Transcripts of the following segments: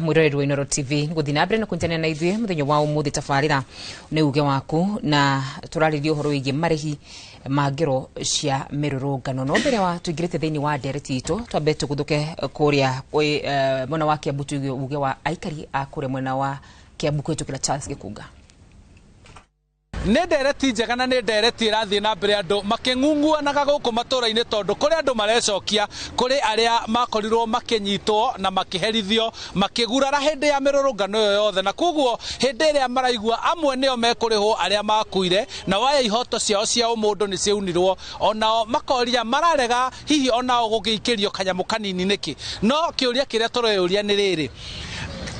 Mwiroreri wa Inooro TV guthii na mbere na kunyitanira na ithuĩ muthenya wa umuthi. Tabarĩra nĩ uge waku na tũrarĩria ũhoro wĩgiĩ marĩhi ma ngero cia mĩrũrũngano. No mbere wa tũingĩrĩte thĩinĩ wa ndereti itũ, twambe tũgũthũke kũrĩa kwĩ mwena wa Kiambu, tuigue uge wa aikari a kũrĩa mwena wa Kiambu kũhĩtũkĩra Charles Gĩkunga. Nĩ ndereti njega na nĩ ndereti ĩrathiĩ na mbere, andũ makĩng'ung'uanaga gũkũ matũra-inĩ, tondũ kũrĩ andũ marecokia kũrĩ arĩa makorirwo makĩnyitwo na makĩherithio makĩgurara hĩndĩ ya mĩrũrũngano ĩyo yothe, na koguo hĩndĩ ĩrĩa maraigua amwe nĩo mekũrĩhwo arĩa makuire na waya ihoto ciao cia ũmũndũ nĩ ciaunirwo, onao makoria mararega hihi onao gũgĩikĩrio kanyamũ kanini nĩkĩ. No kĩũria kĩrĩa tũreyũria nĩ rĩrĩ: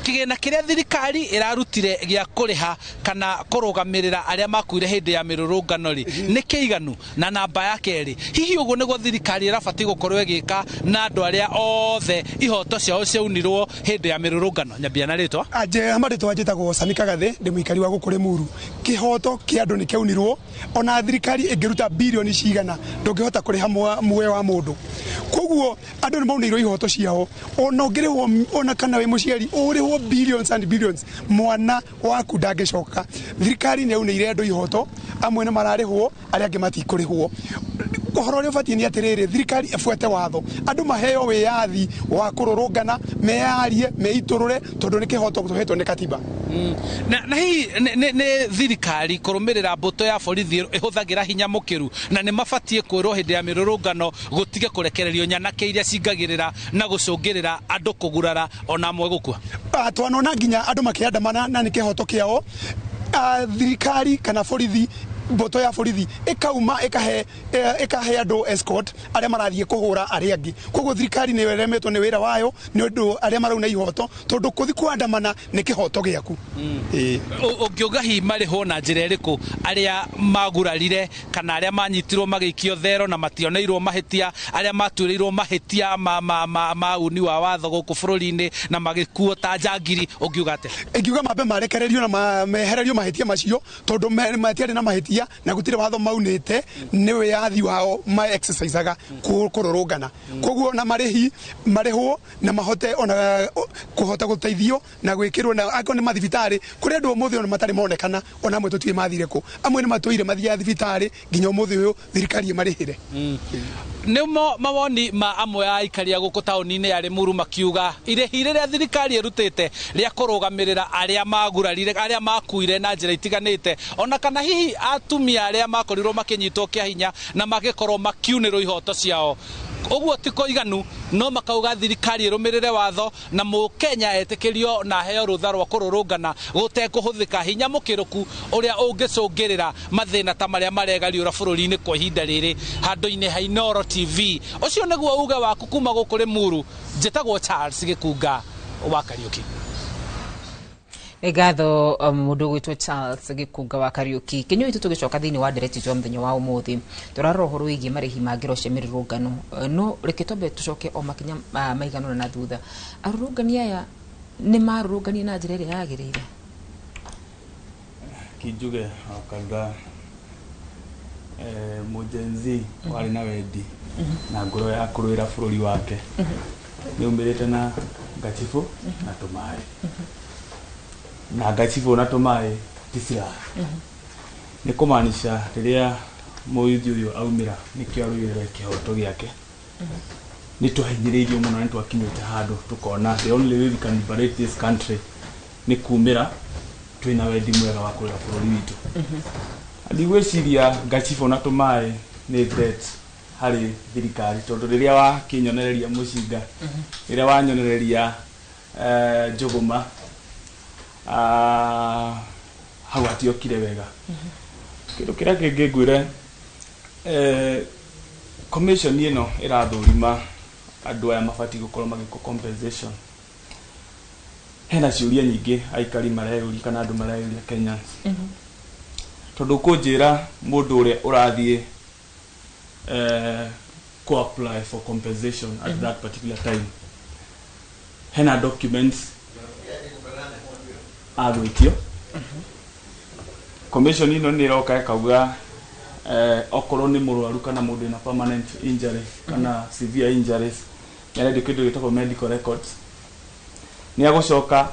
kĩgĩna kĩrĩa thirikari ĩrarutire gĩa kũrĩha kana kũrũgamĩrĩra arĩa makuire hĩndĩ ya mĩrũrũngano rĩ, nĩ kĩiganu? Na namba ya kerĩ, hihi ũguo nĩguo thirikari ĩrabatiĩ gũkorwo ĩgĩka na andũ arĩa othe ihoto ciao ciaunirwo hĩndĩ ya mĩrũrũngano? Nyambia na rĩtwa. Anje marĩtwa, njĩtagwo Sami Kagathĩ, ndĩ mũikari wa gũkũ Rĩmuru. Kĩhoto kĩa andũ nĩ kĩaunirwo. Ona thirikari ĩngĩruta birioni cigana, ndũngĩhota kũrĩha muoyo wa mũndũ. Koguo andũ nĩ maunĩirwo ihoto ciao. Ona ũngĩrĩhwo, ona kana wĩ mũciari ũrĩhwo billions and billions, mwana waku ndangĩcoka. Thirikari nĩ yaunĩire andũ ihoto, amwe nĩ mararĩhwo, arĩa angĩ matikũrĩhwo. Ũhoro ũrĩa ũbatiĩ nĩ atĩrĩrĩ, thirikari ĩbuate watho, andũ maheo wĩyathi wa kũrũrũngana, meyarie, meitũrũre, tondũ nĩ kĩhoto tũhetwo nĩ katiba. Na hihi nĩ thirikari kũrũmĩrĩra mbũtũ ya borithi ĩhũthagĩra hinya mũkĩru, na nĩ mabatiĩ kwĩrwo hĩndĩ ya mĩrũrũngano gũtige kũrekererio nyanake iria cingagĩrĩra na gũcũngĩrĩra andũ kũgurara ona amwe gũkua? Twanona nginya andũ makĩandamana na nĩ kĩhoto kĩao. Thirikari kana borithi, mbũtũ ya borithi ĩkauma ĩkahe andũ escort arĩa marathiĩ kũhũra arĩa angĩ. Koguo thirikari nĩyo ĩremetwo nĩ wĩra wayo, nĩ ũndũ arĩa marauna ihoto, tondũ kũthi kũandamana nĩ kĩhoto gĩaku. Ĩĩ. Ũngiuga hihi marĩhwo na njĩra ĩrĩkũ arĩa magurarire kana arĩa manyitirwo magĩikio thero na mationeirwo mahĩtia, arĩa matuĩrĩirwo mahĩtia ma uni wa watho gũkũ bũrũri-inĩ na magĩkuo ta njangiri? Ũngiuga atĩa? Ingiuga mambe marekererio na mehererio mahĩtia macio, tondũ matiarĩ na mahĩtia na gũtirĩ watho maunĩte, nĩ wĩyathi wao ma exercisaga kũrũrũngana. Koguo na marĩhi marĩhwo na mahote ona kũhota gũteithio na gwĩkĩrwo na angĩkorwo nĩ mathibitarĩ. Kũrĩ andũ ũmũthĩ ona matarĩ monekana, ona amwe tũtiũĩ mathire kũ, amwe nĩ matũire mathiaga thibitarĩ nginya ũmũthĩ ũyũ, thirikari ĩmarĩhĩre. Nĩmo mawoni ma amwe a aikari a gũkũ taũni-inĩ ya Limuru, makiuga irĩhi rĩrĩa thirikari ĩrutĩte rĩa kũrũgamĩrĩra arĩa magurarire, arĩa makuire na njĩra itiganĩte, ona kana hihi atumia arĩa makorirwo makĩnyitwo kĩa hinya na magĩkorwo makiunĩrwo ihoto ciao, ũguo ti kũiganu. No makauga thirikari ĩrũmĩrĩre watho na mũkenya etĩkĩrio na aheo rũtha rwa kũrũrũngana gũtekũhũthĩka hinya mũkĩrũku ũrĩa ũngĩcũngĩrĩra mathĩna ta marĩa maregariũra bũrũri-inĩ kwa ihinda rĩrĩ. Handũ-inĩ ha Inooro TV, ũcio nĩguo uge waku kuma gũkũ Limuru. Njĩtagwo Charles Gĩkunga wa Kariũki. Nĩ ngatho, mũndũ ũgwĩtwo Charles Gĩkunga wa Kariũki. Kĩnyuĩ itũ, tũgĩcoka thĩinĩ wa ndereti itũ ya mũthenya wa ũmũthĩ, tũrarora ũhoro wĩgiĩ marĩhi ma ngero cia mĩrũrũngano. No reke twambe tũcoke o makinya maigana ũna na thutha. Arũrũngani aya nĩ marũrũnganie na njĩra ĩrĩa yagĩrĩire? Kinjuge wakanga Gen Z warĩ na wendi na ngoro ya kũrũĩra bũrũri wake nĩ umĩrĩte na ngachibũ na tũmaĩ, na ngachibũ na tũmaĩ ti silaha. Nĩ kũmaanisha rĩrĩa mũyuthi ũyũ aumĩra nĩkĩo arũĩrĩre kĩhoto gĩake. Nĩ twahinyĩrĩirio mũno, nĩ twakinyĩte handũ tũkona the only way we can liberate this country nĩ kumĩra twĩna wendi mwega wa kũrera bũrũri witũ. Ndigwĩciria ngachibũ na tũmaĩ nĩ threat harĩ thirikari, tondũ rĩrĩa wakĩnyonereria mũcinga, rĩrĩa wanyonereria njũgũma, hau hatiokire wega. Kĩndũ kĩrĩa kĩngĩ ngwĩre, commission ĩno ĩrathũrima andũ aya mabatiĩ gũkorwo magĩkwo compensation, hena ciũria nyingĩ aikari mareyũria kana andũ mareyũria, Kenyans, tondũ kũnjĩra mũndũ ũrĩa ũrathiĩ ku apply for compensation at that particular time, hena documents agwĩtio. Commission ĩno nĩ ĩroka ĩkauga okorwo nĩ mũrwaru kana mũndũ wĩna permanent injury kana severe injuries, nĩarendio kĩndũ gĩtagwo medical records. Nĩ agũcoka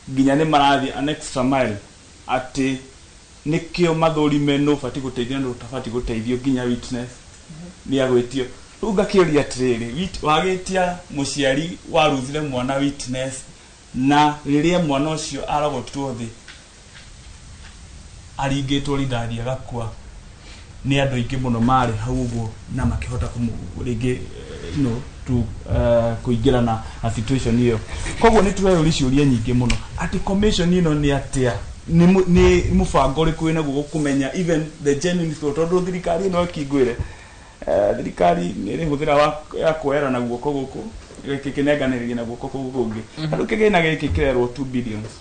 nginya nĩ marathiĩ an extra mile atĩ nĩkĩo mathũrime nũ ũbatiĩ gũteithio na nũ ũtabatiĩ gũteithio, nginya witness nĩ agwĩtio. Rĩu ngakĩũria atĩrĩrĩ, wagĩtia mũciari waruthire mwana witness, na rĩrĩa mwana ũcio arogotirwo thĩ aringĩtwo rithathi agakua, nĩ andũ aingĩ mũno marĩ hau ũguo na makĩhota rĩngĩ to kũingĩra na situation ĩyo. Koguo nĩ tũreyũria ciũria nyingĩ mũno atĩ commission ĩno nĩ atĩa, nĩ mũbango ũrĩkũ wĩnaguo kũmenya even the genuine story, tondũ thirikari ĩno ĩkingwĩre, thirikari nĩ ĩrĩ hũthĩra ya kuoera na guoko gũkũ gĩkĩnenganĩrĩria na guoko kũu kũngĩ. Rĩu kĩgĩna gĩkĩ kĩrerwo 2 billions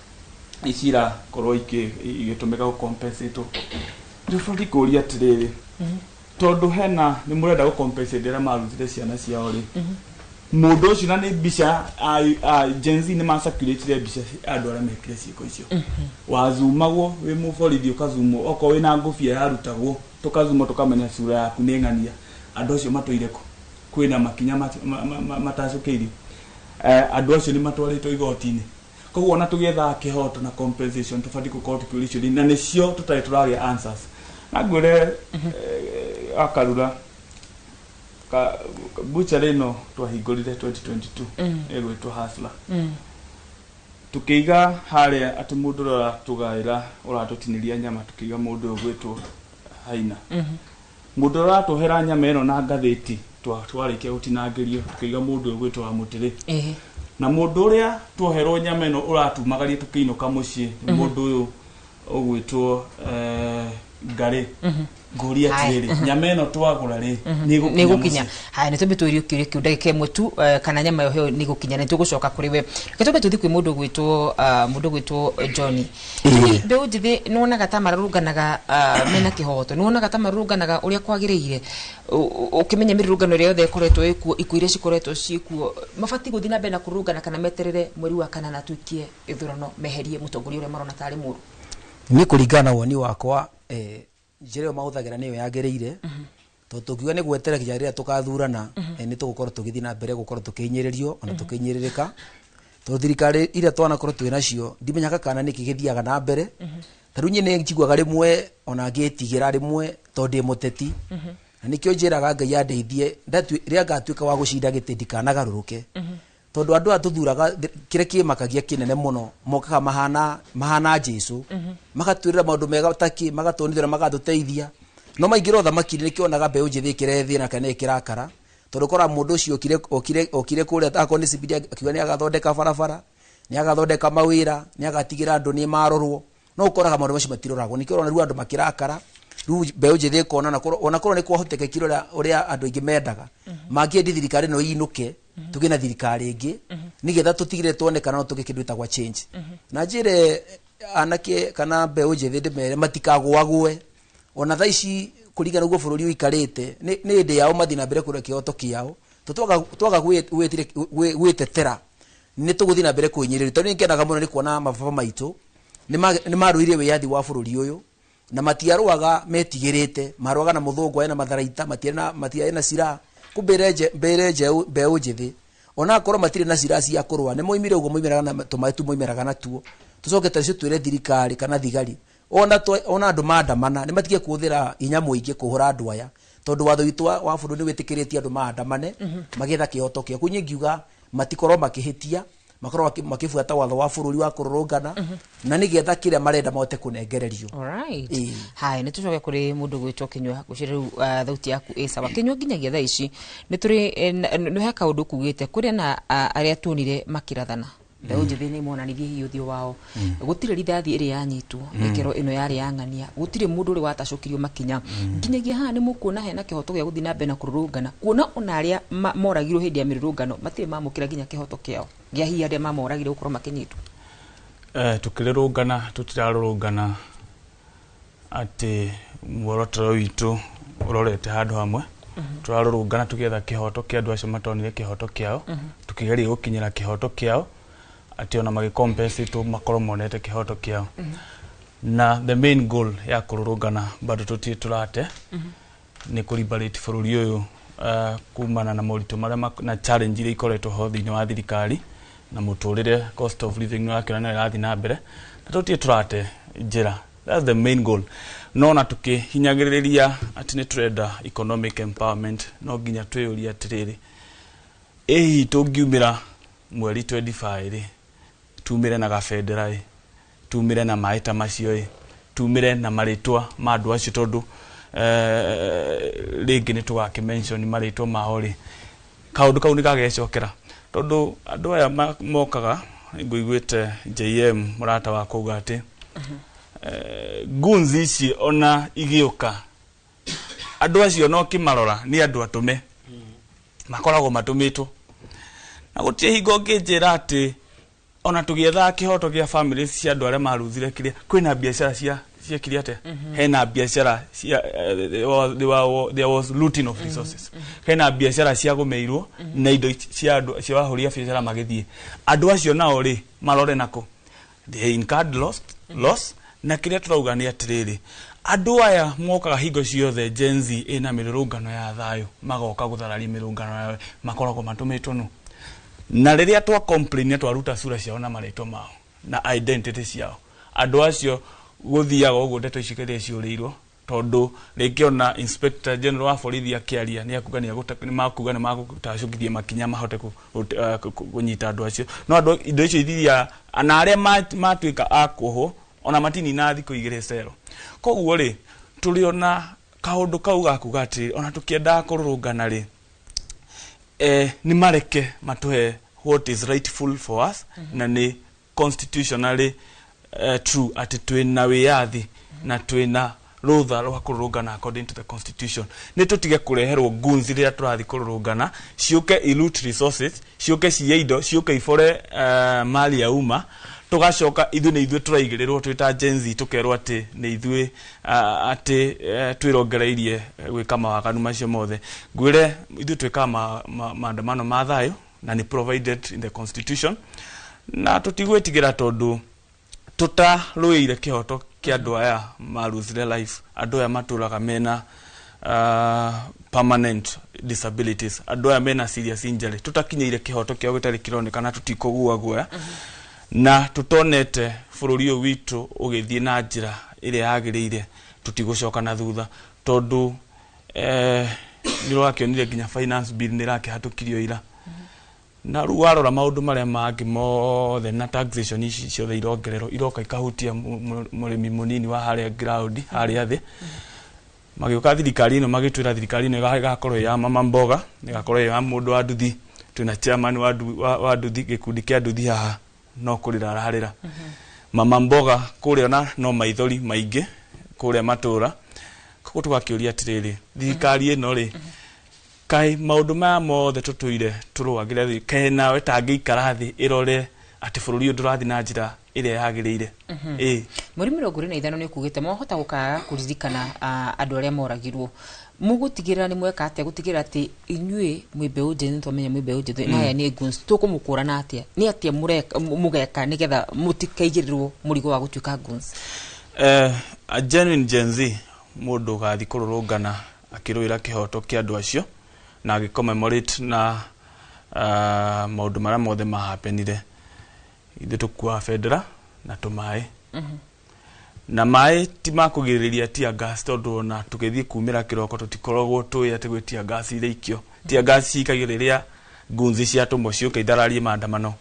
ici irakorwo igĩtũmĩka gũ compensate. Tũbatiĩ kũũria atĩrĩrĩ, tondũ hena nĩ mũrenda gũ compensate arĩa marutire ciana ciao rĩ, mũndũ ũcio na nĩ mbica a Gen Z nĩ macirculate mbica cia andũ arĩa mekire ciĩko icio. Wazumagwo wĩ mũborithi, ũkazumwo okorwo wĩna ngũbia yarutagwo, tũkazumwo tũkamenya sura yaku nĩ ng'ania. Andũ acio matũire kũ? Kwĩna makinya matacũkĩirio? Andũ acio nĩ matwarĩtwo igoti-inĩ? Koguo ona tũgĩethaga kĩhoto na compensation, tũbatiĩ gũkorwo tũkĩũria ciũria, na nĩcio tũtarĩ tũragĩa answers. Na ngwĩre, akarura ka butchery ĩno twahingũrire 2022 ĩgwĩtwo Hustler, tukĩiga harĩa atĩ mũndũ ũrĩa ũratũgaĩra, ũratũtinĩria nyama, tukĩiga mũndũ ũyũ ũgwĩtwo Haina, mũndũ ũrĩa ũratũhera nyama ĩno na ngathĩti twarĩkia gũtinangĩrio, tukĩiga mũndũ ũyũ ũgwĩtwo wa Mũtĩrĩ, na mũndũ ũrĩa tuoherwo nyama ĩno ũratumagaria tũkĩinũka mũciĩ nĩ mũndũ ũyũ ũgwĩtwo Ngarĩ. Ngũria atĩrĩrĩ, nyama ĩno twagũra rĩ, nĩ nĩ ĩgũkinya gũkinya mũciĩ? Haya, nĩ twambe tũrie kĩũria kĩu ndagĩka ĩmwe tu, kana nyama ĩyo nĩ gũkinya, na nĩ tũgũcoka kũrĩ we. Reke twambe tũthiĩ kwĩ mũndũ ũgwĩtwo Johnny. Johnny, mbeũ njĩthĩ nĩ wonaga ta marũrũnganaga mena kĩhoto? Nĩ wonaga ta marũrũnganaga ũrĩa kwagĩrĩire? Ũkĩmenya mĩrũrũngano ĩrĩa yothe ĩkoretwo ĩkuo, ikuũ iria cikoretwo ciĩkuo, mabatiĩ gũthiĩ na mbere na kũrũrũngana kana meterere mweri wa kanana tuikie gĩthurano meherie mũtongoria ũrĩa marona tarĩ mũũru? Niĩ kũringana na woni wakwa, njĩra ĩyo mahũthagĩra nĩyo yagĩrĩire, tondũ tũngiuga nĩ gweterera nginya rĩrĩa tũkathurana, nĩ tũgũkorwo tũgĩthiĩ na mbere gũkorwo tũkĩhinyĩrĩrio ona tũkĩhinyĩrĩrĩka, tondũ thirikari iria twanakorwo twĩ nacio ndimenyaga kana nĩkĩ gĩthiaga na mbere. Ta rĩu niĩ nĩ njiguaga rĩmwe ona ngĩtigĩra rĩmwe, tondũ ndĩ mũteti, na nĩkĩo njĩraga Ngai andeithie rĩrĩa ngatuĩka wa gũcinda gĩtĩ ndikanagarũrũke, tondũ andũ aya tũthuraga, kĩrĩa kĩmakagia kĩnene mũno, mokaga mahana Jesu, magatwĩrĩra maũndũ mega takĩ, magatũnithia na magatũteithia, no maingĩra ũthamaki-inĩ nĩkĩo onaga mbeũ njĩthĩ ĩkĩrehe thĩna kana ĩkĩrakara, tondũ ũkoraga mũndũ ũcio okire kũrĩa akorwo nĩ CBD, akiuga nĩ agathondeka barabara, nĩ agathondeka mawĩra, nĩ agatigĩra andũ nĩ marorwo, no ũkoraga maũndũ macio matiroragwo. Nĩkĩo ũrona rĩu andũ makĩrakara. Rĩu mbeũ njĩthĩ ĩkona onakorwo nĩ kwahotekekire ũrĩa andũ aingĩ mendaga, mangĩendi thirikari ĩno ĩinũke, tũgĩe na thirikari ĩngĩ, nĩgetha tũtigĩrĩre tuone kana no tũgĩe kĩndũ gĩtagwa change. Na njĩre anake kana mbeũ njĩthĩ, ndĩmere matikagũagũe. Ona thaa ici kũringana ũguo bũrũri ũikarĩte, nĩ hĩndĩ yao mathiĩ na mbere kũrĩa kĩhoto kĩao, to twaga gwĩtetera nĩ tũgũthiĩ na mbere kũhinyĩrĩrio. Tondũ nĩ ngenaga mũno nĩ kuona mababa maitũ nĩ marũire wĩyathi wa bũrũri ũyũ, na matiarũaga metigĩrĩte, marũaga na mũthũngũ ena matharaita, matiarĩ na silaha. Kumbĩre mbĩre mbeũ njĩthĩ, ona akorwo matirĩ na silaha cia kũrũa, nĩ moimire ũguo moimĩraga na tũmaĩ tu moimĩraga natuo. Tũcoke tacio twĩre thirikari kana thigari, ona andũ maandamana nĩ matige kũhũthĩra hinya mũingĩ kũhũra andũ aya, tondũ watho witũ wa bũrũri nĩ wĩtĩkĩrĩtie andũ maandamane magĩetha kĩhoto kĩao. Kũu niĩ ngiuga matikorwo makĩhĩtia, makorwo makĩbuata watho wa bũrũri wa kũrũrũngana, na nĩgetha kĩrĩa marenda mahote kũnengererio. Alright. Ĩĩ. Haya, nĩ tũcoke kũrĩ mũndũ gwĩtwo Kĩnyua. Ngwĩciria rĩu thauti yaku ĩ sawa, Kĩnyua. Nginyagia thaa ici nĩ tũrĩ nĩ he kaũndũ kugĩte kũrĩ na arĩa tuonire makĩrathana, mbeũ njĩthĩ nĩ monanirie hihi ũthiũ wao. Gũtirĩ rithathi ĩrĩa yanyitwo ĩkerwo ĩno yarĩ ya ng'ania, gũtirĩ mũndũ ũrĩ watacũkirio makinya. Nginyagia haha nĩ mũkuona hena kĩhoto gĩa gũthiĩ na mbere na kũrũrũngana, kuona ona arĩa moragirwo hĩndĩ ya mĩrũrũngano matirĩ mamũkĩra nginya kĩhoto kĩao gĩa hihi arĩa mamoragire gũkorwo makĩnyitwo? Tukĩrũrũngana, tũtirarũrũngana atĩ muoroto witũ ũrorete handũ hamwe. Tũrarũrũngana tũgĩetha kĩhoto kĩa andũ acio matonire kĩhoto kĩao, tũkĩgeria gũkinyĩra kĩhoto kĩao atĩ ona magĩcompensate makorwo monete kĩhoto kĩao. Na the main goal ya kũrũrũngana bado tũtirĩ tũrate nĩ kũ-liberate bũrũri ũyũ kumana na moritũ marĩa na challenge iria ikoretwo ho thĩinĩ wa thirikari. Na mũtũrĩre, cost of living, nĩ ũrakĩona nĩ ĩrathiĩ na mbere na tũtirĩ tũrate njĩra. That's the main goal. No na tũkĩhinyagĩrĩria atĩ nĩ tũrenda economic empowerment, no nginya twĩyũrie atĩrĩrĩ, ĩ hihi tũngiumĩra mweri 25 rĩ, tumĩre na gabendera ĩ, tumĩre na maĩ ta macio ĩ, tumĩre na marĩtwa ma andũ acio, tondũ rĩngĩ nĩ tũgakĩ mention marĩtwa mao rĩ, kaũndũ kau nĩ gagecokera, tondũ andũ aya mokaga. Ngũiguĩte JM mũrata wakwa auga atĩ goons ici ona igĩũka, andũ acio no kĩmarora nĩ andũ atũme, makoragwo matũmĩtwo, na gũtirĩ hingo ũngĩnjĩra atĩ ona tũgĩethaga kĩhoto kĩa families cia andũ arĩa maruthire kĩrĩa, kwĩna biacara cia ciekire atĩa, hena biacara cia there was looting of resources, hena biacara ciagũmĩirwo na indo cia andũ cia ahũri a biacara magĩthiĩ. Andũ acio nao rĩ, marore nako they incurred loss. Na kĩrĩa tũrauga nĩ atĩrĩrĩ, andũ aya mokaga hingo ciothe Gen Z ĩna mĩrũrũngano ya thayũ, magoka gũthararia mĩrũrũngano yayo, makoragwo matũmĩtwo nũ? Na rĩrĩa twa complain, twaruta sura ciao na marĩtwa mao na identity ciao, andũ acio gũthiaga ũguo ndeto ici rĩrĩa ciũrĩirwo, tondũ rĩngĩ ona Inspector General wa borithi akĩaria nĩ akuga nĩ makuga nĩ magũtacũkithia makinya mahote kũnyita andũ acio, no andũ indo icio ithiaga na arĩa matuĩka a kuohwo ona matinina thikũ 2 cero. Koguo rĩ, tũrĩ ona kaũndũ kau gakuga atĩ ona tũkĩendaga kũrũrũngana rĩ, nĩ mareke matũhe what is rightful for us, na nĩ constitutionally true atĩ twĩna wĩyathi na twĩna rũtha rwa kũrũrũngana according to the constitution. Nĩ tũtige kũreherwo goons rĩrĩa tũrathiĩ kũrũrũngana, ciũke iloot resources, ciũke ciye indo, ciũke ibore mali ya umma, tũgacoka ithuĩ nĩ ithuĩ tũraigĩrĩrwo twĩ ta Gen Z, tũkerwo atĩ nĩ ithuĩ atĩ twĩrongereirie gwĩka mawaganu macio mothe. Ngwĩre ithuĩ twĩkaga maandamano ma thayũ na nĩ provided in the constitution, na tũtigwĩtigĩra tondũ tũtarũĩire kĩhoto kĩa andũ aya marusire life, andũ aya matũraga mena permanent disabilities, andũ aya mena serious injury, tũtakinyĩire kĩhoto kĩao gĩtarĩ kĩronekana, tũtikũgua guoya na tũtonete bũrũri ũyũ witũ ũgĩthiĩ na njĩra ĩrĩa yagĩrĩire, tũtigũcoka na thutha, tondũ nĩ ũrakĩonire nginya finance bill nĩ ĩrakĩhatũkirio ira, na rĩu warora maũndũ marĩa mangĩ mothe na taxation ici ciothe irongererwo, iroka ikahutia mũrĩmi mũnini wa harĩa ground harĩa thĩ. Magĩũka thirikari ĩno, magĩtwĩra thirikari ĩno ĩgakorwo ĩ ya mama mboga, ĩgakorwo ĩ ya mũndũ wa nduthi. Twĩna chairman wa nduthi, gĩkundi kĩa nduthi haha, no kũrĩra ararĩra. Mama mboga kũrĩa ona no maithori maingĩ kũrĩa matũra. Koguo tũgakĩũria atĩrĩrĩ, thirikari ĩno rĩ, kaĩ maũndũ maya mothe tũtũire tũrũagĩra thĩ, kaĩ nawe tangĩikara thĩ ĩrore atĩ bũrũri ũyũ ndũrathiĩ na njĩra ĩrĩa yagĩrĩire ĩ? Mweri 25 nĩ ũkugĩte mwahota gũkaga kũririkana andũ arĩa moragirwo. Mũgũtigĩrĩra nĩ mweka atĩa gũtigĩrĩra atĩ inyuĩ mwĩ mbeũ njĩthĩ? Nĩ twamenya mwĩ mbeũ njĩthĩ, na aya nĩ goons, tũkũmũkũrana atĩa? Nĩ atĩa mũgeka nĩgetha mũtikaigĩrĩrwo mũrigo wa gũtuĩka goons? A genuine Gen Z, mũndũ ũgathiĩ kũrũrũngana akĩrũĩra kĩhoto kĩa andũ acio na agĩcommemorate na maũndũ marĩa mothe mahapenire, ithuĩ tũkuaga bendera na tũmaĩ, na maĩ ti ma kũgirĩrĩria tear gas, tondũ ona tũgĩthiĩ kumĩra kĩroko tũtikoragwo tũĩ atĩ gwĩ tear gas iraikio. Tear gas cikagio rĩrĩa goons ciatũmwo ciũke ithararie maandamano.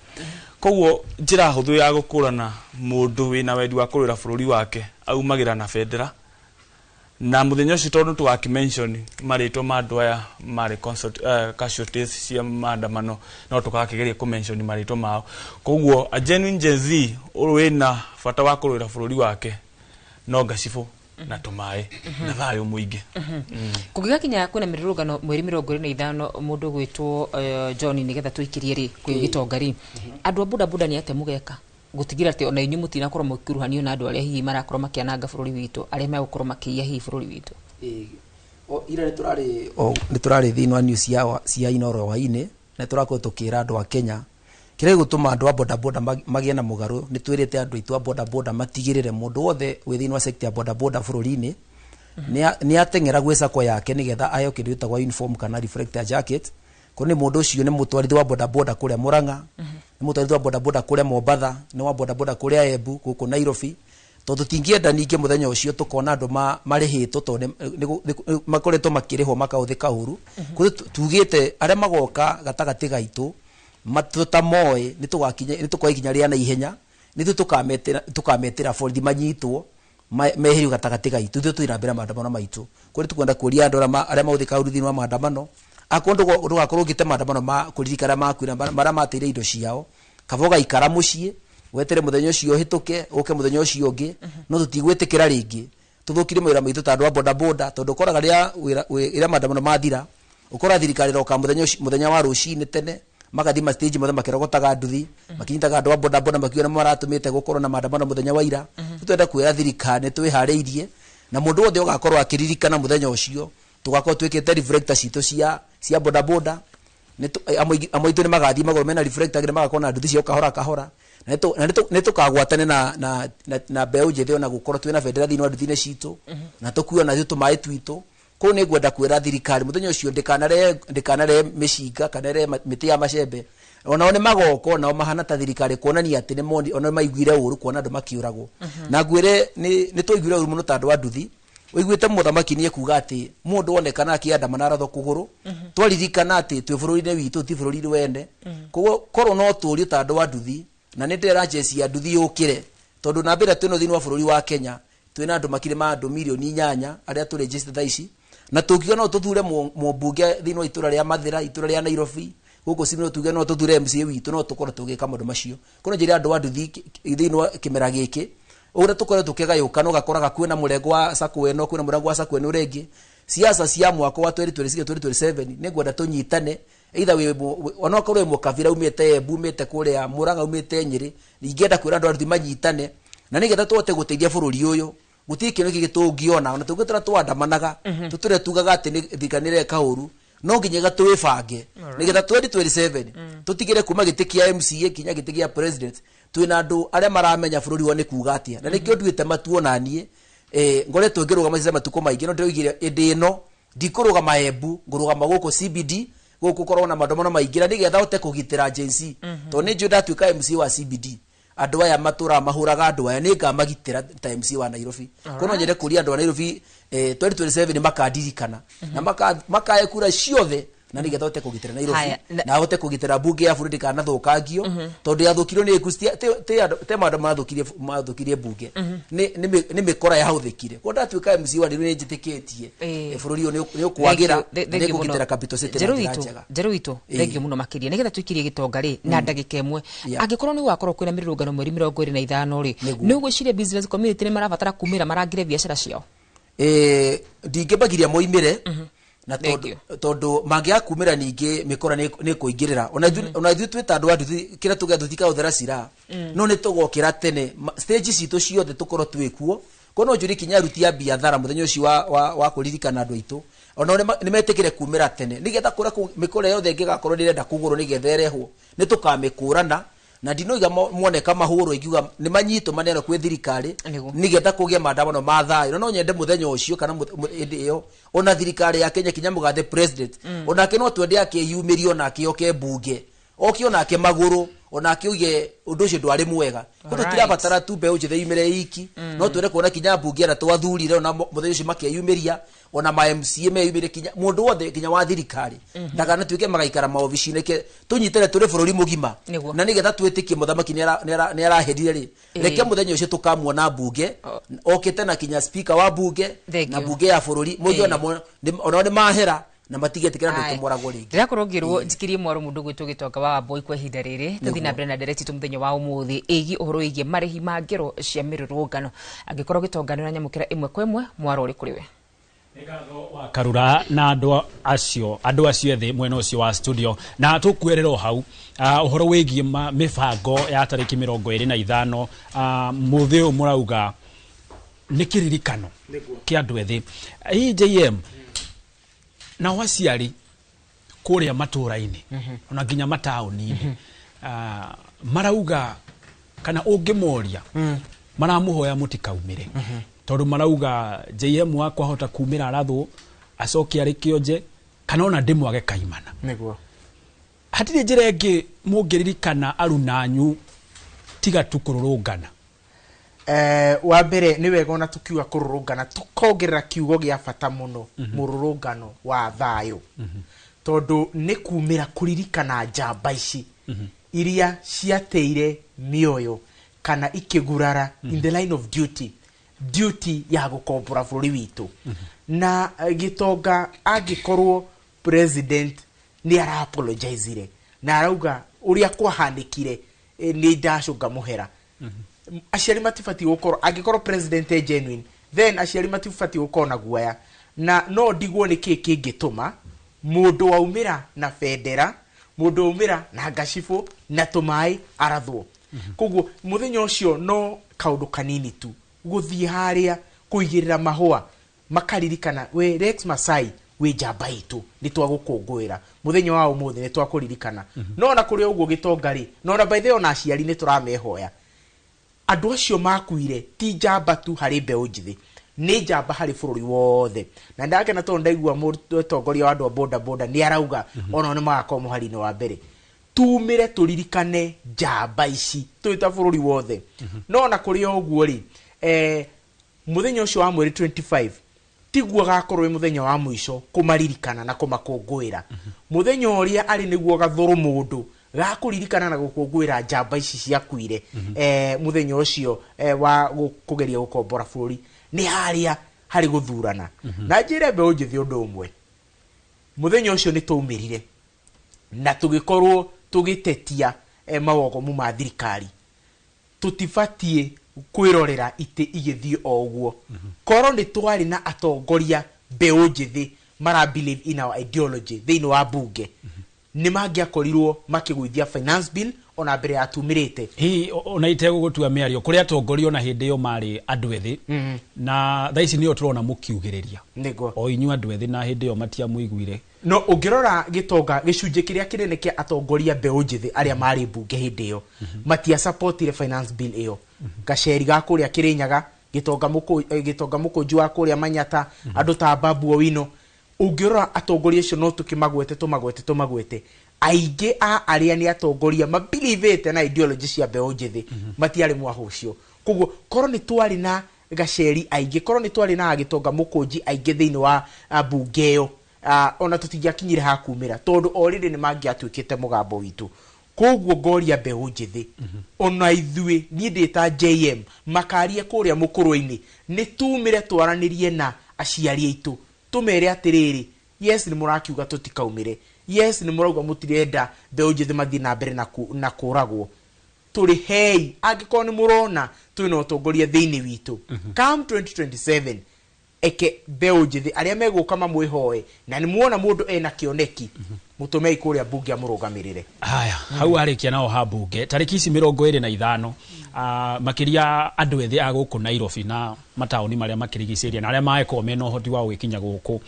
Koguo njĩra hũthũ ya gũkũrana mũndũ wĩna wendi wa kũrũĩra bũrũri wake, aumagĩra na bendera na mũthenya ũcio, tondũ tũgakĩmention marĩtwa ma andũ aya marĩ casualties cia maandamano, no tũgakĩgeria kũmention marĩtwa mao. Koguo a genuine Gen Z wĩna bata wa kũrũĩra bũrũri wake no ngacibũ na tũmaĩ na thayũ mũingĩ. Kũngĩgakinya kwĩna mĩrũrũngano mweri 25, mũndũ gwĩtwo John, nĩgetha tũikĩrie rĩ kwĩ gĩtonga rĩ, andũ a bodaboda nĩ atĩa mũgeka gũtigĩra atĩ ona inyuĩ mũtinakorwo mũkĩkuruhanio na andũ arĩa hihi marakorwo makĩananga bũrũri witũ, arĩa megũkorwo makĩiya hihi bũrũri witũ? Ĩĩ, o ira nĩ tũrarĩ o nĩ tũrarĩ thĩinĩ wa news cia Inooro hwainĩ, na tũrakorwo tũkĩra andũ a Kenya kĩrĩa gĩgũtũma andũ a bodaboda magĩe na mũgarũ. Nĩ twĩrĩte andũ aitũ a bodaboda matigĩrĩre mũndũ wothe wĩ thĩinĩ wa sector ya bodaboda bũrũri-inĩ nĩ ateng'era gwĩ sacco yake nĩgetha aheo kĩndũ gĩtagwo uniform kana reflector jacket. Ko nĩ mũndũ ũcio nĩ mũtwarithia wa bodaboda kũrĩa Murang'a, nĩ mũtwarithia wa bodaboda kũrĩa Mombatha, nĩ wa bodaboda kũrĩa Embu, gũkũ Nairobi. Tondũ tũtingĩenda ningĩ mũthenya ũcio tũkona andũ marĩhĩtwo, tondũ makoretwo makĩrĩhwo makaũthĩka ũru. Koguo tugĩte arĩa magoka gatagatĩ gaitũ tũtamoĩ, nĩ tũkoya ikinya rĩa naihenya, nĩ ithuĩ tũkametĩra borithi manyitwo meherio gatagatĩ gaitũ, ithuĩ tũthiĩ na mbere na maandamano maitũ. Kũrĩ tũkwenda kũria andũ arĩa mahũthĩkaga ũru thĩinĩ wa maandamano, akorwo ndũgakorwo ũkĩte maandamano ma kũririkana makuire marĩa mateire indo ciao, kaba ũgaikara mũciĩ wetere mũthenya ũcio ũhĩtũke, ũke mũthenya ũcio ũngĩ. No tũtigwĩtĩkĩra rĩngĩ tũthũkirie mawĩra maitũ ta andũ a bodaboda, tondũ ũkoraga rĩrĩa maandamano mathira, ũkora thirikari ĩroka mũthenya wa rũcinĩ tene, magathiĩ ma stage mothe makĩrogotaga nduthi, makinyitaga andũ a bodaboda makiuga nĩ maratũmĩte gũkorwo na maandamano mũthenya wa ira. Twenda kwĩra thirikari nĩ twĩharĩirie, na mũndũ wothe ũgakorwo akĩririkana mũthenya ũcio tũgakorwo twĩkĩte reflector citũ cia bodaboda. Amwe aitũ nĩ magathiĩ magũrũ mena reflector, angĩ magakorwo na nduthi ciao kahora kahora, na nĩ tũkagwatane na mbeũ njĩthĩ ona gũkorwo twĩna bendera thĩinĩ wa nduthi-inĩ citũ, na tũkue ona ithuĩ tũmaĩ twitũ. Kũu nĩ ngwenda kwĩra thirikari mũthenya ũcio ndĩkanarehe mĩcinga kana ĩrehe mĩtĩ ya macembe. Onao nĩ magoka, onao mahana ta thirikari kuonania atĩ nĩ onao maiguire ũru kuona andũ makĩũragwo. Na ngwĩre nĩ twaiguire ũru mũno ta andũ a nduthi. Ũiguĩte mũthamaki nĩ ekuga atĩ mũndũ onekana akĩandamana arathwo kũgũrũ. Twaririkana atĩ twĩ bũrũri-inĩ witũ, ti bũrũri wene. Koguo korwo no tũrio ta andũ a nduthi, na nĩ ndĩrera jeshi ya nduthi yũkĩre, tondũ na mbere twĩna thĩinĩ wa bũrũri wa Kenya twĩna andũ makĩria ma andũ 8 milioni arĩa tũrĩ registered thaa ici, na tũngiuga no tũthure mũmbunge thĩinĩ wa itũra rĩa Mathĩra, itũra rĩa Nairobi, gũkũ Simino, tuge no tũthure MCA witũ, no tũkorwo tũgĩka maũndũ macio. Koguo njĩre andũ a nduthi thĩinĩ wa kĩmera gĩkĩ ũrĩa tũkoretwo tũkĩgayũkana, ũgakoraga kwĩna mũrengo wa sacco ĩno, kwĩna mũrengo wa sacco ĩno rĩngĩ. Siasa cia mwaka wa 2026 2027 nĩ ngwenda tũnyitane, either wĩ onokorwo wĩ mũkabira umĩte Embu, umĩte kũrĩa Murang'a, umĩte Nyĩrĩ, ingĩenda kwĩra andũ a nduthi manyitane na nĩgetha tũhote gũteithia bũrũri ũyũ. Gũtirĩ kĩndũ gĩkĩ tũngĩona ona tũngĩtũra twandamanaga, tũtũre tugaga atĩ nĩ thirikari nĩ ĩreka ũru, no nginya twĩbange nĩgetha 2027 tũtigĩre kuma gĩtĩ kĩa MCA kinya gĩtĩ kĩa president twĩna andũ arĩa maramenya bũrũri wao nĩ kuga atĩa. Na nĩkĩo nduĩte matua naniĩ, ngoretwo ngĩrũgama cica matukũ maingĩ, no ndĩroigire ĩndĩ ĩno ndikũrũgama Embu, ngũrũgama gũkũ CBD, gũkũ korwo na maandamano maingĩ, na nĩgetha hote kũgitĩra Gen Z, tondũ nĩ njũĩ ndatuĩka MCA wa CBD, andũ aya matũraga mahũraga andũ aya, nĩ ngamagitĩra ta MCA wa Nairobi. Koguo no nyende kũria andũ a Nairobi, 2027 nĩ makandirikana na makahe kura ciothe, na nĩgetha hote kũgitĩra Nairobi na hote kũgitĩra mbunge ya bũrũri ndĩkanathũkangio, tondũ yathũkirio nĩ te maũndũ mathũkirie mbunge, nĩ mĩkora yahũthĩkire. Koguo ndatuĩka MCA wa Nairobi nĩ njĩtĩkĩtie bũrũri ũyũ nĩ ũkwagĩra na nĩ ngũgitĩra capital city na njĩra njega. Njerũ witũ, thengiũ mũno makĩria. Nĩgetha tũikirie gĩtonga rĩ na ndagĩka 1, angĩkorwo nĩ gũgakorwo kwĩna mĩrũrũngano mweri 25 rĩ, nĩ ũgwĩciria business community nĩ marabatara kumĩra marangĩre biacara ciao? Ndingĩmbagiria moimĩre na tondũ mangĩaga kumĩra ningĩ mĩkora nĩ kũingĩrĩra. Ona ithuĩ twĩ ta andũ a nduthi, kĩrĩa tũgĩa tũtikahũthĩra silaha, no nĩ tũgokĩra tene, stage citũ ciothe tũkorwo twĩ kuo. Koguo no njũrie kinya aruti a biathara mũthenya ũcio wa kũririkana andũ aitũ, onao nĩ metĩkĩre kumĩra tene, nĩgetha kũrĩa mĩkora yothe ĩngĩgakorwo nĩ ĩrenda kũgũrwo nĩgetha ĩrehwo, nĩ tũkamĩkũrana. Na ndinoiga moneka mahũrwo, ingiuga nĩ manyitwo maneanwo kwĩ thirikari nĩgetha kũgĩe maandamano ma thayũ. Na no nyende mũthenya ũcio kana hĩndĩ ĩyo ona thirikari ya Kenya, kinya mũgathe president, onake no twende akĩyumĩrie, onake oke mbunge, oke onake magũrũ, onake oige ũndũ ũcio ndwarĩ mwega. Koguo tũtirabatara tu mbeũ njĩthĩ yumĩre iki, no twende kuona kinya mbunge arĩa twathurire ona mũthenya ũcio makeyumĩria, ona ma MCA meyumĩrie, kinya mũndũ wothe, kinya wa thirikari, ndakanatuĩke magaikara maobici-inĩ. Ke tũnyitane tũrĩ bũrũri mũgima na nĩgetha twĩtĩkie mũthamaki nĩ araherire rĩ. Reke mũthenya ũcio tũkamuona mbunge okĩte na kinya speaker wa mbunge na mbunge ya bũrũri mũingĩ, onao nĩ mahera na matigetĩkĩra andũ tũmoragwo rĩngĩ. Ndĩrakorwo ngĩrwo njikirie mwaro mũndũ gwĩtwo Gĩtonga wa Wambui. Kwa ihinda rĩrĩ tũthiĩ na mbere na ndereti itũ mũthenya wa ũmũthĩ ĩgiĩ ũhoro wĩgiĩ marĩhi ma ngero cia mĩrũrũngano. Angĩkorwo Gĩtonga nĩ ũranyamũkĩra ĩmwe kwa ĩmwe, mwaro ũrĩ kũrĩ we. Wa Karura na andũ acio ethĩ mwena ũcio wa studio, na tũkuerera o hau ũhoro wĩgiĩ mĩbango ya tarĩki 25, mũthĩ ũyũ mũrauga nĩ kĩririkano kĩa andũ ethĩ. Hihi JM, nao aciari kũrĩa matũũra-inĩ ona nginya mataũni-inĩ, marauga kana ũngĩmoria maramũhoya mũtikaumĩre, tondũ marauga JM wakwa ahota kumĩra arathwo acoke arĩ kĩonje kana ona ndĩmwage kaimana. Nĩguo. Hatirĩ njĩra ĩngĩ mũngĩririkana arunanyu tiga tu kũrũrũngana? Wa mbere nĩ wega ona tukiuga kũrũrũngana tukongerera kiugo gĩa bata mũno, mũrũrũngano wa thayũ, tondũ nĩ kumĩra kũririkana njamba ici iria ciateire mĩoyo kana ikĩgurara in the line of duty, duty ya gũkombora bũrũri witũ. Na gĩtonga, angĩkorwo president nĩ ara apologizire na arauga ũrĩa kwahanĩkire, nĩ ndacũnga mũhera, aciari matibatiĩ gũkorwo, angĩkorwo president e genuine, then aciari matibatiĩ gũkorwo na guoya. Na no ndigwo nĩ kĩĩ kĩngĩtũma mũndũ waumĩra na bendera, mũndũ waumĩra na ngacibũ na tũmaĩ arathwo. Koguo mũthenya ũcio no kaũndũ kanini tu, gũthiĩ harĩa kũigĩrĩra mahũa, makaririkana we Rex Masai wĩ njamba itũ, nĩ twagũkũngũĩra mũthenya wa ũmũthĩ, nĩ twakũririkana. No ona kũrĩ ũguo gĩtonga rĩ, no ona by the way, ona aciari nĩ tũramehoya. Andũ acio makuire ti njamba tu harĩ mbeũ njĩthĩ, nĩ njamba harĩ bũrũri wothe. Na ndakena tondũ ndaigua mũtongoria wa andũ a boda boda nĩ arauga onao nĩ magakorwo mũhari-inĩ wa mbere. Tumĩre tũririkane njamba ici twĩ ta bũrũri wothe. No ona kũrĩ o ũguo rĩ, mũthenya ũcio wa mweri 25 tiguo gakorwo wĩ mũthenya wa mũico kũmaririkana na kũmakũngũĩra. Mũthenya ũrĩa arĩ nĩguo gathũrũ mũndũ gakũririkana na gũkũngũĩra njamba ici ciakuire, mũthenya ũcio wa kũgeria gũkombora bũrũri, nĩ harĩa harĩ gũthurana. Na njĩre mbeũ njĩthĩ ũndũ ũmwe, mũthenya ũcio nĩ twaumĩrire na tũgĩkorwo tũgĩtetia mawogomu ma thirikari. Tũtibatiĩ kwĩrorera itĩ igĩthiĩ o ũguo. Korwo nĩ twarĩ na atongoria mbeũ njĩthĩ mara believe in our ideology thĩinĩ wa bunge, nĩ mangĩakorirwo makĩgũithia finance bill ona mbere ya tumĩrĩte. Hihi ona itegũgũtua mĩario, kũrĩ atongoria ona hĩndĩ ĩyo marĩ andũ ethĩ, na thaa ici nĩo tũrona mũkiugĩrĩria o inyuĩ andũ ethĩ, na hĩndĩ ĩyo matiamũiguire. No ũngĩrora gĩtonga, gĩcunjĩ kĩrĩa kĩnene kĩa atongoria mbeũ njĩthĩ arĩa marĩ mbunge hĩndĩ ĩyo matiasupportire finance bill ĩyo. Gaceri ga kũrĩa Kĩrĩnyaga, Gĩtonga Mũkũnji wa kũrĩa Manyata, andũ ta Babu Owino, ũngĩrora atongoria acio no tũkĩmagwete tũmagwete tũmagwete, aingĩ a arĩa nĩ atongoria mabilivĩte na ideology cia mbeũ njĩthĩ matiarĩ mwaho ũcio. Koguo korwo nĩ twarĩ na gaceri aingĩ, korwo nĩ twarĩ na Gĩtonga Mũkũnji aingĩ thĩinĩ wa mbunge ĩyo, ona tũtingĩakinyire hakumĩra, tondũ already nĩ mangĩatuĩkĩte mũgambo witũ. Koguo ngoria mbeũ njĩthĩ, ona ithuĩ, niĩ ndĩ ta JM makarie kũrĩa mũkũrũ-inĩ, nĩ tumĩre twaranĩrie na aciari aitũ, tũmere atĩrĩrĩ, yes, nĩ mũrakiuga tũtikaumĩre, yes, nĩ mũrauga mũtirenda mbeũ njĩthĩ mathiĩ na mbere na kũragwo, tũrĩ hei, angĩkorwo nĩ mũrona twĩna ũtongoria thĩinĩ witũ, come 2027 eke mbeũ njĩthĩ arĩa megũka mamwĩhoe, na nĩ muona mũndũ ena kĩoneki, mũtũmei kũrĩa mbunge amũrũgamĩrĩre. Haya, hau arĩkia nao ha mbunge tarĩki ici 25, makĩria andũ ethĩ a gũkũ Nairobi na mataũni marĩa makĩrigicĩirie na arĩa mangĩkorwo mena ũhoti wa gũgĩkinya gũkũ,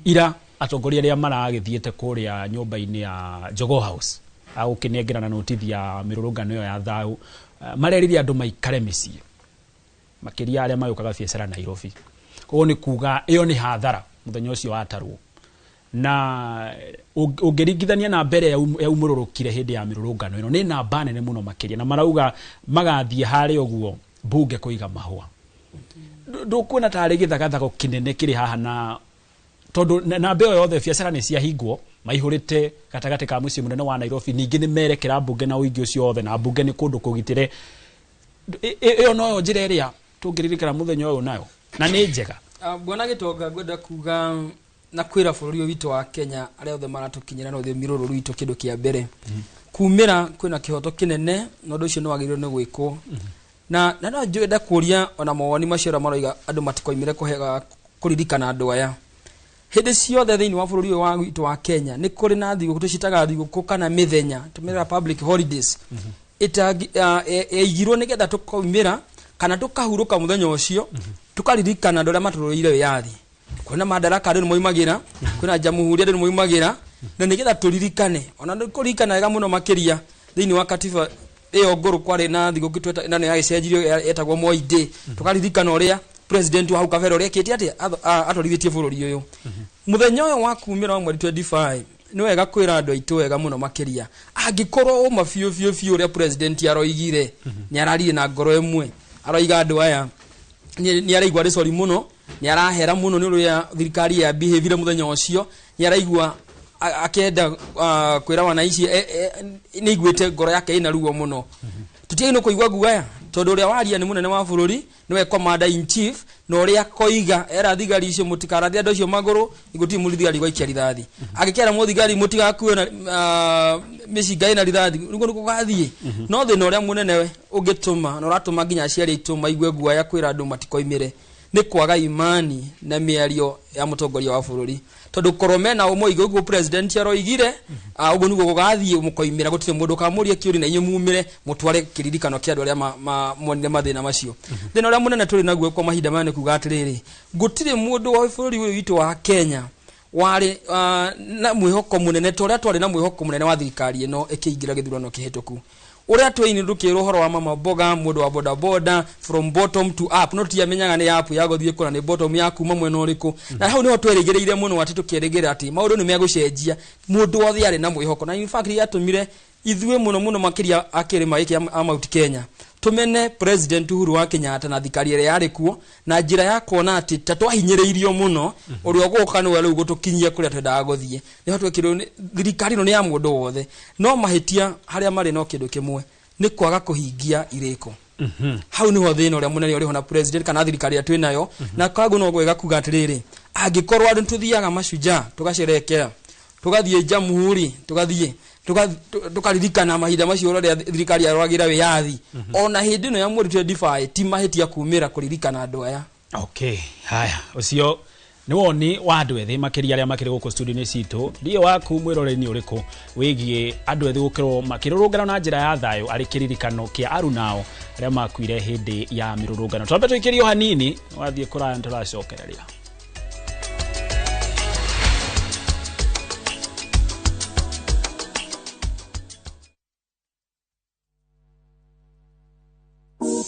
ira atongoria arĩa maragĩthiĩte kũrĩa nyũmba-inĩ ya Jogoo House agũkĩnengerana notithi ya mĩrũrũngano ĩyo ya thayũ, marerire andũ maikare mĩciĩ, makĩria arĩa magĩũkaga biacara Nairobi. Koguo nĩ kuga ĩyo nĩ hathara mũthenya ũcio watarwo, na ũngĩringithania na mbere yaumũrũrũkire hĩndĩ ya mĩrũrũngano ĩno, nĩ namba nene mũno makĩria, na marauga magathiĩ harĩa ũguo mbunge kũiga mahũa. Ndũkuona tarĩ gĩthagathago kĩnene kĩrĩ haha, na tondũ namba ĩyo yothe biacara nĩ ciahingwo, maihũrĩte gatagatĩ ka mũciĩ mũnene wa Nairobi, ningĩ nĩ merekera mbunge na ũingĩ ũcio wothe, na mbunge nĩ kũndũ kũgitĩre. Ĩyo noyo njĩra ĩrĩa tũngĩririkana mũthenya ũyũ nayo, na nĩ njega. Bwana Gĩtonga, ngwenda kuga na kwĩra bũrũri ũyũ witũ wa Kenya arĩa othe maratũkinyĩra na rũthiomi rũrũ rwitũ, kĩndũ kĩa mbere, kumĩra kwĩna kĩhoto kĩnene, na ũndũ ũcio nĩ wagĩrĩirwo nĩ gwĩkwo. Na no njenda kũria ona mawoni macio arĩa maroiga andũ matikoimĩre kũhega kũririkana andũ aya. Hĩndĩ ciothe thĩinĩ wa bũrũri ũyũ wa witũ wa Kenya nĩ kũrĩ na thigũkũ tũcitaga thigũkũ kana mĩthenya tũmĩraga public holidays yaigirwo nĩgetha tũkaumĩra kana tũkahurũka mũthenya ũcio, tũkaririkana andũ arĩa matũrũĩire wĩyathi. Kwĩna Madaraka andũ nĩmoimagĩra, kwĩna Jamhuri andũ nĩmoimagĩra, na nĩgetha tũririkane. Ona nĩ kũririkana wega mũno makĩria thĩinĩ wa katiba ĩyo ngũrũ kwarĩ na thigũkũ na nĩ yagĩcenjirio yetagwo Moi Day, tũkaririkana ũrĩa president wa hau kabere ũrĩa ekĩte atĩa atwarithĩtie bũrũri ũyũ. Mũthenya ũyũ wa kumĩra wa mweri 25 Nĩ wega kwĩra andũ aitũ wega mũno makĩria, angĩkorwo ũma biũ biũ biũ ũrĩa president aroigire, nĩ araririe na ngoro ĩmwe, aroiga andũ aya nĩ araigua arĩ sorry mũno, nĩ arahera mũno nĩ ũrĩa thirikari ya behavior mũthenya ũcio, nĩ araigua akĩenda kwĩra wananchi nĩ aiguĩte ngoro yake ĩna ruo mũno. Tũtiagĩrĩirwo kũigua guoya tondũ ũrĩa waria nĩ mũnene wa bũrũri, nĩwe commander in chief, na ũrĩa koiga era thigari icio mũtikarathe andũ acio magũrũ, gũtirĩ mũthigari gwaikia rithathi. Angĩkera mũthigari mũtigakue na mĩcinga ĩna rithathi, nĩguo nĩgũgathiĩ. No thĩna ũrĩa mũnene ũngĩtũma na ũratũma nginya aciari aitũ maigue guoya kwĩra andũ matikoimĩre nĩ kwaga imani na mĩario ya mũtongoria wa bũrũri, tondũ korwo mena ũmwe ũguo president aroigire, ũguo nĩguo gũgathiĩ, mũkoimĩra gũtirĩ mũndũ ũkamũria kĩũria, na inyuĩ mumĩre mũtware kĩririkano kĩa andũ arĩa monire mathĩna macio. Thĩna ũrĩa mũnene tũrĩ naguo kwa mahinda maya nĩ kuga atĩrĩrĩ, gũtirĩ mũndũ wa bũrũri ũyũ witũ wa Kenya warĩ na mwĩhoko mũnene ta ũrĩa twarĩ na mwĩhoko mũnene wa thirikari ĩno ĩkĩingĩra gĩthurano kĩhĩtũku. Ũrĩa twĩini tũkĩrwo ũhoro wa mama mboga, mũndũ wa boda boda, from bottom to up, no tiamenyaga nĩ up ya gũthiĩ kũna nĩ bottom ya kuma mwena ũrĩkũ. Na hau nĩho twerĩgĩrĩire mũno atĩ tũkĩerĩgĩrĩra atĩ maũndũ nĩ megũcenjia, mũndũ wothe arĩ na mwĩhoko. Na in fact yatũmire ithuĩ mũno mũno makĩria akĩrĩma gĩkĩ a Mount Kenya tumene President Uhuru wa Kenyatta na thirikari ĩrĩa yarĩ kuo na njĩra ya kuona atĩ ta twahinyĩrĩirio mũno, ũrĩa ũgũka nĩwe rĩu gũtũkinyia kũrĩa twendaga gũthiĩ. Nĩho twekĩrwo thirikari ĩno nĩ ya mũndũ wothe, no mahĩtia harĩa marĩ no kĩndũ kĩmwe, nĩ kwaga kũhingia irĩko. Hau nĩho thĩna ũrĩa mũnene ũrĩho na president kana thirikari ĩrĩa twĩ nayo. Na koguo no wega kuga atĩrĩrĩ, angĩkorwo andũ tũthiaga Mashujaa tũgacerekera, tũgathiĩ Jamhuri, tũgathiĩ tukaririkana mahinda macio ũrĩa thirikari yarũagĩra wĩyathi, ona hĩndĩ ĩno ya mweri 25 ti mahĩtia kumĩra kũririkana andũ aya. Okay, haya, ũcio nĩ woni wa andũ ethĩ makĩria arĩa makĩrĩ gũkũ studio-inĩ citũ. Ndiĩ waku mwĩroreri-inĩ ũrĩkũ wĩgiĩ andũ ethĩ gũkorwo makĩrũrũngana na njĩra ya thayũ arĩ kĩririkano kĩa arunao arĩa makuire hĩndĩ ya mĩrũrũngano. Twambe tũikĩrio hanini, wathiĩ kũraya nĩtũracokereria.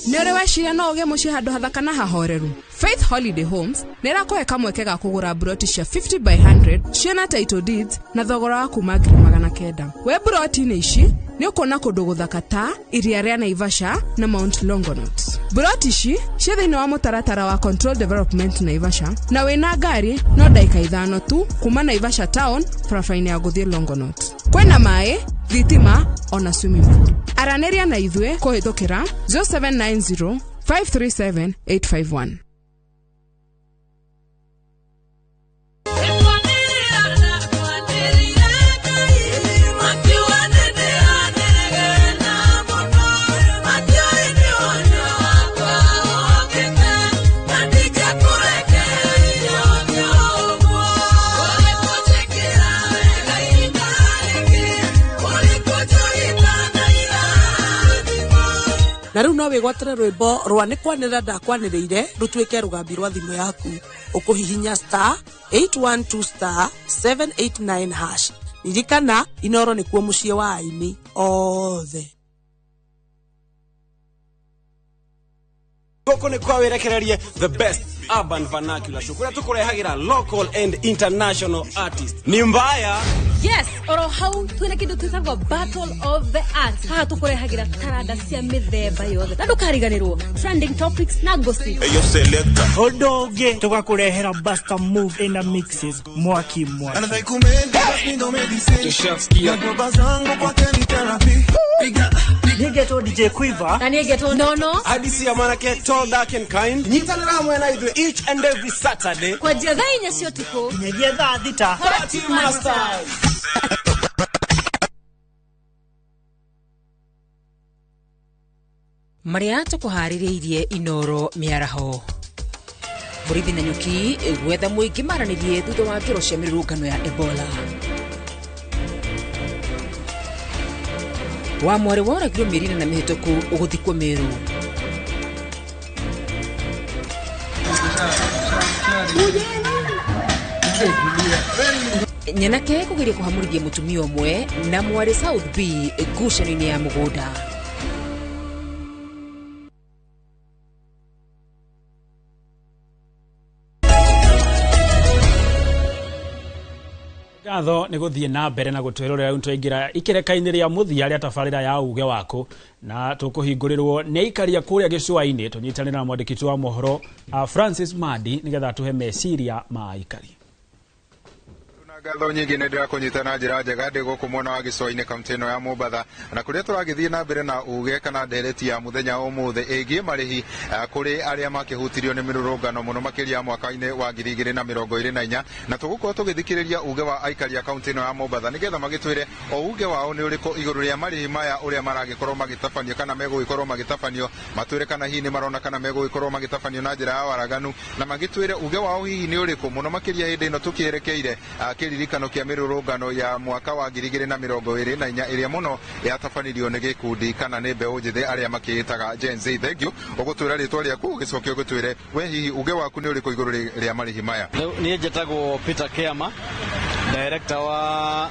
Nĩ ũrĩ weciria no ũgĩe mũciĩ handũ hathaka na hahoreru? Faith Holiday Homes nĩ ĩrakũhe kamweke ga kũgũra mburoti cia 50 by 100 ciĩna title deeds na thogora wa kuma 900,000. We mburoti-inĩ ici nĩ ũkuona kũndũ gũthaka ta iria rĩa Naivasha na Mount Longonot. Mburoti ici ciĩ thĩinĩ wa mũtaratara wa Control Development Naivasha, na wĩna ngari no ndagĩka 5 tu kuma Naivasha town barabara-inĩ ya gũthiĩ Longonot. Kwĩna maĩ, thitima ona swimming pool. Aranĩria na ithuĩ kũhĩtũkĩra 0790 537 851. Na rĩu no wĩgwatĩre rwĩmbo rwa nĩ kwanĩrĩra ndakwanĩrĩire rũtuĩke rũgambi rwa thimũ yaku. Ũkũhihinya star 812 star 789 hash. Ririkana Inoro nĩkuo mũciĩ wa aini othe. Gũkũ nĩ kwa wĩrekererie the best urban vernacular show kũrĩa tũkũrehagĩra local and international artists. Ni mbaya. Yes, oro hau twina kindu twitagwo Battle of the Arts. Haha tukurehagira taranda cia mithemba yothe na ndukariganirwo trending topics na gossip. Eyo selector. Undu ungi tugakurehera Buster Move ina mixes mwaki mwaki. Nigetwo DJ Quiver na nigetwo Nono. Hadisi ya mwanake tall dark and kind. Nyitanĩra hamwe na ithuĩ each and every Saturday kwanjia thaa 4 cia ũtukũ nginyagia thaa 6. Party Masters. Maria tũkũharĩrĩirie Inoro mĩaraho. Borithi na nyuki gwetha mũingĩ maranĩrie thutha wa ngero cia mĩrũrũngano ya Ebola. Wa mwarĩ woragirwo mĩeri ĩna mĩhĩtũku ũgũthikwo Meru. Nyanake kũgeria kũhamũrithia mũtumia ũmwe na mwarĩ South B ngucanio-inĩ ya mũgũnda. Ngatho nĩ gũthiĩ na mbere na gũtwĩrorera rĩu twaingĩra ikereka-inĩ rĩa mũthia rĩa tabarĩra ya uge waku na tũkũhingũrĩrwo nĩ aikaria kũrĩa gĩcũa-inĩ tũnyitanĩre na mwandĩki witũ wa mohoro Francis Madi nĩgetha atũhe meciria ma aikari. Ngatho nyingĩ nĩ ndĩrakũnyita na njĩra njega ndĩ gũkũ mwena wa gĩcũa-inĩ kaunti ĩno ya Mombatha na kũrĩa tũragĩthiĩ na mbere na uge kana ndereti ya mũthenya ũmũthĩ ĩgiĩ marĩhi kũrĩ arĩa makĩhutirio nĩ mĩrũrũngano mũno makĩria mwaka-inĩ wa 2024 na tũgũkorwo tũgĩthikĩrĩria uge wa aikari a kaunti ĩno ya Mombatha nĩgetha magĩtwĩre o uge wao nĩ ũrĩkũ igũrũ rĩa marĩhi maya ũrĩa maragĩkorwo magĩtabanio kana megũgĩkorwo magĩtabanio matwĩre kana hihi nĩ marona kana megũgĩkorwo magĩtabanio na njĩra ya waraganu na magĩtwĩre uge wao hihi nĩ ũrĩkũ mũno makĩria hĩndĩ ĩno tũkĩerekeire kĩririkano kĩa mĩrũrũngano ya mwaka wa 2024 ĩrĩa mũno yatabanirio nĩ gĩkundi kana nĩ mbeũ njĩthĩ arĩa makĩĩtaga Gen Z. Thank you. Ũgũtwĩra rĩtwa rĩaku ũgĩcoke ũgĩtwĩre we hihi uge waku nĩ ũrĩkũ igũrũ rĩa marĩhi maya. Niĩ njĩtagwo Peter Kiama, director wa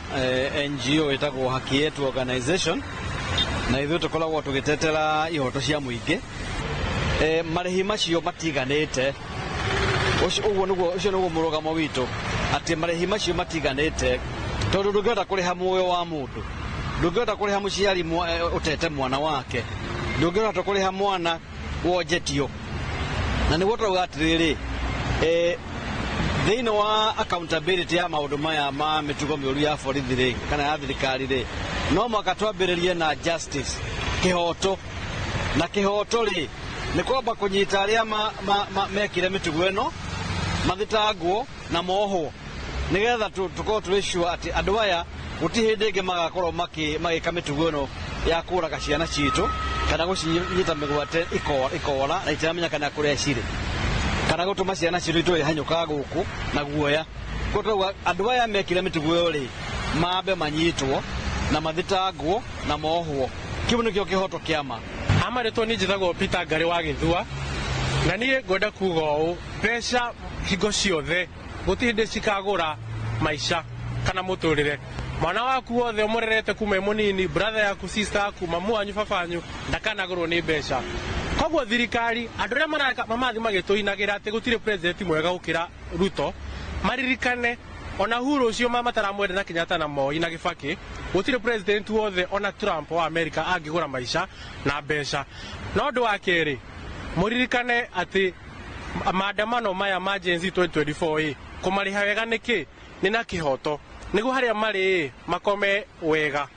NGO ĩtagwo Haki Yetu Organization, na ithuĩ tũkoragwo tũgĩtetera ihoto cia mũingĩ. Marĩhi macio matiganĩte, ũguo nĩguo ũcio nĩguo mũrũgamo witũ, atĩ marĩhi macio matiganĩte tondũ ndũngĩhota kũrĩha muoyo wa mũndũ, ndũngĩhota kũrĩha mũciari ũtete mwana wake, ndũngĩhota kũrĩha mwana wonjetio. Na nĩguo tũrauga atĩrĩrĩ, thĩinĩ wa accountability ya maũndũ maya ma mĩtugo mĩũru ya borithi rĩ kana ya thirikari rĩ, no mũhaka twambĩrĩrie na justice, kĩhoto. Na kĩhoto rĩ nĩ kwamba kũnyita arĩa mekire mĩtugo ĩno mathitangwo na mohwo nĩgetha tũkorwo tũrĩ sure atĩ andũ aya gũtirĩ hĩndĩ ĩngĩ magakorwo magĩka mĩtugo ĩno ya kũraga ciana citũ kana gũcinyita mĩgwate ikora na itiramenya kana kũrĩa cirĩ kana gũtũma ciana citũ itũre hanyũkaga gũkũ na guoya. Koguo tũrauga andũ aya mekire mĩtugo ĩyo rĩ mambe manyitwo na mathitangwo na mohwo. Kĩu nĩkĩo kĩhoto kĩa ma. Amarĩtwo niĩ njĩtagwo Peter Ngarĩ wa Gĩthua na niĩ ngwenda kuga ũũ, mbeca hingo ciothe gũtirĩ hĩndĩ cikagũra maica kana mũtũrĩre. Mwana waku wothe ũmũrerete kuma e mũnini, brother yaku, sister yaku, mamu wanyu, baba wanyu ndakanagũrwo nĩ mbeca. Koguo thirikari andũ arĩa mamathi magĩtũinagĩra atĩ gũtirĩ president mwega gũkĩra Ruto maririkane ona Uhuru ũcio mataramwenda na Kenyatta na Moi na Kibaki, gũtirĩ president wothe ona Trump wa America angĩgũra maica na mbeca. Na ũndũ wa kerĩ mũririkane atĩ maandamano maya ma Gen Z 2024 kũmarĩha wega nĩkĩ nĩ na kĩhoto nĩguo harĩa marĩ makome wega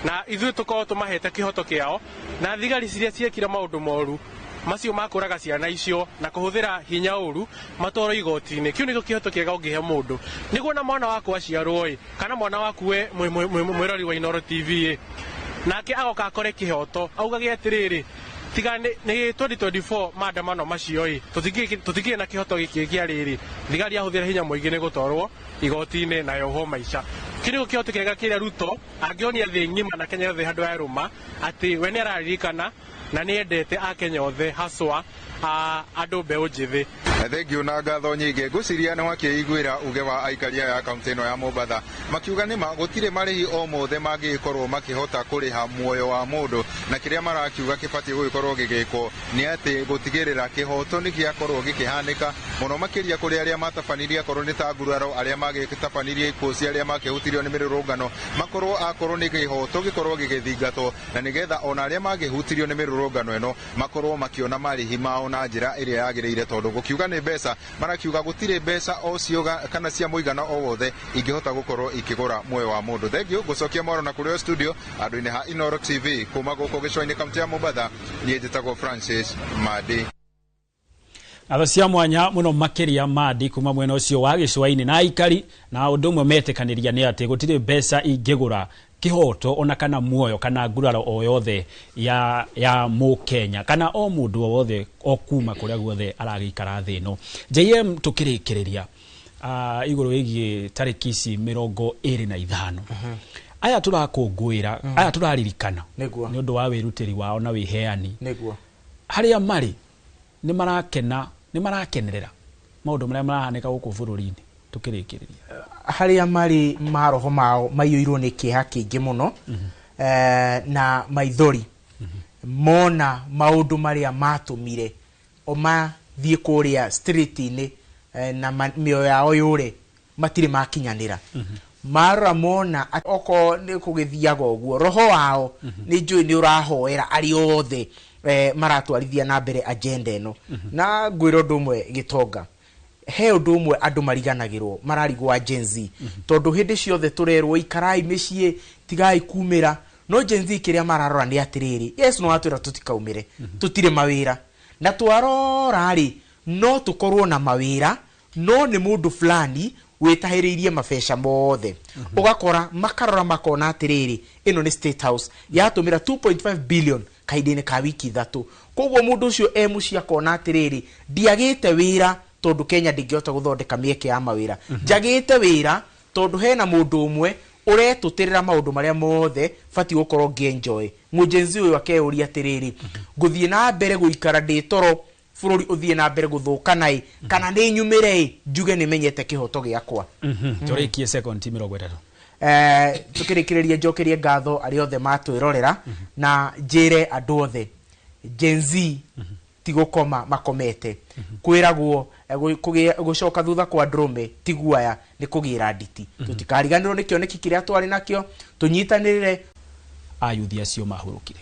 na ithuĩ tũkorwo tũmahete kĩhoto kĩao na thigari ciria ciekire maũndũ moru macio makũraga ciana icio na kũhũthĩra hinya ũru matwarwo igoti-inĩ. Kĩu nĩkĩo kĩhoto kĩega ũngĩhe mũndũ nĩguo na mwana waku aciarwo ĩ kana mwana waku we mwĩrori wa Inooro TV ĩ nake agoka akore kĩhoto augage atĩrĩrĩ tiga nĩ 2024 maandamano macio ĩ tũtikĩrĩ na kĩhoto gĩkĩ kĩa rĩrĩ thigari ahũthĩra hinya mũingĩ nĩ gũtwarwo igoti-inĩ na yohwo maica. Kĩu nĩkĩo kĩhoto kĩega kĩrĩa Ruto angĩonia thĩ ng'ima na Kenya yothe handũ ya rũma atĩ we nĩ araririkana na nĩ endete akenya othe haswa andũ mbeũ njĩthĩ. Thengiũ na ngatho nyingĩ. Ngwĩciria nĩ wakĩiguĩra uge wa aikari aya a kaunti ĩno ya Mombatha makiuga nĩma gũtirĩ marĩhi o mothe mangĩgĩkorwo makĩhota kũrĩha muoyo wa mũndũ na kĩrĩa marakiuga kĩbatiĩ gũgĩkorwo gĩgĩkwo nĩ atĩ gũtigĩrĩra kĩhoto nĩ gĩakorwo gĩkĩhanĩka mũno makĩria kũrĩ arĩa matabanirie akorwo nĩ ta nguraro arĩa magĩtabanirie ikuũ cia arĩa makĩhutirio nĩ mĩrũrũngano makorwo akorwo nĩ kĩhoto gĩkorwo gĩgĩthingatwo na nĩgetha ona arĩa magĩhutirio nĩ mĩrũrũngano ĩno makorwo makĩona marĩhi mao na njĩra ĩrĩa yagĩrĩire tondũ gũkiuga nĩ mbeca marakiuga gũtirĩ mbeca o cio kana cia mũigana o wothe ingĩhota gũkorwo ikĩgũra muoyo wa mũndũ. Thengiũ ngũcokia mwaro na kũrĩ o studio andũ-inĩ ha Inooro TV kuma gũkũ gĩcũa-inĩ kaunti ya Mombatha. Niĩ njĩtagwo Francis Madi. Ngatho cia mwanya mũno makĩria Madi kuma mwena ũcio wa gĩcũa-inĩ na aikari na ũndũ ũmwe metĩkanĩria nĩ atĩ gũtirĩ mbeca ingĩgũra kĩhoto ona kana muoyo kana nguraro o yothe ya mũkenya kana o mũndũ o wothe o kuma kũrĩa guothe aragĩikara thĩ ĩno. JM tũkĩrĩkĩrĩria igũrũ wĩgiĩ tarĩki ici 25 aya tũrakũngũĩra aya tũraririkana nĩ ũndũ wa wĩrutĩri wao na wĩheani harĩa marĩ nĩ marakena nĩ marakenerera maũndũ marĩa marahanĩka gũkũ bũrũri-inĩ tũkĩrĩkĩrĩria harĩa marĩ maroho mao maiyũirwo nĩ kĩeha kĩingĩ mũno na maithori mona maũndũ marĩa matũmire o mathiĩ kũrĩa street-inĩ na mĩoyo yao yũre matirĩ makinyanĩra. Marora mona okorwo nĩ kũgĩthiaga ũguo, roho wao nĩ njũĩ nĩ ũrahoera arĩa othe maratwarithia na mbere agenda ĩno. Na ngwĩra ũndũ ũmwe, Gĩtonga, he ũndũ ũmwe andũ mariganagĩrwo, mararigwo Gen Z, tondũ hĩndĩ ciothe tũrerwo ikarai mĩciĩ, tigai kumĩra, no Gen Z kĩrĩa mararora nĩ atĩrĩrĩ, yes, no watwĩra tũtikaumĩre, tũtirĩ mawĩra, na twarora rĩ, no tũkorwo na mawĩra, no nĩ mũndũ fulani wĩtahĩrĩirie mabeca mothe. Ũgakora makarora makona atĩrĩrĩ, ĩno nĩ State House yatũmĩra 2.5 billion kahinda-inĩ ka wiki 3. Koguo mũndũ ũcio e mũciĩ akona atĩrĩrĩ, ndiagĩte wĩra tondũ Kenya ndĩngĩhota gũthondeka mĩeke ya mawĩra, njagĩte wĩra tondũ hena mũndũ ũmwe ũretũtĩrĩra maũndũ marĩa mothe batiĩ gũkorwo ngĩenjoy. Mũjenzi ũyũ akeyũria atĩrĩrĩ, ngũthiĩ na mbere gũikara ndĩ toro bũrũri ũthiĩ na mbere gũthũkana ĩ, kana nĩ nyumĩre ĩ njuge nĩ menyete kĩhoto gĩakwa? Tũrĩkie sekondi 30. Tukĩrĩkĩrĩria, njokerie ngatho arĩa othe matwĩrorera na njĩre andũ othe Gen Z ti gũkoma makomete. Kwĩragwo gũcoka thutha kwa ndũrũme ti guaya, nĩ kũgĩra nditi. Tũtikariganĩrwo nĩ kĩoneki kĩrĩa twarĩ nakĩo, tũnyitanĩrĩre. Ayuthi acio mahurũkire.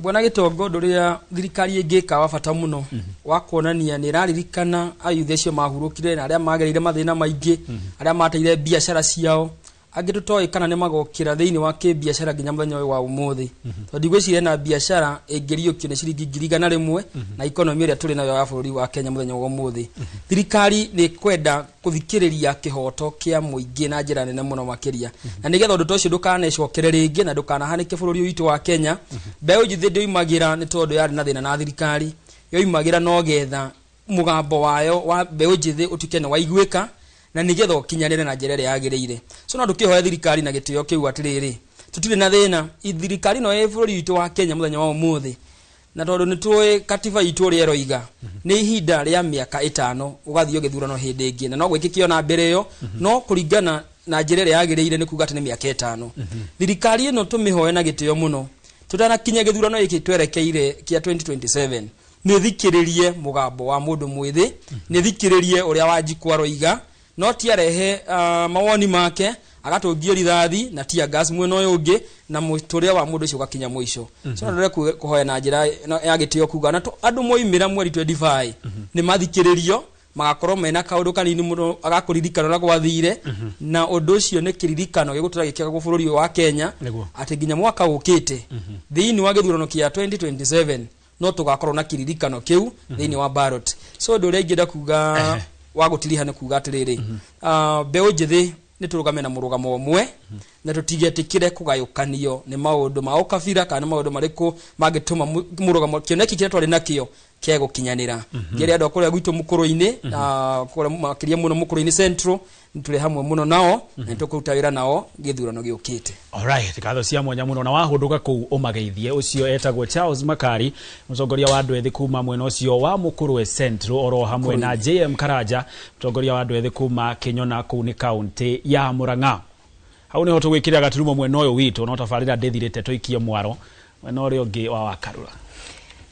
Bwana Gĩtongo, ũndũ ũrĩa thirikari ĩngĩka wa bata mũno wa kuonania nĩ ĩraririkana ayuthi acio mahurũkire na arĩa magereire mathĩna maingĩ, arĩa mateire biacara ciao, angĩ tũtoĩ kana nĩ magokĩra thĩinĩ wa kĩbiacara nginya mũthenya ũyũ wa ũmũthĩ, tondũ ndigwĩciria na biacara ĩngĩriũkio nĩ ciringi 100,000 na ikonomi ĩrĩa tũrĩ nayo ya bũrũri wa Kenya mũthenya wa ũmũthĩ. Thirikari nĩ kwenda kũthikĩrĩria kĩhoto kĩa mũingĩ na njĩra nene mũno makĩria, na nĩgetha ũndũ ta ũcio ndũkanecokere rĩngĩ na ndũkanahanĩke bũrũri ũyũ witũ wa Kenya. Mbeũ njĩthĩ ndĩoimagĩra nĩ tondũ yarĩ na thĩna na thirikari, yoimagĩra no getha mũgambo wayo wa mbeũ njĩthĩ ũtuĩke nĩ waiguĩka na nĩgetha ũkinyanĩre na njĩra ĩrĩa yagĩrĩire. So no ndũkĩhoya thirikari na gĩtĩo kĩu atĩrĩrĩ, tũtirĩ na thĩna thirikari ĩno ĩ bũrũri witũ wa Kenya mũthenya wa ũmũthĩ, na tondũ nĩ tũĩ katiba itũ ũrĩa ĩroiga nĩ ihinda rĩa mĩaka 5 ũgathiĩ gĩthurano hĩndĩ ĩngĩ, na no gwĩkĩke ona mbere ĩyo, no kũringana na njĩra ĩrĩa yagĩrĩire nĩ kuga atĩ nĩ mĩaka 5. Thirikari ĩno tũmĩhoe na gĩtĩo mũno, tũtanakinya gĩthurano gĩkĩ twerekeire kĩa 2027, nĩ thikĩrĩrie mũgambo wa mũndũ mwĩthĩ, nĩ thikĩrĩrie ũrĩa Wanjikũ aroiga, no ti arehe mawoni make agatũngio rithathi na tear gas mwena ũyũ ũngĩ, na mũtũrĩre wa mũndũ ũcio ũgakinya mũico. So ndĩrenda kũhoya na njĩra ya gĩtĩo kuga na andũ moimĩra mweri 25 nĩ mathikĩrĩrio, magakorwo mena kaũndũ kanini mũno agakũririkana ũrĩa gwathire, na ũndũ ũcio nĩ kĩririkano gĩgũtũra gĩkĩagwo bũrũri ũyũ wa Kenya atĩ nginya mwaka ũkĩte thĩinĩ wa gĩthurano kĩa 2027 no tũgakorwo na kĩririkano kĩu thĩinĩ wa ballot. So ũndũ ũrĩa ingĩenda kuga wa gũtiriha nĩ kuga atĩrĩrĩ, mbeũ njĩthĩ nĩ tũrũgame na mũrũgamo ũmwe na tũtigetĩkĩre kũgayũkanio nĩ maũndũ ma ũkabira kana maũndũ marĩkũ mangĩtũma mũrũgamo kĩoneki kĩrĩa twarĩ nakĩo kĩage gũkinyanĩra. Ngĩrĩ andũ a kũrĩa gwitũ mũkũrũ-inĩ, kũrĩa makĩria mũno mũkũrũ-inĩ Central, nĩ tũrĩ hamwe mũno nao na nĩ tũkũruta wĩra nao gĩthurano gĩũkĩte. Alright, ngatho cia mwanya mũno, na wahũndũka kũu ũmageithie. Ũcio etagwo Charles Makari, mũtongoria wa andũ ethĩ kuma mwena ũcio wa Mũkũrwe Central, oro hamwe na JM Karanja, mũtongoria wa andũ ethĩ kuma Kĩnyona kũu nĩ kaũntĩ ya Murang'a. Hau nĩho tũgwĩkĩrĩra gaturumo mwena ũyũ witũ, no tabarĩra ndĩthirĩte tũikie mwaro mwena ũrĩa ũngĩ wa Wakarura.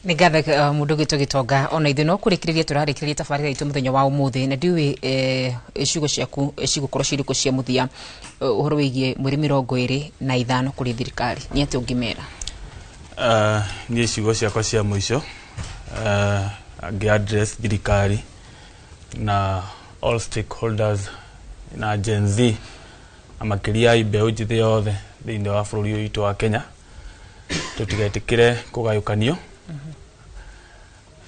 Nĩ ngatho mũndũ gwitũ Gĩtonga, ona ithuĩ no kũrĩkĩrĩria tũrarĩkĩrĩria tabarĩra itũ mũthenya wa ũmũthĩ, na ndiũĩ ciugo ciaku cigũkorwo cirĩkũ cia mũthia ũhoro wĩgiĩ mweri 25 kũrĩ thirikari, nĩ atĩa ũngĩmera? Niĩ ciugo ciakwa cia mũico ngĩ address thirikari na all stakeholders na Gen Z na makĩria mbeũ njĩthĩ yothe thĩinĩ wa bũrũri ũyũ witũ wa Kenya, tũtigetĩkĩre kũgayũkanio,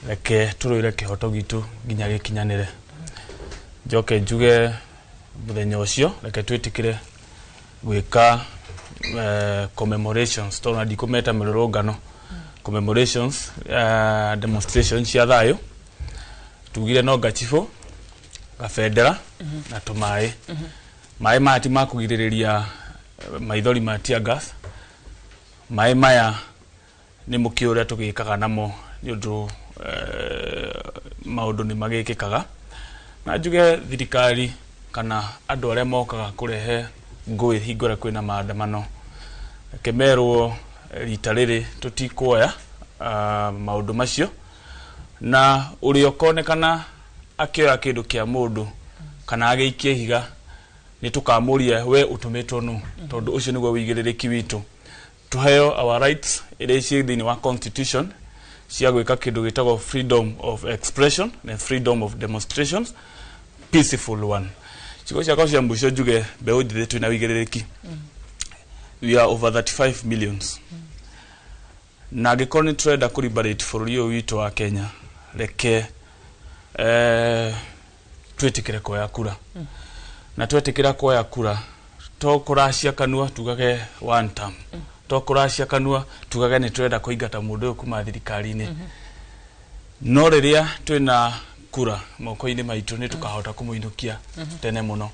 reke tũrũĩre kĩhoto gitũ nginya gĩkinyanĩre. Njoke njuge mũthenya ũcio reke twĩtĩkĩre gwĩka commemorations, tondũ na ndikũmeta mĩrũrũngano, commemorations, demonstrations cia thayũ. Tugire no ngachibũ, gabendera na tũmaĩ. Maĩ maya ti ma kũgirĩrĩria maithori ma tear gas, maĩ maya nĩ mũkĩ ũrĩa tũgĩkaga namo nĩ ũndũ maũndũ nĩ magĩkĩkaga. Na njuge thirikari kana andũ arĩa mokaga kũrehe ngũĩ hingo ĩrĩa kwĩna maandamano, reke merwo rita rĩrĩ tũtikuoya maũndũ macio, na ũrĩa ũkonekana akĩoya kĩndũ kĩa mũndũ kana agĩikie ihiga Nĩ tũkamũria we ũtũmĩtwo nũ, tondũ ũcio nĩguo wĩigĩrĩrĩki witũ. Tuheo our rights iria ciĩ thĩinĩ wa constitution cia gwĩka kĩndũ gĩtagwo freedom of expression na freedom of demonstrations, peaceful one. Ciugo ciakwa cia mũico njuge mbeũ njĩthĩ twĩna wĩigĩrĩrĩki. We are over 35 millions, na angĩkorwo nĩ tũrenda kũ liberate bũrũri ũyũ witũ wa Kenya, reke twĩtĩkĩre kuoya kura. Na twetĩkĩra kuoya kura, to kũracia kanua tugage one term, to kũracia kanua tugage nĩ tũrenda kũingata mũndũ ũyũ kuma thirikari-inĩ. No rĩrĩa twĩna kura moko-inĩ maitũ, nĩ tũkahota kũmũinũkia tene mũno.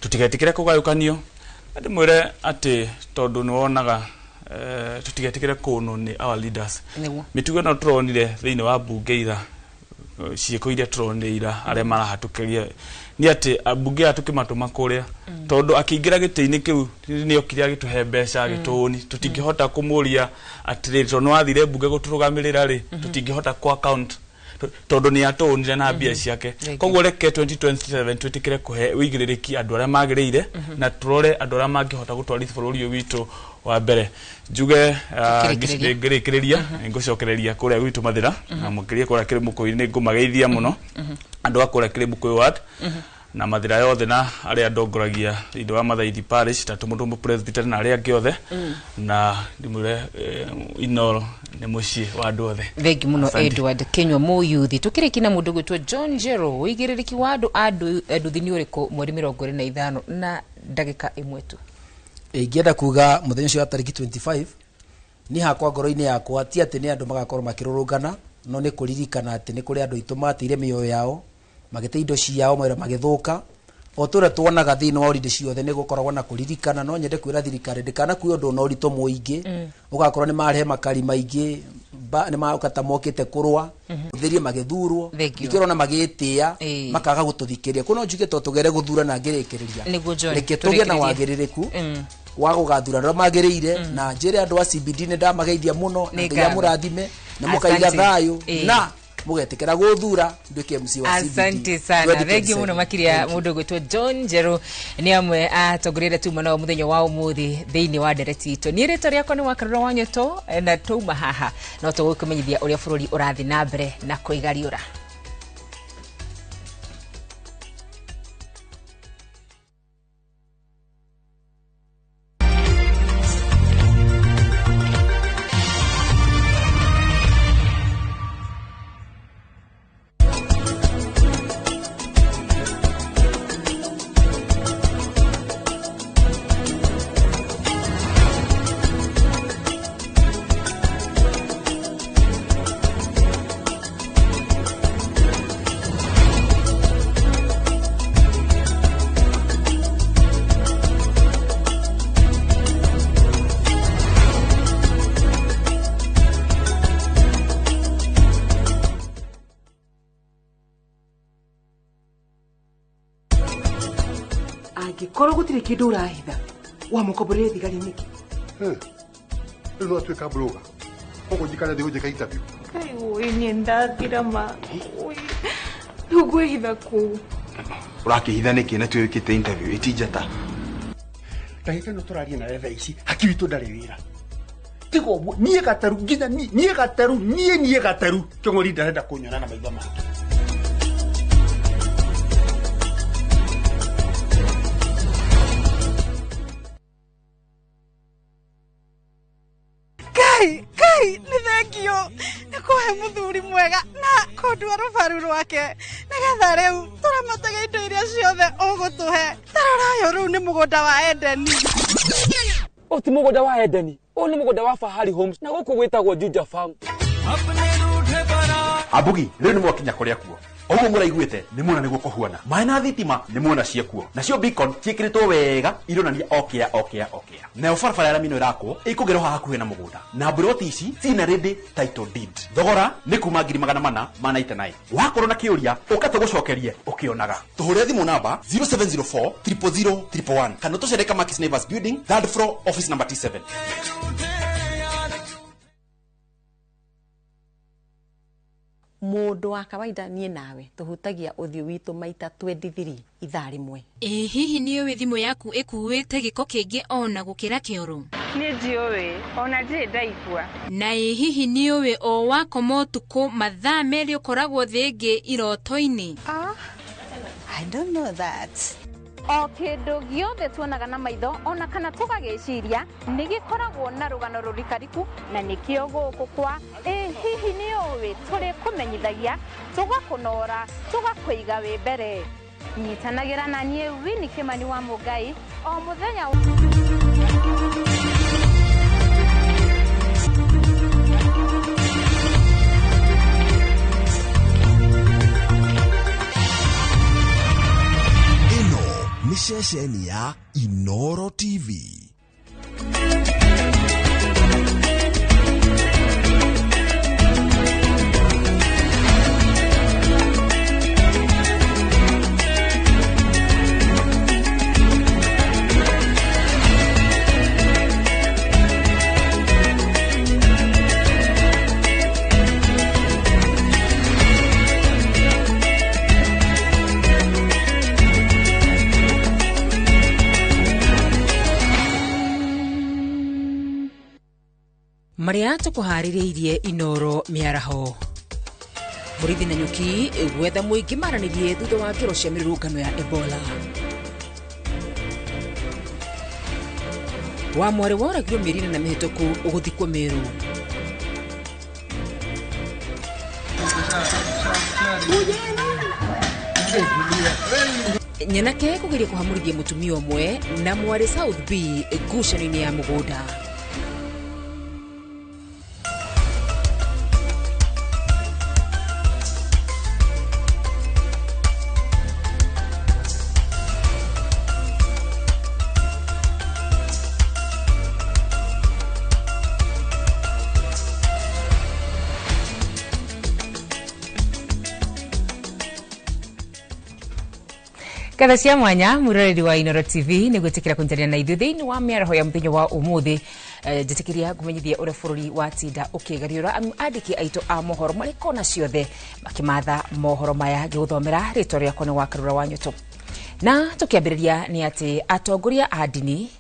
Tũtigetĩkĩre kũgayũkanio. Na ndĩmwĩre atĩ tondũ nĩ wonaga tũtigetĩkĩre kũnwo nĩ our leaders. Mĩtugo ĩno tũronire thĩinĩ wa mbunge ira, ciĩko iria tũronire ira arĩa marahatũkĩria nĩ atĩ ambunge aya tũkĩmatũma kũrĩa, tondũ akĩingĩra gĩtĩ-inĩ kĩu nĩ okire agĩtũhe mbeca, agĩtũũni. Tũtingĩhota kũmũria atĩrĩrĩ, tondũ nĩ wathire mbunge gũtũrũgamĩrĩra rĩ, tũtingĩhota kũ account tondũ nĩ atũũnire na mbia ciake. Koguo reke 2027 twĩtĩkĩre kũhe wĩigĩrĩrĩki andũ arĩa magĩrĩire, na tũrore andũ arĩa mangĩhota gũtwarithia bũrũri ũyũ witũ wa mbere. Njuge Tũkĩrĩkĩrĩria. Ngĩrĩkĩrĩria, ngũcokereria kũrĩa gwitũ Mathĩra, na makĩria kũrĩa Kĩrĩmũkũyũ. Nĩ ngũmageithia mũno andũ a kũrĩa Kĩrĩmũkũyũ ward na Mathĩra yothe, na arĩa ndongoragia thĩinĩ wa Mathaithi Parish ta Tũmũtũmũ Presbytery na arĩa angĩ othe, na ndĩmwĩre Inoro nĩ mũciĩ wa andũ othe. Thengi muno. Asante. Edward Kenywa Mũyuthi. Tũkĩrĩkia na mũndũ gwĩtwo John Jero, ũigĩrĩrĩki wa andũ a nduthi nĩ ũrĩkũ mweri 25, na ndagĩka ĩmwe tu? Ingĩenda kuga mũthenya ũcio wa tarĩki 25, niĩ hakwa ngoro-inĩ yakwa ti atĩ nĩ andũ magakorwo makĩrũrũngana, no nĩ kũririkana atĩ nĩ kũrĩ andũ aitũ mateire mĩoyo yao, magĩte indo ciao, mawĩra magĩthũka. O tũrĩa tuonaga thĩinĩ wa holiday ciothe nĩ gũkoragwo na kũririkana, no nyende kwĩra thirikari ndĩkanakue ũndũ na ũritũ mũingĩ, ũgakorwo nĩ marehe makari maingĩ nĩ maoka ta mokĩte kũrũa thirie magĩthurwo. Thank you. Ningĩ ũrona magĩtĩa makaga gũtũthikĩria. Kũ no njuge to tũgere gũthura na ngĩrĩkĩrĩria, Nĩguo, John, reke tũgĩe na tũrĩkĩrĩrie. wagĩrĩrĩku wa gũgathura arĩa magĩrĩire. Na njĩre andũ a CBD nĩ ndamageithia mũno, na Nĩ Ngai ngatho. amũrathime na mũkaiga Asante. thayũ na mũgetĩkĩra gũthura nduĩke MC wa CBD Asante sana. 2027. Thengi muno makiria. Mundu gwitwo John Njeru nĩ amwe atongoria arĩa tuma nao mũthenya wa ũmũthĩ thĩinĩ wa ndereti itũ. Niĩ rĩtwa rĩakwa nĩ Wakarura wa Nyoto, na twauma haha no tũgũkũmenyithia ũrĩa bũrũri ũrathiĩ na mbere na kwĩgariũra. Angĩkorwo gũtirĩ kĩndũ ũrahitha, wamũkomborire thigari nĩkĩ? Rĩu no atuĩka blogger, koguo njikare thĩ gũnjĩka interview. Kai ũĩ niĩ ndathira ma. Ũĩ, rĩu ngwĩhitha kũu? Ũrakĩhitha nĩkĩ na twĩkĩte interview ĩti njata? Ndagĩka ĩno tũraria nawe thaa ici haki witũ ndarĩ wĩra. Tiga ũguo niĩ gateru nginya niĩ gateru niĩ gateru kĩng'ori ndarenda kũnyona na maitho make. Kai kai, nĩ thengio nĩ kũhe mũthuri mwega na kũndua rũbaru rwake, nĩgetha rĩu tũramatage indo iria ciothe ũgũtũhe. Tarora ũyũ, rĩu nĩ mũgũnda wa Edeni. Ũyũ ti mũgũnda wa Edeni, ũyũ nĩ mũgũnda wa Fahari Homes, na gũkũ gwĩtagwo Juja Farm. Ambugi rĩu nĩ mwakinya kũrĩa kuo ũguo mũraiguĩte nĩ muona nĩguo kũhuana maĩ na thitima nĩ muona ciekuo, nacio beacon ciĩkĩrĩtwo wega ironania okĩa okĩa okĩa. Nayo barabara ya rami ĩno ĩrakwo ĩkũgerwo haha hakuhĩ na mũgũnda, na mburoti ici ciina ready title deed. Thogora nĩ kuma 499,000. Wakorwo na kĩũria ũka tũgũcokerie ũkĩonaga. Tũhũre thimũ namba 0704 000 111 kana ũtũcere Kamakis Neighbors Building, third floor, office number T7. Mundu wa kawaida nie nawe tuhutagia uthiu witu maita 23 ithaa rimwe. Ĩ hihi nĩ ũĩ thimũ yaku ĩkuĩte gĩko kĩingĩ ona gũkĩra kĩoro? Nĩ njũĩ ona ndirĩ ndaigua. Na ĩ hihi nĩ ũĩ o wakoma ũtukũ mathaa merĩ ũkoragwo thĩ ĩngĩ iroto-inĩ? I don't know that. O kĩndũ gĩothe tuonaga na maitho ona kana tũgagĩciria nĩ gĩkoragwo na rũgano rũrikariku, na nĩkĩo gũkũ kwa ĩ hihi nĩ ũĩ tũrĩkũmenyithagia, tũgakũnora, tũgakũiga wĩ mbere. Nyitanagĩra na niĩ Winnie Kimani wa Mũngai o mũthenya. Nĩ ceceni ya Inoro TV. Maria tukuharĩrĩirie Inoro mĩaraho. Mũrĩithi na nyuki gwetha mũingĩ maranĩrie thutha wa ngero cia mĩrũrũngano ya Ebola. Wa mwarĩ woragirwo mĩeri ĩna mĩhĩtũku ũgũthikwo Meru. Nyanake kũgeria kũhamũrithia mũtumia ũmwe na mwarĩ South B ngucanio-inĩ ya mũgũnda. Ngatho cia mwanya mwiroreri wa Inoro TV nĩ gwĩtĩkĩra kũnyitanĩra na ithuĩ thĩinĩ wa mĩaraho ya mũthenya wa ũmũthĩ. Njĩtĩkĩria ngũmenyithie ũrĩa bũrũri watinda ũkĩgariũra andĩki aitũ a mohoro marĩ kona ciothe makĩmatha mohoro maya. Ngĩgũthomera rĩtwa rĩakwa nĩ Wakarura wa Nyũtũ. Na tũkĩambĩrĩria nĩ atĩ atongoria a ndini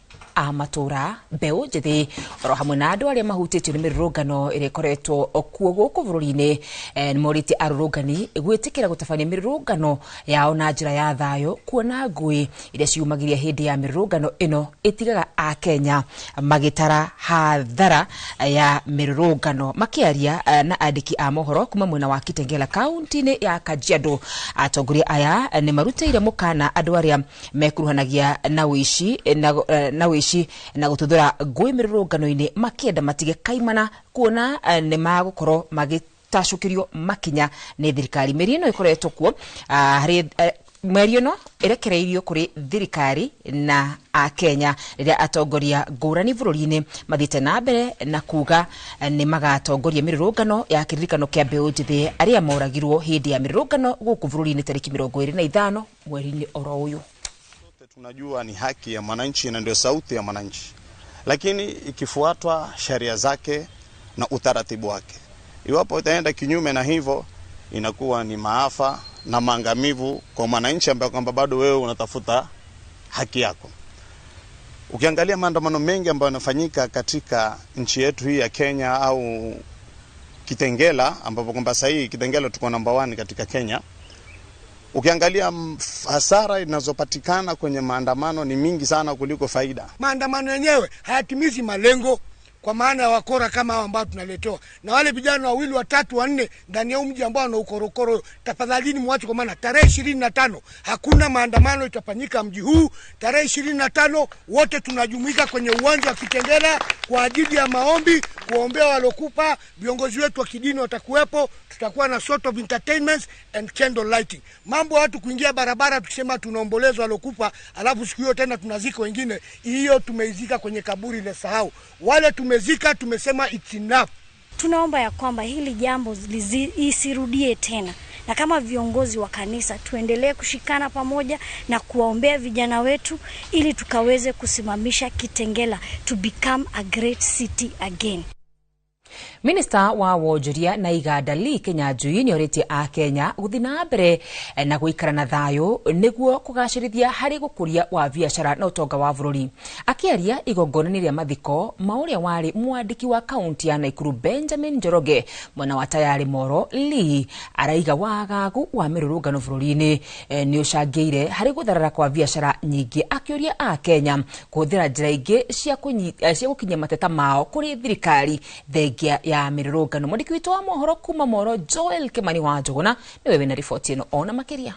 a matũra, mbeũ njĩthĩ oro hamwe na andũ arĩa mahutĩtio nĩ mĩrũrũngano ĩrĩa ĩkoretwo kuo gũkũ bũrũri-inĩ nĩ morĩtie arũrũngani gwĩtĩkĩra gũtabania mĩrũrũngano yao na njĩra ya thayũ, kuona ngũĩ iria ciumagĩria hĩndĩ ya mĩrũrũngano ĩno ĩtigaga Akenya magĩtara hathara ya mĩrũrũngano. Makĩaria na andĩki a mohoro kuma mwena wa Kitengela kaunti-inĩ ya Kajiado, atongoria aya nĩ marutĩire mũkana andũ arĩa mekuruhanagia na ũici na gũtuthũra ngũĩ mĩrũrũngano-inĩ, makĩenda matige kaimana kuona nĩ magũkorwo magĩtacũkĩrio makinya nĩ thirikari. Mĩri ĩno ĩkoretwo kuo harĩ mĩario ĩno ĩrekereirio kũrĩ thirikari na Akenya rĩrĩa atongoria ngũrani bũrũri-inĩ mathiĩte na mbere na kuga nĩ magatongoria mĩrũrũngano ya kĩririkano kĩa mbeũ njĩthĩ arĩa moragirwo hĩndĩ ya mĩrũrũngano gũkũ bũrũri-inĩ tarĩki 25 mweri-inĩ oro ũyũ. Tunajua ni haki ya mwananchi na ndio sauti ya mwananchi, lakini ikifuatwa sheria zake na utaratibu wake. Iwapo itaenda kinyume na hivyo, inakuwa ni maafa na maangamivu kwa mwananchi ambaye kwamba bado wewe unatafuta haki yako. Ukiangalia maandamano mengi ambayo yanafanyika katika nchi yetu hii ya Kenya au Kitengela, ambapo kwamba sasa hii Kitengela tuko number 1 katika Kenya. Ukiangalia hasara inazopatikana kwenye maandamano ni mingi sana kuliko faida. Maandamano yenyewe hayatimizi malengo, kwa maana wakora kama hao ambao tunaletewa na wale vijana wawili watatu wanne ndani ya mji ambao wana ukorokoro, tafadhalini muache, kwa maana tarehe 25 hakuna maandamano itafanyika mji huu. Tarehe 25 wote tunajumuika kwenye uwanja wa Kitengela kwa ajili ya maombi, kuombea walokufa. Viongozi wetu wa kidini watakuwepo, tutakuwa na sort of entertainments and candle lighting. Mambo watu kuingia barabara tukisema tunaomboleza walokufa, alafu siku hiyo tena tunazika wengine, hiyo tumeizika kwenye kaburi ile sahau. Wale tumezika tumesema it's enough. Tunaomba ya kwamba hili jambo isirudie tena, na kama viongozi wa kanisa tuendelee kushikana pamoja na kuwaombea vijana wetu ili tukaweze kusimamisha Kitengela to become a great city again. Minister wa wonjoria na iganda Lee Kinyanjui nĩ orĩtie a Kenya gũthiĩ na mbere na gũikara na thayũ nĩguo kũgacĩrithia harĩ gũkũria wa biacara na ũtonga wa bũrũri. Akĩaria igongona-inĩ rĩa mathiko ma ũrĩa warĩ mwandĩki wa kaunti ya Nakuru Benjamin Njoroge mwena wa Tayari Moro, Lee araiga wagagu wa mĩrũrũngano bũrũri-inĩ nĩ ũcangĩire harĩ gũtharara kwa biacara nyingĩ, akĩũria a Kenya kũhũthĩra njĩra ingĩ cia gũkinyia mateta mao kũrĩ thirikari thengia ya mĩrũrũngano. Mwandĩki witũ wa mohoro kuma Moro Joel Kimani wa Njũgũna nĩwe wĩna riboti ĩno ona makĩria.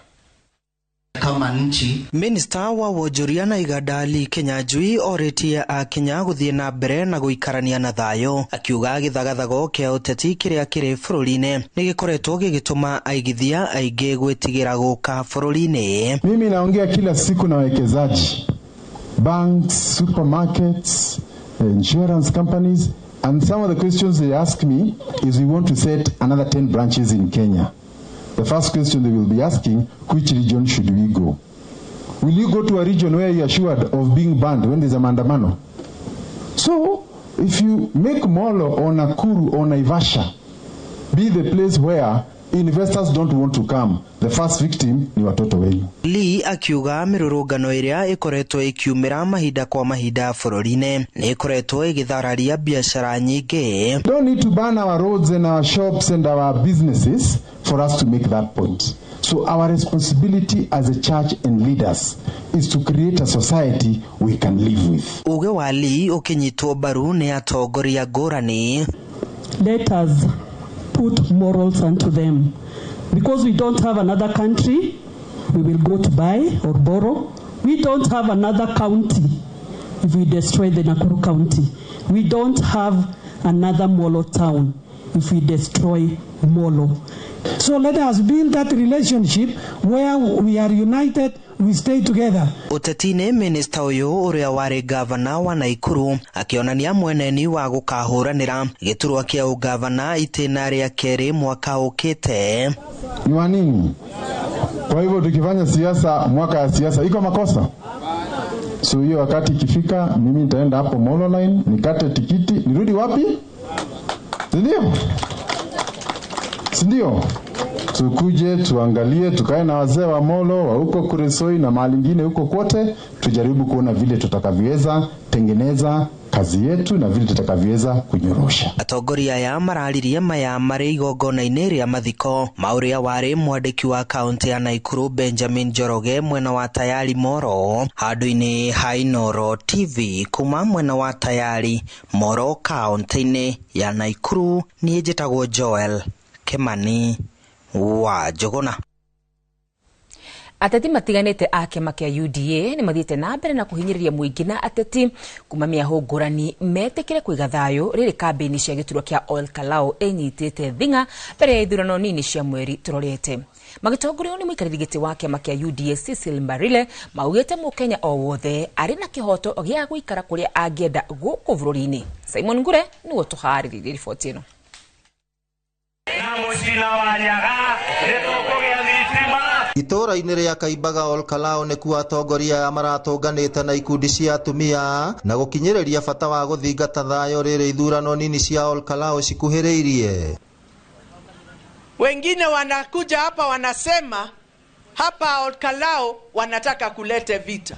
Kama nchi. Minista wa wonjoria na iganda Lee Kinyanjui orĩtie akenya gũthiĩ na mbere na gũikarania na thayũ, akiuga gĩthagathago kĩa ũteti kĩrĩa kĩrĩ bũrũri-inĩ nĩ gĩkoretwo gĩgĩtũma aigithia aingĩ gwĩtigĩra gũka bũrũri-inĩ. Mimi naongea kila siku na wawekezaji, banks, supermarkets, insurance companies, and some of the questions they ask me is, we want to set another 10 branches in Kenya. The first question they will be asking, which region should we go? Will you go to a region where you are assured of being banned when there's a maandamano? So, if you make Molo or Nakuru or Naivasha be the place where investors don't want to come, the first victim ni watoto wenyu. Lee akiuga mĩrũrũngano ĩrĩa ĩkoretwo ĩkiumĩra mahinda kwa mahinda bũrũri-inĩ nĩ ĩkoretwo ĩgĩthararia biacara nyingĩ. Don't need to ban our roads and our shops and our businesses for us to make that point. So our responsibility as a church and leaders is to create a society we can live with. Uge wa Lee ũkĩnyitwo mbaru nĩ atongoria ngũrani. Let us put morals unto them. Because we don't have another country, we will go to buy or borrow. We don't have another county if we destroy the Nakuru County. We don't have another Molo town if we destroy Molo. So let us build that relationship where we are united, we stay together. Ũteti-inĩ, minista ũyũ ũrĩa warĩ gavana wa Naikuru akĩonania mweneni wa gũkahũranĩra gĩturwa kĩa ũgavana itĩna rĩa kerĩ mwaka ũkĩte. Ni wa nini? Kwa hivyo tukifanya siasa mwaka ya siasa iko makosa? So hiyo wakati ikifika, mimi nitaenda hapo Molo line, nikate tikiti, nirudi wapi? Ndio? Sindio? Tukuje tuangalie, tukae na wazee wa Molo wa huko Kuresoi na mahali ingine huko kote, tujaribu kuona vile tutakavyoweza tengeneza kazi yetu na vile tutakavyoweza kunyorosha. Atongoria aya mararirie maya marĩ igongona-inĩ rĩa mathiko ma ũrĩa warĩ mwandĩki wa kaunti ya Nakuru Benjamin Njoroge mwena wa Tayari Moro handũ-inĩ ha Inooro TV kuma mwena wa Tayari Moro kaunti-inĩ ya Nakuru. Niĩ njĩtagwo Joel Kimani wa Njũgũna. Ateti matiganĩte a kĩama kĩa UDA nĩ mathiĩte na mbere na kũhinyĩrĩria mũingĩ na ateti kuma mĩahũ ngũrani metĩkĩre kũiga thayũ rĩrĩ kambĩini cia gĩturwa kĩa Ol Kalou ĩnyitĩte thing'a mbere ya ithurano nini cia mweri tũrorete. Magĩtongorio nĩ mũikarĩri gĩtĩ wa kĩama kĩa UDA Cecil Mbarile maugĩte mũkenya o wothe arĩ na kĩhoto gĩa gũikara kũrĩa angĩenda gũkũ bũrũri-inĩ. Simon Ngure nĩwe ũtũharĩrĩirie riboti ĩno. Itũũra-inĩ rĩa Kaimbaga Ol Kalou nĩkuo atongoria aya maratũnganĩte na ikundi cia atumia na gũkinyĩrĩria bata wa gũthingata thayũ rĩrĩ ithurano nini cia Ol Kalou cikuhĩrĩirie. Wengine wanakuja hapa wanasema hapa Ol Kalou wanataka kulete vita.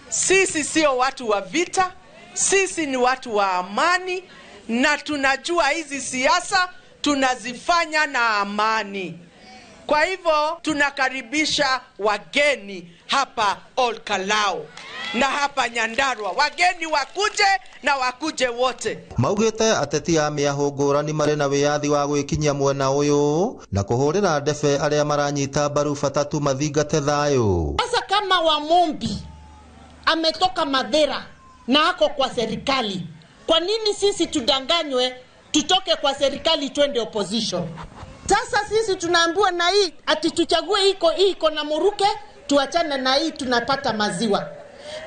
Sisi sio watu wa vita, sisi ni watu wa amani, na tunajua hizi siasa tunazifanya na amani. Kwa hivyo tunakaribisha wageni hapa Ol Kalou na hapa Nyandarua. Wageni wakuje na wakuje wote. Maugĩte ateti a mĩahũ ngũrani marĩ na wĩyathi wa gwĩkinyia mwena ũyũ na kũhũrĩra ndebe arĩa maranyita mbaru bata tu mathingate thayũ. Sasa kama Wamumbi ametoka Madera na ako kwa serikali, kwa nini sisi tudanganywe tutoke kwa serikali twende opposition? Sasa sisi tunaambiwa na hii ati tuchague iko hii iko na Muruke, tuachane na hii tunapata maziwa.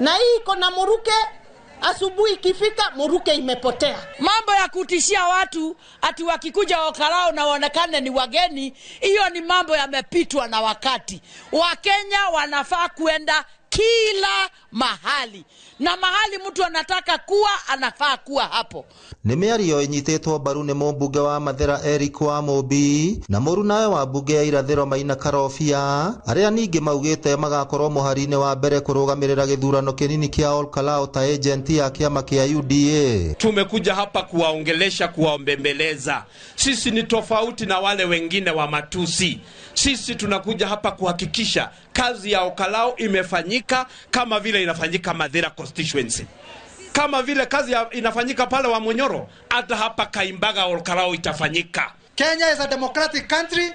Na hii iko na Muruke, asubuhi ikifika Muruke imepotea. Mambo ya kutishia watu ati wakikuja Ol Kalou na waonekane ni wageni, hiyo ni mambo yamepitwa na wakati. Wakenya wanafaa kuenda kila mahali, na mahali mtu anataka kuwa anafaa kuwa hapo. Nĩ mĩario ĩnyitĩtwo mbaru nĩ mũmbunge wa Mathĩra Eric Wamũmbi na mũrunawe wa mbunge ya irathĩro Maina Karobia, arĩa ningĩ maugĩte magakorwo mũhari-inĩ wa mbere kũrũgamĩrĩra gĩthurano kĩnini kĩa Olkalou ta agenti ya kĩama kĩa UDA. Tumekuja hapa kuwaongelesha, kuwaombembeleza. Sisi ni tofauti na wale wengine wa matusi. Sisi tunakuja hapa kuhakikisha kazi ya Olkalou imefanyika kama vile inafanyika Mathira constituency, kama vile kazi inafanyika pale wa Munyoro, hata hapa Kaimbaga Olkalou itafanyika. Kenya is a democratic country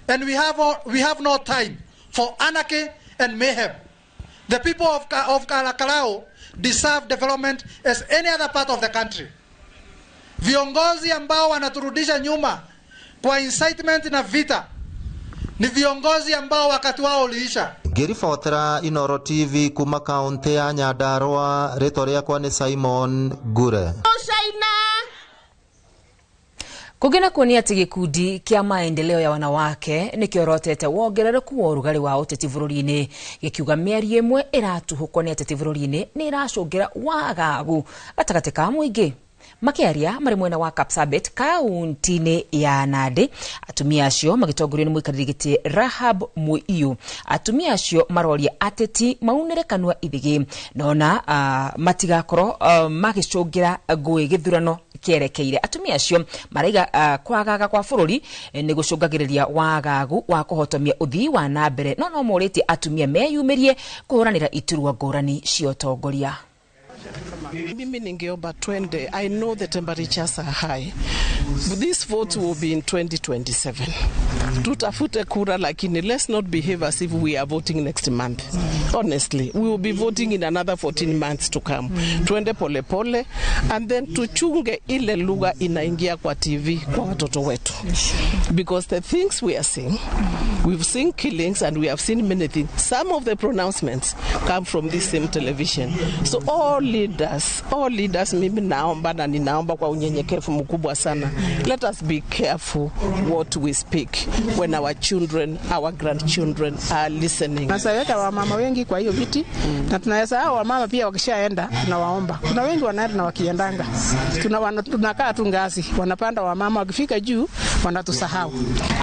and we have no time for anarchy and mayhem. The people of Olkalou deserve development as any other part of the country. Viongozi ambao wanaturudisha nyuma kwa incitement na vita ni viongozi ambao wakati wao uliisha. Ngĩribotera Inoro TV kuma kaunti ya Nyandarua, rĩtwa rĩakwa nĩ Simon Ngure. Kũngĩ nakuo nĩ atĩ gĩkundi kĩa maendeleo ya wanawake nĩkĩorotete wongerereku wa ũrugarĩ wa ũteti bũrũri-inĩ, gĩkiuga mĩario ĩmwe ĩratuhũkwo nĩ ateti bũrũri-inĩ nĩ ĩracũngĩra wagagu gatagatĩ ka mũingĩ. Makĩaria marĩ mwena wa Kapsabet kaunti-inĩ ya Nandi, atumia acio magĩtongorio nĩ mũikarĩri gĩtĩ Rahab Muiyu. Atumia acio maroria ateti maunĩre kanua ithigi nona matigakorwo magĩcũngĩra ngũĩ gĩthurano kĩerekeire. Atumia acio maraiga kwagaga kwa bũrũri nĩ gũcũngagĩrĩria wagagu wa kũhotomia ũthii wa na mbere, no no morĩtie atumia meyumĩrie kũhũranĩra iturwa ngũrani cia ũtongoria. Mimi ningeomba twende. I know the temperatures are high. This vote will be in 2027. Tutafute kura, lakini let's not behave as if we are voting next month. Honestly, we will be voting in another 14 months to come. Twende pole pole, and then tuchunge ile lugha inaingia kwa TV kwa watoto wetu. Because the things we are seeing, we've seen killings and we have seen many things. Some of the pronouncements come from this same television. So all leaders, mimi naomba na ninaomba kwa unyenyekevu mkubwa sana, let us be careful what we speak when our children, our grandchildren are listening. Tunaweka wamama wengi kwa hiyo viti, na tunaweza hao wamama pia wakishaenda tunawaomba. Kuna wengi wanaenda na wakiendanga. Tunakaa tu ngazi, wanapanda wamama, wakifika juu wanatusahau.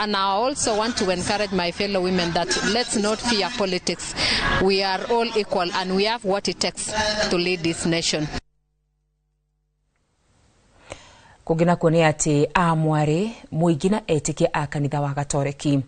And I also want to encourage my fellow women that let's not fear politics. We are all equal and we have what it takes to lead this nation. Kũngĩ nakuo nĩ atĩ amwarĩ mũingĩ na etĩkia a kanitha wa Gatoreki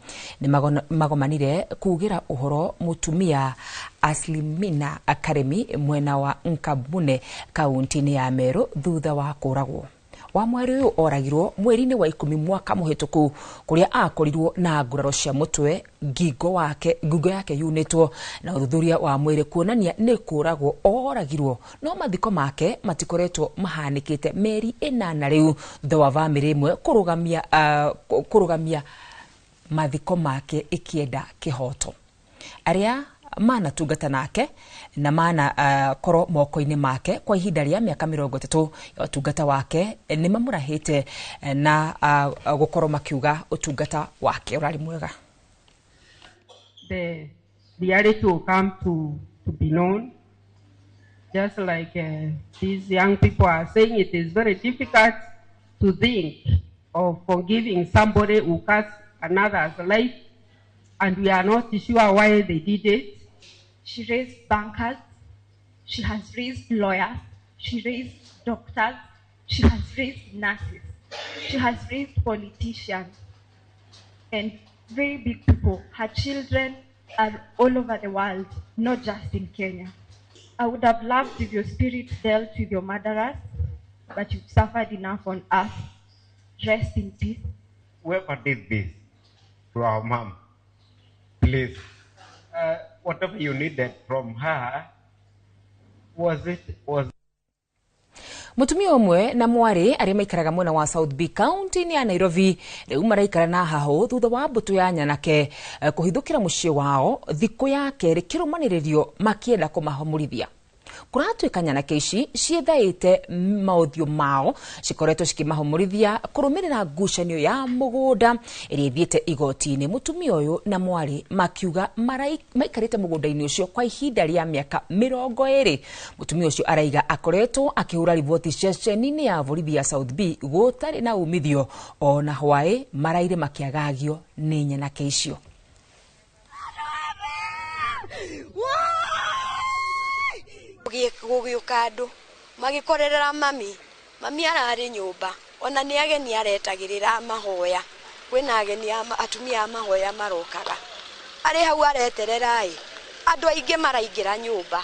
nĩ magomanire kugĩra ũhoro mũtumia Aslimina Karemi mwena wa Nkabune kaunti-inĩ ya Meru thutha wa kũragwo. Wa mwari ũyũ oragirwo mweri-inĩ wa 10 mwaka mũhĩtũku kũrĩa akorirwo na nguraro cia mũtwe, ngingo yake yunĩtwo, na ũthuthuria wa mwĩrĩ kuonania nĩ kũragwo oragirwo, no mathiko make matikoretwo mahanĩkĩte mĩeri 8 rĩu thutha wa bamĩrĩ ĩmwe kũrũgamia mathiko make ĩkĩenda kĩhoto. Arĩa manatungata nake na mana korwo moko-inĩ make kwa ihinda rĩa mĩaka 30 ya ũtungata wake nĩ mamũrahĩte na gũkorwo makiuga ũtungata wake ũrarĩ mwega. The reality will come to be known. Just like these young people are saying, it is very difficult to think of forgiving somebody who cuts another's life, and we are not sure why they did it. She raised bankers, she has raised lawyers, she raised doctors, she has raised nurses, she has raised politicians and very big people. Her children are all over the world, not just in Kenya. I would have loved if your spirit dealt with your murderers, but you've suffered enough on earth. Rest in peace. Whoever did this to our mom, please, whatever you needed from her, was Mutumia ũmwe na mwarĩ arĩa maikaraga mwena wa South B County ya Nairobi rĩu maraikara na hahũ thutha wa mbũtũ ya nyanake kũhithũkĩra mũciĩ wao thikũ ya kerĩ kĩrũmanĩrĩrio makĩenda kũmahũmũrithia. Kũratuĩka nyanake ici ciĩthaĩte maũthiũ mao cikoretwo cikĩmahũmũrithia kũrũmĩrĩra ngucanio ya mũgũnda ĩrĩa ĩthiĩte igoti-inĩ. Mũtumia ũyũ na mwarĩ makiuga maikarĩte mũgũnda-inĩ ũcio kwa ihinda rĩa mĩaka 20. Mũtumia ũcio araiga akoretwo akĩhũra riboti ceceni-inĩ ya borithi ya South B gũtarĩ na umithio, ona hwaĩ maraire makĩagagio nĩ nyanake icio. Gũgĩũka andũ magĩkorerera mami, mami ararĩ nyũmba, ona nĩ ageni aretagĩrĩra mahoya, kwĩna ageni atumia a mahoya marokaga, arĩ hau areterera ĩ, andũ aingĩ maraingĩra nyũmba.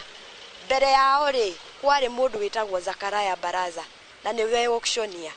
Mbere yao rĩ kwarĩ mũndũ wĩtagwo Zakaraya Baraza na nĩwe auctioneer,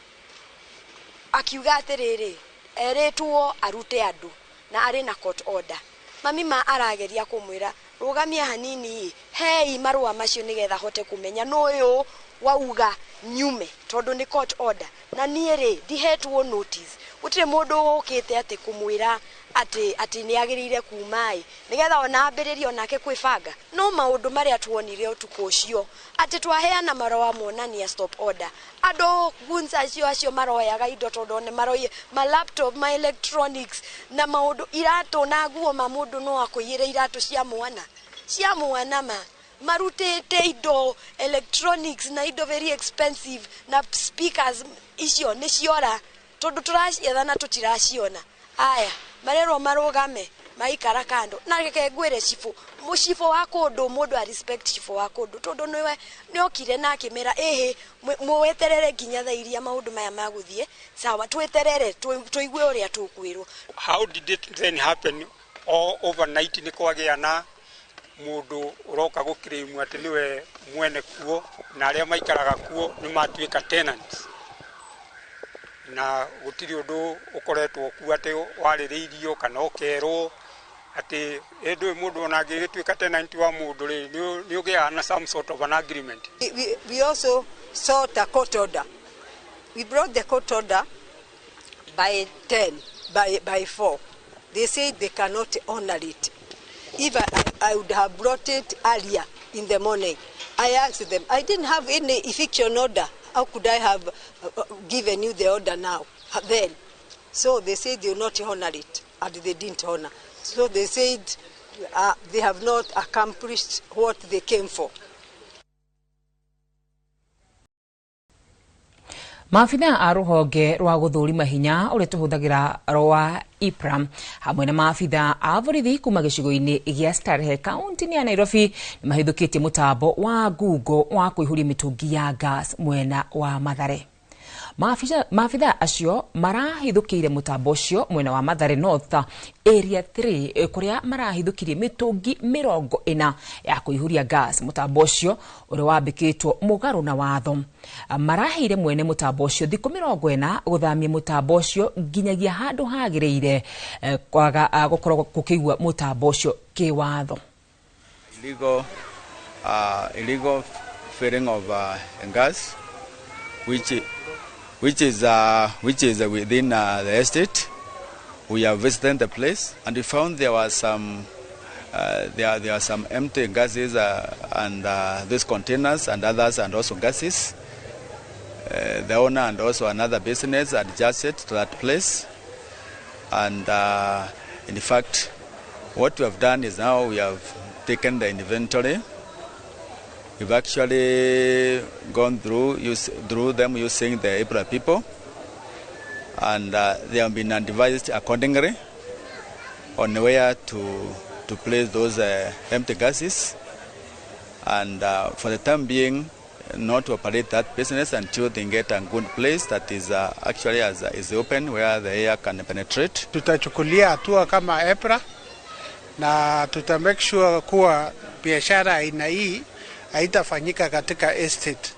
akiuga atĩrĩrĩ, erĩtwo arute andũ na arĩ na court order. Mami ma arageria kũmwĩra rũgamia hanini, hei marũa macio nĩgetha hote kũmenya nũ ũyũ wauga nyume, tondũ nĩ court order na niĩ rĩ ndihetwo notice, gũtirĩ mũndũ ũkĩte atĩ kũmwĩra atĩ nĩ agĩrĩire kuma ĩ, nĩgetha ona ambĩrĩrie onake kwĩbanga. No maũndũ marĩa tuonire ũtukũ ũcio atĩ twaheana marũa monania stop order, andũ guns acio maroyaga indo tondũ nĩ maroye ma laptop, ma electronics na maũndũ iratũ na nguo, ma mũndũ no akũiyĩre iratũ cia mwana ma marutĩte indo electronics na indo very expensive na speakers icio nĩ ciora tondũ tũracietha na tũtiraciona. Aya marerwo marũgame maikara kando. Na reke ngwĩre cibũ, mũcibũ wa kũndũ mũndũ a respect cibũ wa kũndũ tondũ nĩwe nĩokire na akĩmera ĩhĩ mweterere nginya thaa iria maũndũ maya magũthiĩ sawa, tweterere tũigue ũrĩa tũkwĩrwo. How did it then happen all overnight? Nĩ kwagĩa na mũndũ ũroka gũclaim atĩ nĩwe mwene kuo na arĩa maikaraga kuo nĩ matuĩka tenants, na gũtirĩ ũndũ ũkoretwo kuo atĩ warĩrĩirio kana ũkerwo atĩ ĩndũ mũndũ ona angĩgĩtuĩka tenant wa mũndũ rĩ nĩ ũgĩaga na some sort of an agreement. We also sought a court order. We brought the court order by 10, by 4. They said they cannot honor it. If I would have brought it earlier in the morning, I asked them, I didn't have any eviction order. How could I have given you the order now, then? So they said they will not honor it, and they didn't honor. So they said they have not accomplished what they came for. Maabitha a rũhonge rwa gũthũrima hinya ũrĩa tũhũthagĩra rwa IPRA hamwe na maabitha a borithi kuma gĩcigo-inĩ gĩa Starehe kaunti-inĩ ya Nairobi nĩ mahithũkĩtie mũtambo wa Google wa kũihũria mĩtũngi ya gas mwena wa Mathare. Maabitha acio marahithũkĩire mũtambo ũcio mwena wa Mathare North Area 3 kũrĩa marahithũkirie mĩtũngi 40 ya kũihũria gas. Mũtambo ũcio ũrĩa wambĩkĩtwo mũgarũ na watho. Maraheire mwene mũtambo ũcio thikũ 40 gũthamia mũtambo ũcio nginyagia handũ hagĩrĩire kwaga gũkorwo gũkĩigua mũtambo ũcio kĩwatho. Illegal filling of gas which is within the estate. We have visited the place and we found there was some there are some empty gases and these containers and others and also gases. The owner and also another business adjacent to that place. And in fact, what we have done is now we have taken the inventory. We've actually gone through them using the IPRA people, and they have been advised accordingly on where to place those empty gases, and for the time being, not to operate that business until they get a good place that is actually is open where the air can penetrate. Tutachukulia hatua kama EPRA na tuta make sure kuwa biashara aina hii haitafanyika katika estate.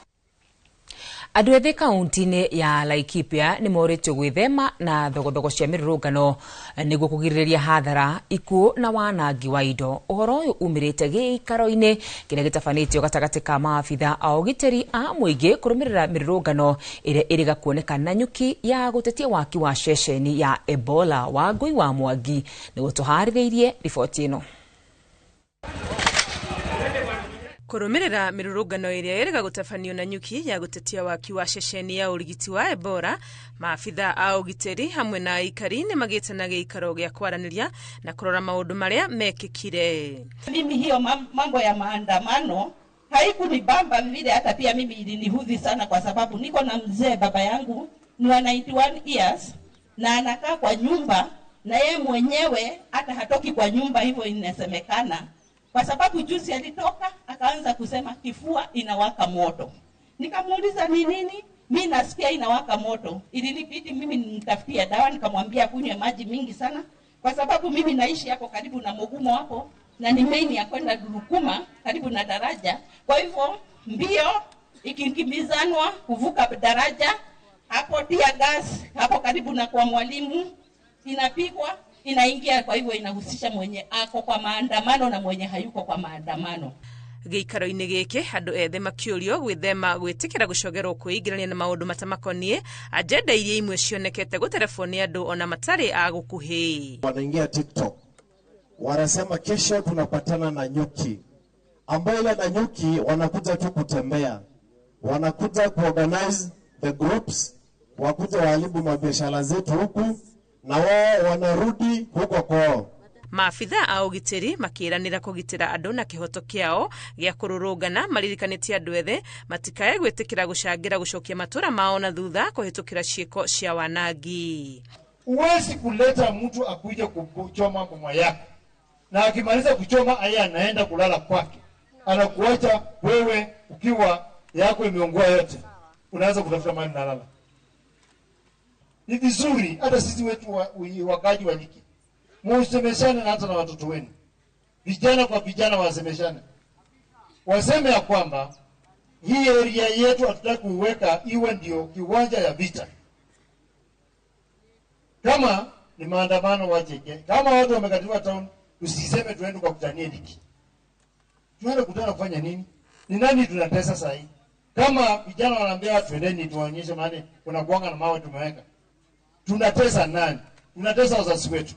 Andũ ethĩ kaunti-inĩ ya Laikipia nĩ morĩtio gwĩthema na thogothogo cia mĩrũrũngano nĩguo kũgirĩrĩria hathara, ikuũ na wanangi wa indo. Ũhoro ũyũ umĩrĩte gĩikaro-inĩ kĩrĩa gĩtabanĩtio gatagatĩ ka maabitha a ũgitĩri a mũingĩ kũrũmĩrĩra mĩrũrũngano ĩrĩa ĩrĩga kuoneka Nanyuki ya gũtetia waki wa ceceni ya Ebola. Wangũi wa Mwangi nĩguo tũharĩrĩirie riboti ĩno. Kũrũmĩrĩra mĩrũrũngano ĩrĩa ĩrĩga gũtabanio na nyuki ya gũtetia waki wa ceceni ya ũrigiti wa Ebola, maabitha a ũgitĩri hamwe na aikari nĩ magĩte na gĩikaro gĩa kwaranĩria na kũrora maũndũ marĩa mekĩkire. Mimi hiyo mambo ya maandamano haikunibamba vile, hata pia mimi ilinihudhi sana, kwa sababu niko na mzee, baba yangu ni wa 91 years na anakaa kwa nyumba na yeye mwenyewe hata hatoki kwa nyumba, hivyo inasemekana. Kwa sababu juzi alitoka akaanza kusema kifua inawaka moto. Nikamuuliza ni nini? Mimi nasikia inawaka moto. Ilinibidi mimi nimtafutie dawa, nikamwambia kunywe maji mingi sana, kwa sababu mimi naishi hapo karibu na Mugumo hapo na ni main ya kwenda Durukuma karibu na daraja. Kwa hivyo mbio ikikimbizanwa kuvuka daraja hapo, tear gas hapo karibu na kwa mwalimu inapigwa inaingia. Kwa hivyo inahusisha mwenye ako kwa maandamano na mwenye hayuko kwa maandamano. Gĩikaro-inĩ gĩkĩ andũ ethĩ makĩũrio gwĩthema gwĩtĩkĩra gũcogerwo kwĩingĩrania na maũndũ matamakoniĩ ajenda iria imwe cionekete gũterebwo nĩ andũ ona matarĩ a gũkuhĩ. Wanaingia TikTok wanasema kesho tunapatana na nyuki, ambayo ile na nyuki wanakuja tu kutembea, wanakuja kuorganize the groups, wakuja waharibu mabiashara zetu huku na wao wanarudi huko kwao. Maabitha a ũgitĩri makĩranĩra kũgitĩra andũ na kĩhoto kĩao gĩa kũrũrũngana, maririkanĩtie andũ ethĩ matikae gwĩtĩkĩra gũcangĩra gũcokia matũra mao na thutha kũhĩtũkĩra ciĩko cia wanangi. Huwezi kuleta mtu akuje kuchoma boma yako, na akimaliza kuchoma aye anaenda kulala kwake, anakuacha wewe ukiwa yako imeungua yote, unaanza kutafuta mali nalala. Ni vizuri hata sisi wetu wakaji wa Nyiki musemeshane na hata na watoto wenu, vijana kwa vijana wasemeshane, waseme ya kwamba hii area yetu hatutaki kuiweka iwe ndio kiwanja ya vita. Kama ni maandamano waje, kama watu wamekatiwa town, usiseme tuende kwa kutania Nyiki. Tuende kutana kufanya nini? Ni nani tunatesa sasa hii? Kama vijana wanaambia watu twendeni tuonyeshe, maana kuna kuanga na mawe tumeweka. Tunatesa nani? Tunatesa wazazi wetu.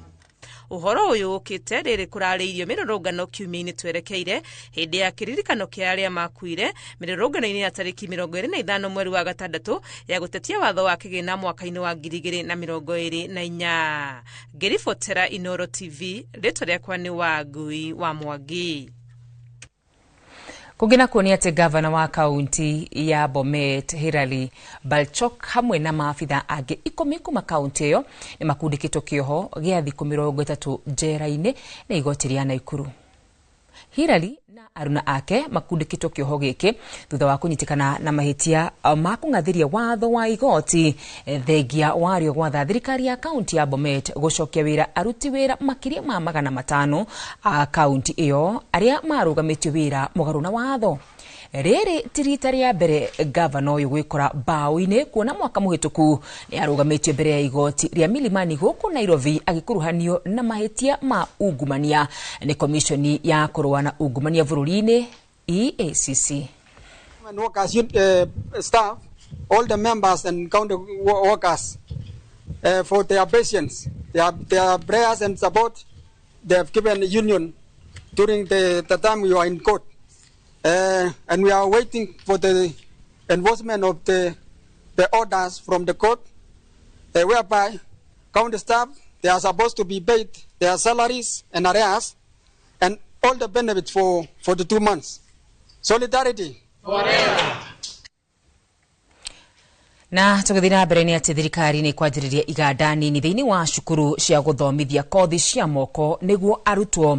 Ũhoro ũyũ ũkĩte rĩrĩ kũrarĩirio mĩrũrũngano kiumia-inĩ twerekeire hĩndĩ ya kĩririkano kĩa arĩa makuire mĩrũrũngano-inĩ ya tarĩki 25 mweri wa gatandatũ ya gũtetia watho wa kĩgĩna mwaka-inĩ wa 2024. Ngĩribotera Inoro TV, rĩtwa rĩakwa nĩ Wangui wa Mwangi. Kũngĩ nakuo nĩ atĩ gavana wa kaunti ya Bomet Hilary Balchok hamwe na maabitha angĩ 10 kuma kaunti ĩyo nĩ makundĩkĩtwo kĩoho gĩa thikũ 30 njera-inĩ nĩ igoti rĩa Naikuru. Hilary na aruna ake makundĩkĩtwo kĩoho gĩkĩ thutha wa kũnyitĩkana na mahĩtia ma kũng'athĩria watho wa igoti thengia wario gwatha thirikari ya kaunti ya Bomet gũcokia wĩra aruti wĩra makĩria ma 500 a kaunti ĩyo arĩa marũgamĩtio wĩra mũgarũ na watho. Rĩrĩ ti rita rĩa mbere gavana ũyũ gwĩkora mbaũ-inĩ, kuona mwaka mũhĩtũku nĩ arũgamĩtio mbere ya igoti rĩa Milimani gũkũ Nairobi agĩkuruhanio na mahĩtia ma ungumania nĩ komishoni ya kũrũa na ungumania bũrũri-inĩ EACC. Workers, staff, all the members and county workers for their patience, their prayers and support they have given the union during the time we were in court. And we are waiting for the enforcement of the orders from the court, whereby county staff, they are supposed to be paid their salaries and arrears and all the benefits for the 2 months. Solidarity. Forever. Na tũgĩthiĩ na mbere nĩ atĩ thirikari nĩ kwanjĩrĩria iganda nini thĩinĩ wa cukuru cia gũthomithia kothi cia moko nĩguo arutwo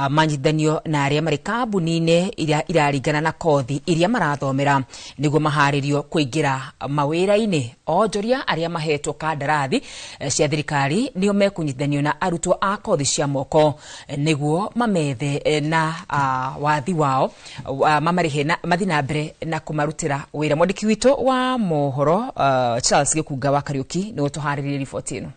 manyitithanio na arĩa marĩ kambuni-inĩ iria iraringana na kothi iria marathomera nĩguo maharĩrio kũingĩra mawĩra-inĩ. Onjoria arĩa mahetwo kandarathi cia thirikari nĩo mekũnyitithanio na arutwo a kothi cia moko nĩguo mamethe na wathi wao mamarĩhe na mathiĩ na mbere na kũmarutĩra wĩra. Mwandĩki witũ wa mohoro Charles Gĩkunga wa Kariũki nĩwe ũtũharĩrĩirie riboti ĩno.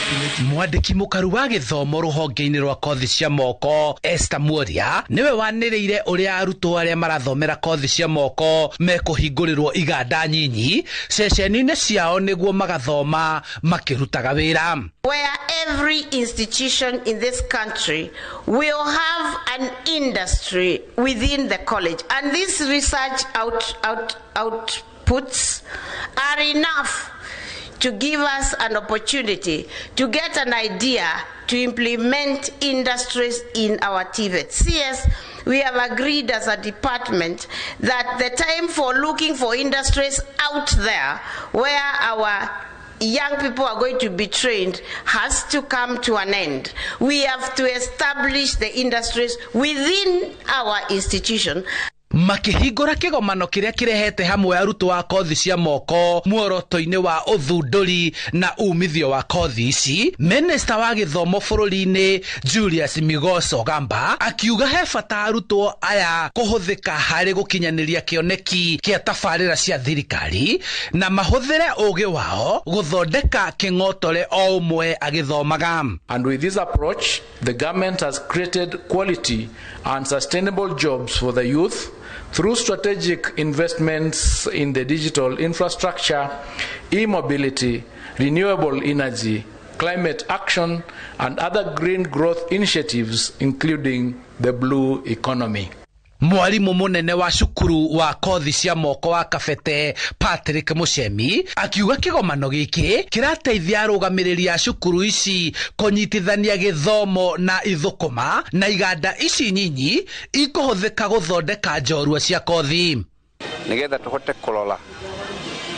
Mwandĩki mũkaru wa gĩthomo rũhonge-inĩ rwa kothi cia moko Esther Muoria nĩwe wanĩrĩire ũrĩa arutwo arĩa marathomera kothi cia moko mekũhingũrĩrwo iganda nyinyi ceceni-inĩ ciao nĩguo magathoma makĩrutaga wĩra. Where every institution in this country will have an industry within the college, and these research outputs are enough to give us an opportunity to get an idea to implement industries in our TVET. CS, we have agreed as a department that the time for looking for industries out there where our young people are going to be trained has to come to an end. We have to establish the industries within our institution. Makĩhingũra kĩgomano kĩrĩa kĩrehete hamwe arutwo a kothi cia moko muoroto-inĩ wa ũthundũri na umithio wa kothi ici, minista wa gĩthomo bũrũri-inĩ Julius Migos Ogamba akiuga he bata arutwo aya kũhũthĩka harĩ gũkinyanĩria kĩoneki kĩa tabarĩra cia thirikari na mahũthĩre ũgĩ wao gũthondeka kĩng'otore o ũmwe agĩthomaga. And with this approach, the government has created quality and sustainable jobs for the youth through strategic investments in the digital infrastructure, e-mobility, renewable energy, climate action, and other green growth initiatives, including the blue economy. Mwarimu munene wa cukuru wa kothi cia moko wa Kabete Patrick Muchemi akiuga kigomano giki kirateithia arugamiriri a cukuru ici kunyitithania githomo na ithukuma na iganda ici nyinyi ikuhuthika guthondeka njorua cia kothi nigetha tuhote kurora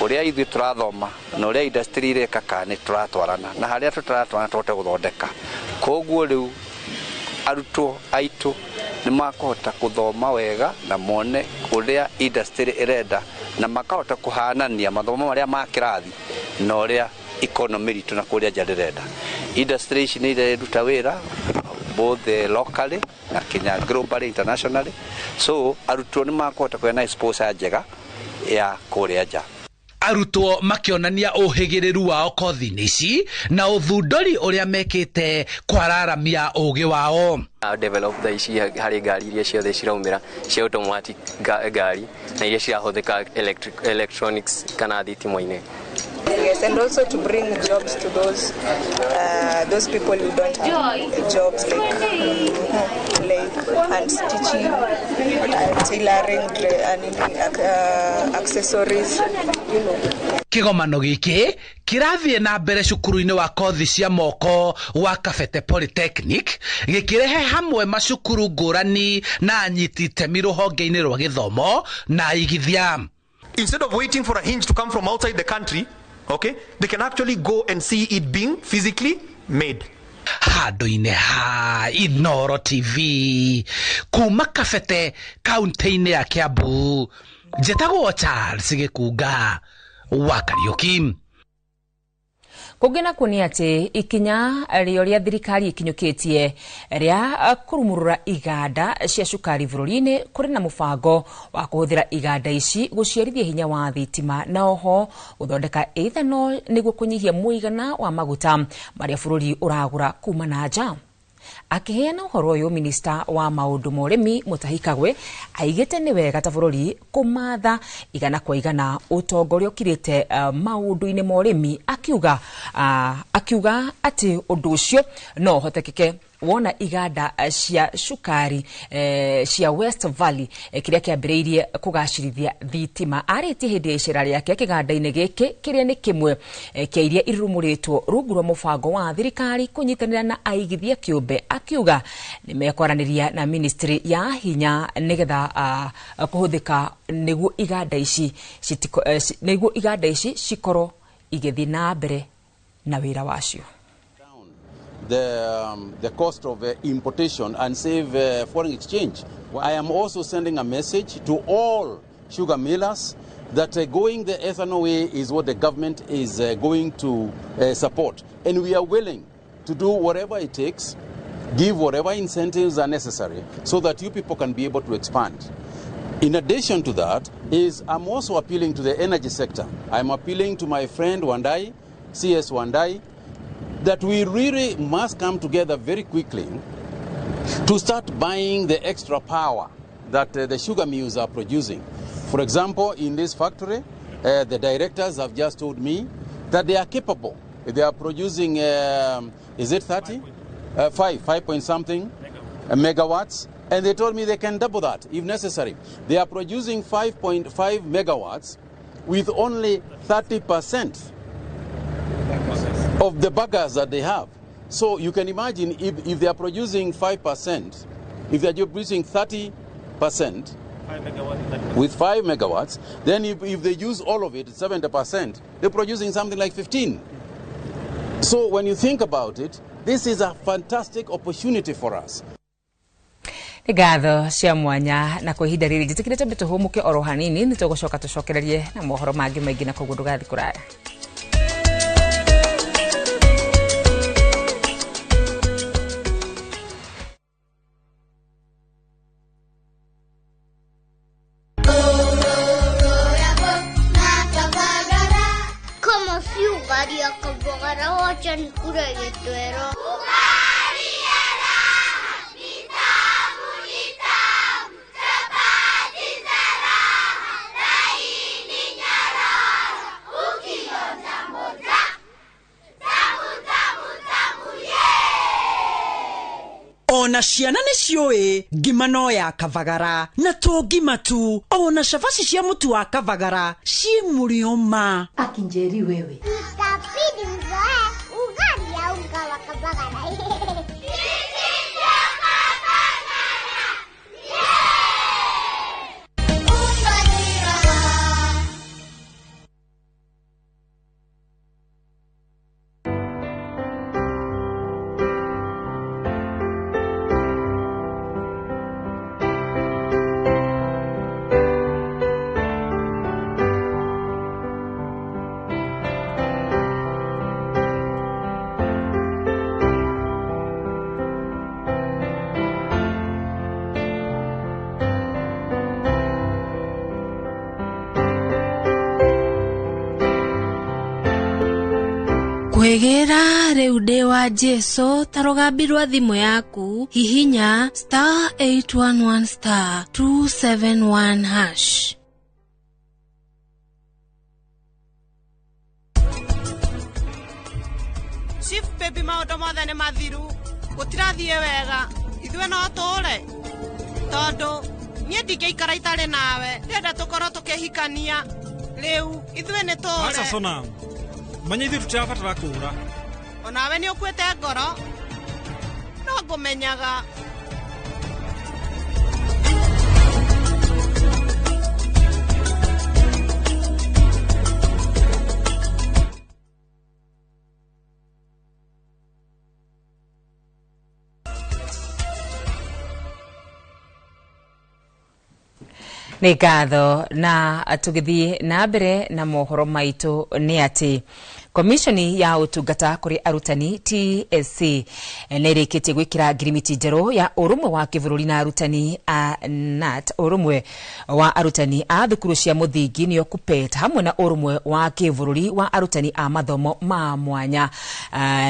uria ithuĩ turathoma na uria industry ireka kana nĩ tũratwarana na harĩa tũtaratwarana tũhote gũthondeka. Koguo rĩu arutwo aitũ nĩ makũhota gũthoma wega na mone ũrĩa industry ĩrenda na makahota kũhanania mathomo marĩa ma kĩrathi na ũrĩa economy ritũ na kũrĩa nja rĩrenda. Industry ici nĩ ireruta wĩra both locally na kinya globally internationally, so arutwo nĩ makũhota kũgĩa na exposure njega ya kũrĩa nja. Arutwo makĩonania ũhĩgĩrĩru wao kothi-inĩ ici na ũthundũri ũrĩa mekĩte kwararamia ũgĩ wao. Develop thaa ici harĩ ngari iria ciothe ciraumĩra cia automatic ngari na iria cirahũthĩka electronics kana thitima-inĩ. Yes, and also to bring jobs to those people who don't have jobs, like hand stitching, tailoring, and accessories, you know. Kigomano giki kirathiĩ na mbere cukuru-inĩ wa kothi cia moko wa Kabete Polytechnic gĩkĩrehe hamwe macukuru ngũrani na anyiti itemi rũhonge-inĩ rwa gĩthomo na igithia. Instead of waiting for a hinge to come from outside the country, okay, they can actually go and see it being physically made. Handũ-inĩ ha Inooro TV kuma Kabete kaunti-inĩ ya Kiambu, njĩtagwo Charles Gĩkunga wa Kariuki. Kũngĩ nakuo nĩ atĩ ikinya rĩo rĩa thirikari ikinyũkĩtie rĩa kũrumũrũra iganda cia cukari bũrũri-inĩ kũrĩ na mũbango wa kũhũthĩra iganda ici gũciarithia hinya wa thitima na oho gũthondeka ethanol nĩguo kũnyihia mũigana wa maguta marĩa bũrũri ũragũra kuma na nja. Akiheana ũhoro ũyũ, minista wa maũndũ ma ũrĩmi Mutahi Kagwe aigĩte nĩ wega ta bũrũri kũmatha igana kwa igana ũtongoria ũkirĩte maũndũ-inĩ ma ũrĩmi, akiuga atĩ ũndũ ũcio no ũhotekeke wona iganda cia cukari cia West Valley kĩrĩa kĩambĩrĩirie kũgacĩrithia thitima. Arĩtie hĩndĩ ya icera rĩake kĩganda-inĩ gĩkĩ kĩrĩa nĩ kĩmwe kĩa iria irurumũrĩtwo rungu rwa mũbango wa thirikari kũnyitanĩra na aigithia kĩũmbe, akiuga nĩ mekwaranĩria na ministry ya hinya nĩgetha kũhũthĩka nĩguo iganda ici cikorwo igĩthiĩ na mbere na wĩra wacio. The cost of importation and save foreign exchange. I am also sending a message to all sugar millers that going the ethanol way is what the government is going to support. And we are willing to do whatever it takes, give whatever incentives are necessary so that you people can be able to expand. In addition to that, is I'm also appealing to the energy sector. I'm appealing to my friend Wandai, CS Wandai. that we really must come together very quickly to start buying the extra power that the sugar mills are producing. For example, in this factory, the directors have just told me that they are capable. They are producing, is it 30? 5 point something megawatts. And they told me they can double that if necessary. They are producing 5.5 megawatts with only 30% of the bagasse that they have. So you can imagine if they are producing 5%, if they are producing 30% with 5 megawatts, then if they use all of it, 70%, they're producing something like 15. So when you think about it, this is a fantastic opportunity for us. Ngatho cia mwanya na kwa ihinda rĩrĩ njĩtĩkĩre twambe tũhũmũke oro hanini nĩ tũgũcoka tũcokererie na mohoro mangĩ maingĩ na koguo ndũgathiĩ kũraya. Kama si ugali ya Kabagara, wacha nikule gitwero. Ona ciana nĩ ciũĩ ngima no ya Kabagara na to ngima tu, ona cabaci cia mũtu wa Kabagara ciĩ mũrĩo ma. Akinjeri wewe. Itabidi mzoe ugali ya unga wa Kabagara. Kwĩgĩra rĩu ndĩ wa Jesu ta rũgambi rwa thimũ yaku hihinya star 811 star 271 hash. Chief baby maũndũ mothe nĩ mathiru gũtirathiĩ wega ithuĩ no tũũre tondũ niĩ ndingĩikara itarĩ nawe ndĩrenda tũkorwo tũkĩhikania rĩu ithuĩ nĩ tũũre. Aca Sona, manya ithuĩ tũtirabatara kũũra. Onawe nĩ ũkuĩte ngoro no ngũmenyaga. Nĩ ngatho na tũgĩthiĩ na mbere na mohoro maitũ nĩ atĩ Komishoni ya ũtungata kũrĩ arutani TSC nĩ ĩrĩkĩtie gwĩkĩra ngirimiti njerũ ya ũrũmwe wa kĩbũrũri na arutani a KNUT, ũrũmwe wa arutani a thukuru cia mũthingi nĩyo KUPPET, hamwe na ũrũmwe wa kĩbũrũri wa arutani a mathomo ma mwanya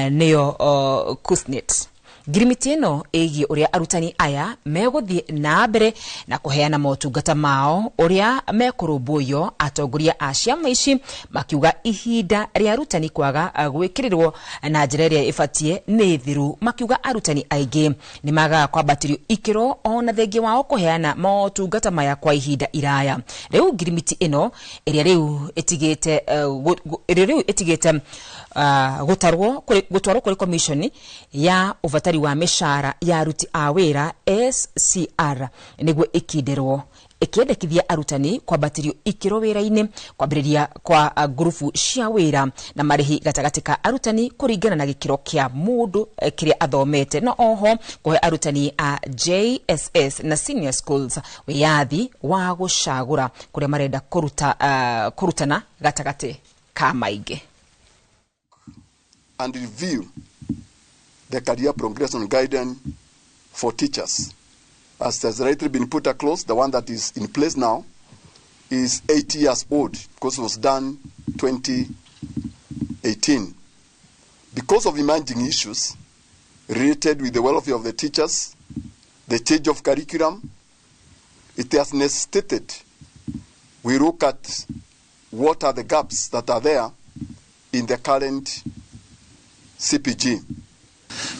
nĩyo KUSNET. Ngirimiti ĩno ĩgiĩ ũrĩa arutani aya megũthiĩ na mbere na kũheana motungata mao ũrĩa mekũrũmbũiyo. Atongoria a ciama ici makiuga ihinda rĩa arutani kwaga gwĩkĩrĩrwo na njĩra ĩrĩa ĩbatiĩ nĩ thiru, makiuga arutani aingĩ nĩ magaga kwambatĩrio ikĩro ona thengia wao kũheana motungata maya kwa ihinda iraya. Rĩu ngirimiti ĩno ĩrĩa rĩu ĩtigĩte gũtwarwo kũrĩ komishoni ya ũbatari wa mĩcara ya aruti a wĩra SCR nĩguo ĩkindĩrwo ĩkĩendekithia arutani kwambatĩrio ikĩro wĩra-inĩ, kwambĩrĩria kwa ngurubu cia wĩra na marĩhi gatagatĩ ka arutani kũringana na gĩkĩro kĩa mũndũ kĩrĩa athomete, na oho kũhe arutani a JSS na senior schools wĩyathi wa gũcagũra kũrĩa marenda kũrutana gatagatĩ ka maingĩ. And review the career progression guidance for teachers. As has rightly been put across, the one that is in place now is 8 years old because it was done 2018. Because of emerging issues related with the welfare of the teachers, the change of curriculum, it has necessitated we look at what are the gaps that are there in the current CPG.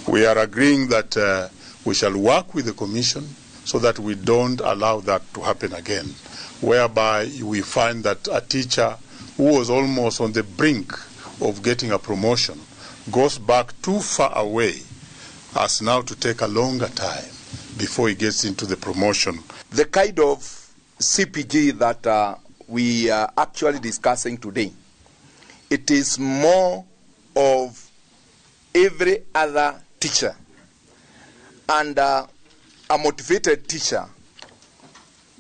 We are agreeing that we shall work with the Commission so that we don't allow that to happen again, whereby we find that a teacher who was almost on the brink of getting a promotion goes back too far away as now to take a longer time before he gets into the promotion. The kind of CPG that we are actually discussing today, it is more of every other teacher. And a motivated teacher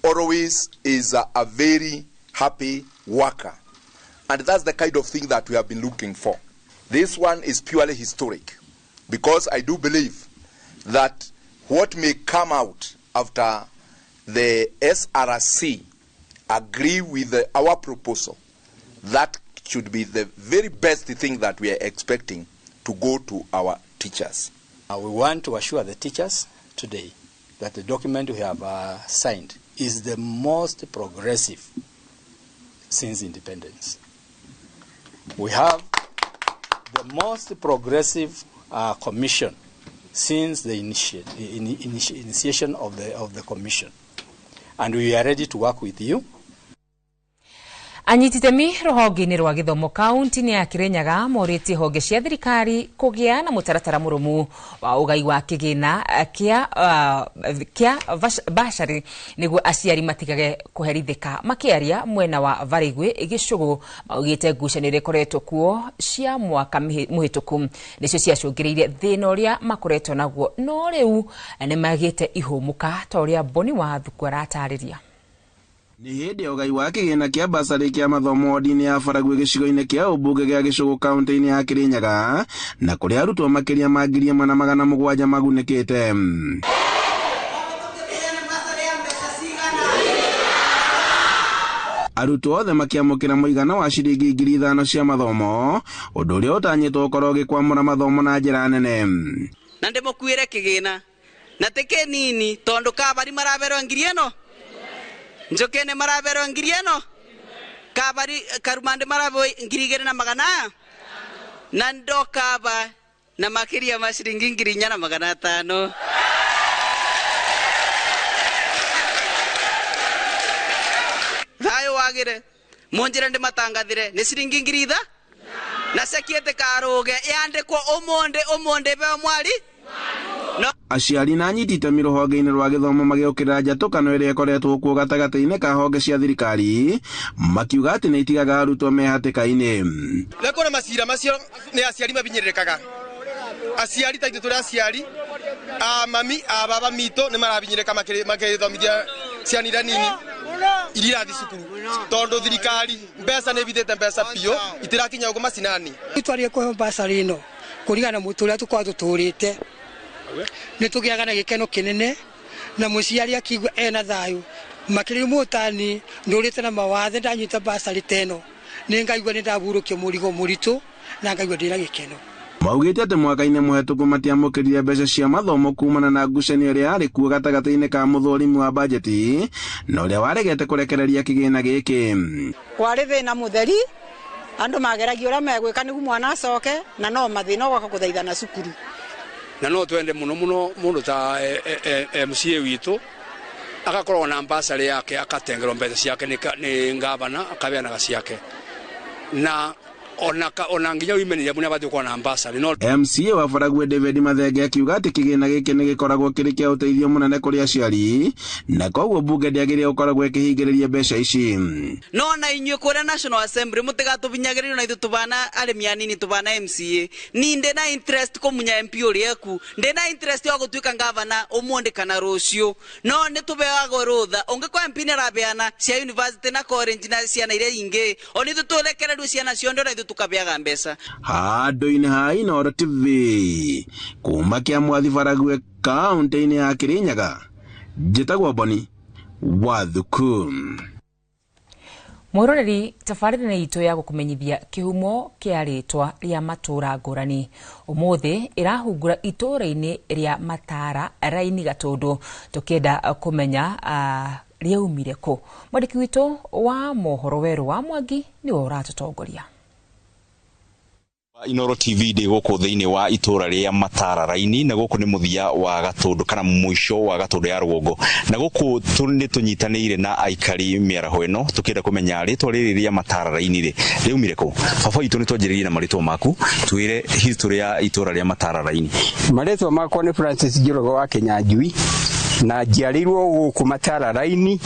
always is a very happy worker. And that's the kind of thing that we have been looking for. This one is purely historic, because I do believe that what may come out after the SRC agree with our proposal, that should be the very best thing that we are expecting to go to our teachers. We want to assure the teachers today that the document we have signed is the most progressive since independence. We have the most progressive commission since the initiation of the commission, and we are ready to work with you. Anyiti itemi rũhonge-inĩ rwa gĩthomo kaunti-inĩ ya Kirinyaga morĩtie honge cia thirikari kũgĩa na mũtaratara mũrũmu wa ũgai wa kĩgĩna kĩa basharĩ nĩguo aciari matigage kũherithĩka. Makĩaria mwena wa Varigwe Gĩcũgũ maugĩte ngucanio iria ikoretwo kuo cia mwaka mũhĩtũku nĩcio ciacũngĩrĩirie thĩna ũrĩa makoretwo naguo, no rĩu nĩmagĩte ihũmũka ta ũrĩa Boni wa Thuku aratarĩria. Nĩ hĩndĩ ya ũgai wa kĩgĩna kĩa basarĩ kĩa mathomo wodi-inĩ ya Baragwi gĩcigo-inĩ kĩa ũmbunge gĩa Gĩcũgũ kaunti-inĩ ya Kirinyaga, na kũrĩa arutwo makĩria ma 1700 magunĩkĩte. Arutwo othe makĩamũkĩra mũigana wa ciringi 5,000 cia mathomo, ũndũ ũrĩa ũtanyĩtwo ũkorwo ũgĩkwamũra mathomo na njĩra nene. Na ndĩmũkuĩre kĩgĩna na tĩ kĩnini tondũ kabari maraberwo 10,000 Njokene marabero 10,000 kabari karumande marabo 2,400 na ndo kaba na makiria ma ciringi 4,500. Thayo wagire munjira ndi matangathire ni ciringi 5,000 na sekiete karuge yandikwo umunde umunde be mwari. No. Aciari na anyiti itemi rũhonge-inĩ rwa gĩthomo magĩũkĩrĩra njatũkano ĩrĩa ĩkoretwo kuo gatagatĩ-inĩ ka honge cia thirikari, makiuga atĩ nĩ itigaga arutwo me hatĩka-inĩ. Nĩ kuona macira macio nĩ aciari mabinyĩrĩrĩkaga. Aciari ta ithuĩ tũrĩ aciari a mami a baba mitũ nĩ marabinyĩrĩka makĩthomithia ciana iria nini iria irathiĩ cukuru, tondũ thirikari mbeca nĩ ĩbithĩte mbeca biũ itirakinya ũguo macinani. Twarĩe kũheo basarĩ ĩno kũringana na mũtũrĩre tũkoragwo tũtũrĩte, nĩ tũgĩaga na gĩkeno kĩnene na mũciari akigua ena thayũ makĩria mũtani ndũrĩte na mawathe ndanyita basarĩ ta ĩno nĩ ngaigua nĩ ndahurũkia mũrigo mũritũ na ngaigua ndĩna gĩkeno. Maugĩte atĩ mwaka-inĩ mũhetũku matiamũkĩrire mbeca cia mathomo kumana na ngucanio ĩrĩa yarĩ kuo gatagatĩ-inĩ ka mũthũrimi wa bajeti na ũrĩa waregete kũrekereria kĩgĩna gĩkĩ. Kwarĩ thĩna mũtheri, andũ mageragia ũrĩa megwĩka nĩguo mwana acoke, na no mathĩna ũgoka kũthaithana cukuru. Na no twende muno muno mundu ta MCA witu agakorwo na basarĩ yake akatengerwo mbeca ciake nĩ ngavana akabeanaga ciake na ona nginya women ya bati gũkorwo na basarĩ. No MCA wa Baragwi David Mathenge akiuga atĩ kĩgĩna gĩkĩ nĩ gĩkoragwo kĩrĩ kĩa ũteithio mũnene kũrĩ aciari na koguo mbunge ndĩagĩrĩire gũkoragwo ĩkĩhingĩrĩria mbeca ici. No na inyuĩ kũrĩa National Assembly mũtigatũbinyagĩrĩrio na ithuĩ tũbana arĩmi anini tũbana MCA. Ni ndĩ na interest kũmunya MP ũrĩa eku, ndĩ na interest ya gũtuĩka ngavana ũmũthĩ kana rũciũ, no nĩ tũbeagwo rũtha. Ũngĩkorwo MP nĩ arabeana cia university na college na ciana iria ingĩ, ona ithuĩ tũrekererio ciana cionde ona ithuĩ tukabeaga mbeca. Handũ-inĩ ha Inooro TV kuma Kĩamwathi Baragwi kaunti-inĩ ya Kirinyaga, njĩtagwo Boni wa Thuku. Mwiroreri tabarĩra itũ ya gũkũmenyithia kĩhumo kĩa rĩtwa rĩa matũra ngũrani ũmũthĩ ĩrahungura itũra-inĩ rĩa Matara Raini Gatũndũ tũkĩenda kũmenya rĩaumire kũ. Mwandĩki witũ wa mohoro Werũ wa Mwangi nĩwe ũratũtongoria. Inoro TV ndĩ gũkũ thĩinĩ wa itũra rĩa Matara Raini na gũkũ nĩ mũthia wa Gatũndũ kana mũico wa Gatũndũ ya rũgongo, na gũkũ nĩ tũnyitanĩire na aikari mĩaraho ĩno tũkĩenda kũmenya rĩtwa rĩrĩ rĩa Matara Raini rĩ rĩumire kũ. Baba witũ nĩ twanjĩrĩrie na marĩtwa maku, twĩre history ya itũra rĩa Matara Raini. Marĩtwa makwa nĩ Francis Njoroge wa Kĩnyanjui na njiarĩirwo gũkũ Matara Raini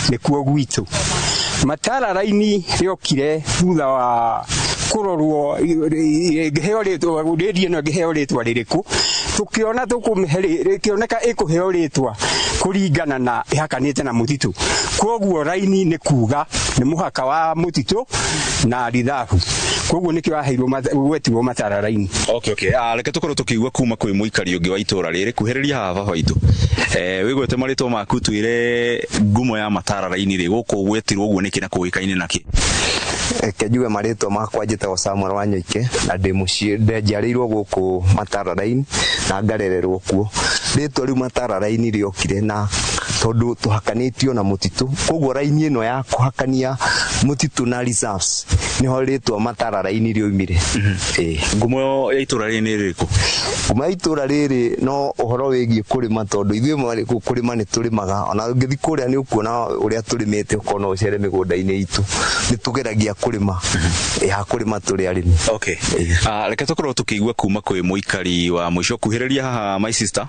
nĩkuo gwitũ. Matara Raini rĩokire thutha wa kũrorwo ngĩheo rĩtwa rĩndĩ ĩno ngĩheo rĩtwa rĩrĩkũ, tũkĩona tũkũmĩhe ĩkũheo rĩtwa kũringana na ĩhakanĩte na mũtitũ, kwoguo raini nĩ kuga nĩ mũhaka wa mũtitũ na rithabu, koguo nĩkĩo waheirwo gwetirwo Matara Raini. Okay reke tũkorwo tũkĩigua kuma kwĩ mũikari ũngĩ wa itũra rĩrĩ. Kuhĩrĩria haha baba witũ, wĩgwete marĩtwa maku, twĩre ngumo ya Matara Raini rĩ gũkũ gwetirwo ũguo nĩkĩ na kũĩkaine nakĩ. Reke njuge marĩtwa makwa njĩtagwo Samuel Wanyoike na ndĩ mũciĩ njiarĩirwo gũkũ Matara Raini na ngarererwo kuo. Rĩtwa rĩu Matara Raini rĩokire na tondũ tũhakanĩtio na mũtitũ, koguo raini ĩno ya kũhakania mũtitũ na reserves nĩho rĩtwa Matara Raini rĩoimire. Ngumo ya itũra rĩrĩ nĩ rĩrĩkũ? Ngumo ya itũra rĩrĩ no ũhoro wĩgiĩ kũrĩma, tondũ ithuĩ kũrĩma nĩ tũrĩmaga, ona ũngĩthiĩ kũrĩa nĩ ũkuona ũrĩa tũrĩmĩte, ũkona ũcere mĩgũnda-inĩ itũ nĩ tũgeragia kũrĩma, ha kũrĩma tũrĩ arĩmi. Okay, reke tũkorwo tũkĩigua kuma kwĩ mũikari wa mũico. Kuhĩrĩria haha my sister,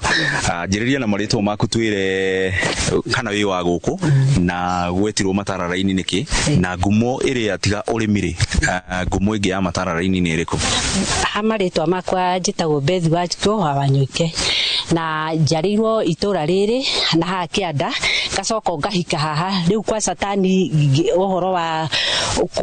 njĩrĩria na marĩtwa maku, twĩre kana wĩ wa gũkũ na gwetirwo Matara Raini nĩkĩ, na ngumo ĩrĩa tiga ũrĩmi rĩ, ngumo ĩngĩ ya Matara Raini nĩ ĩrĩkũ? Ha marĩtwa makwa njĩtagwo Beth Wanjikũ wa Wanyoike na njiarĩirwo itũra rĩrĩ na haha kĩanda, ngacoka ngahika haha rĩu kwa satani. Ũhoro wa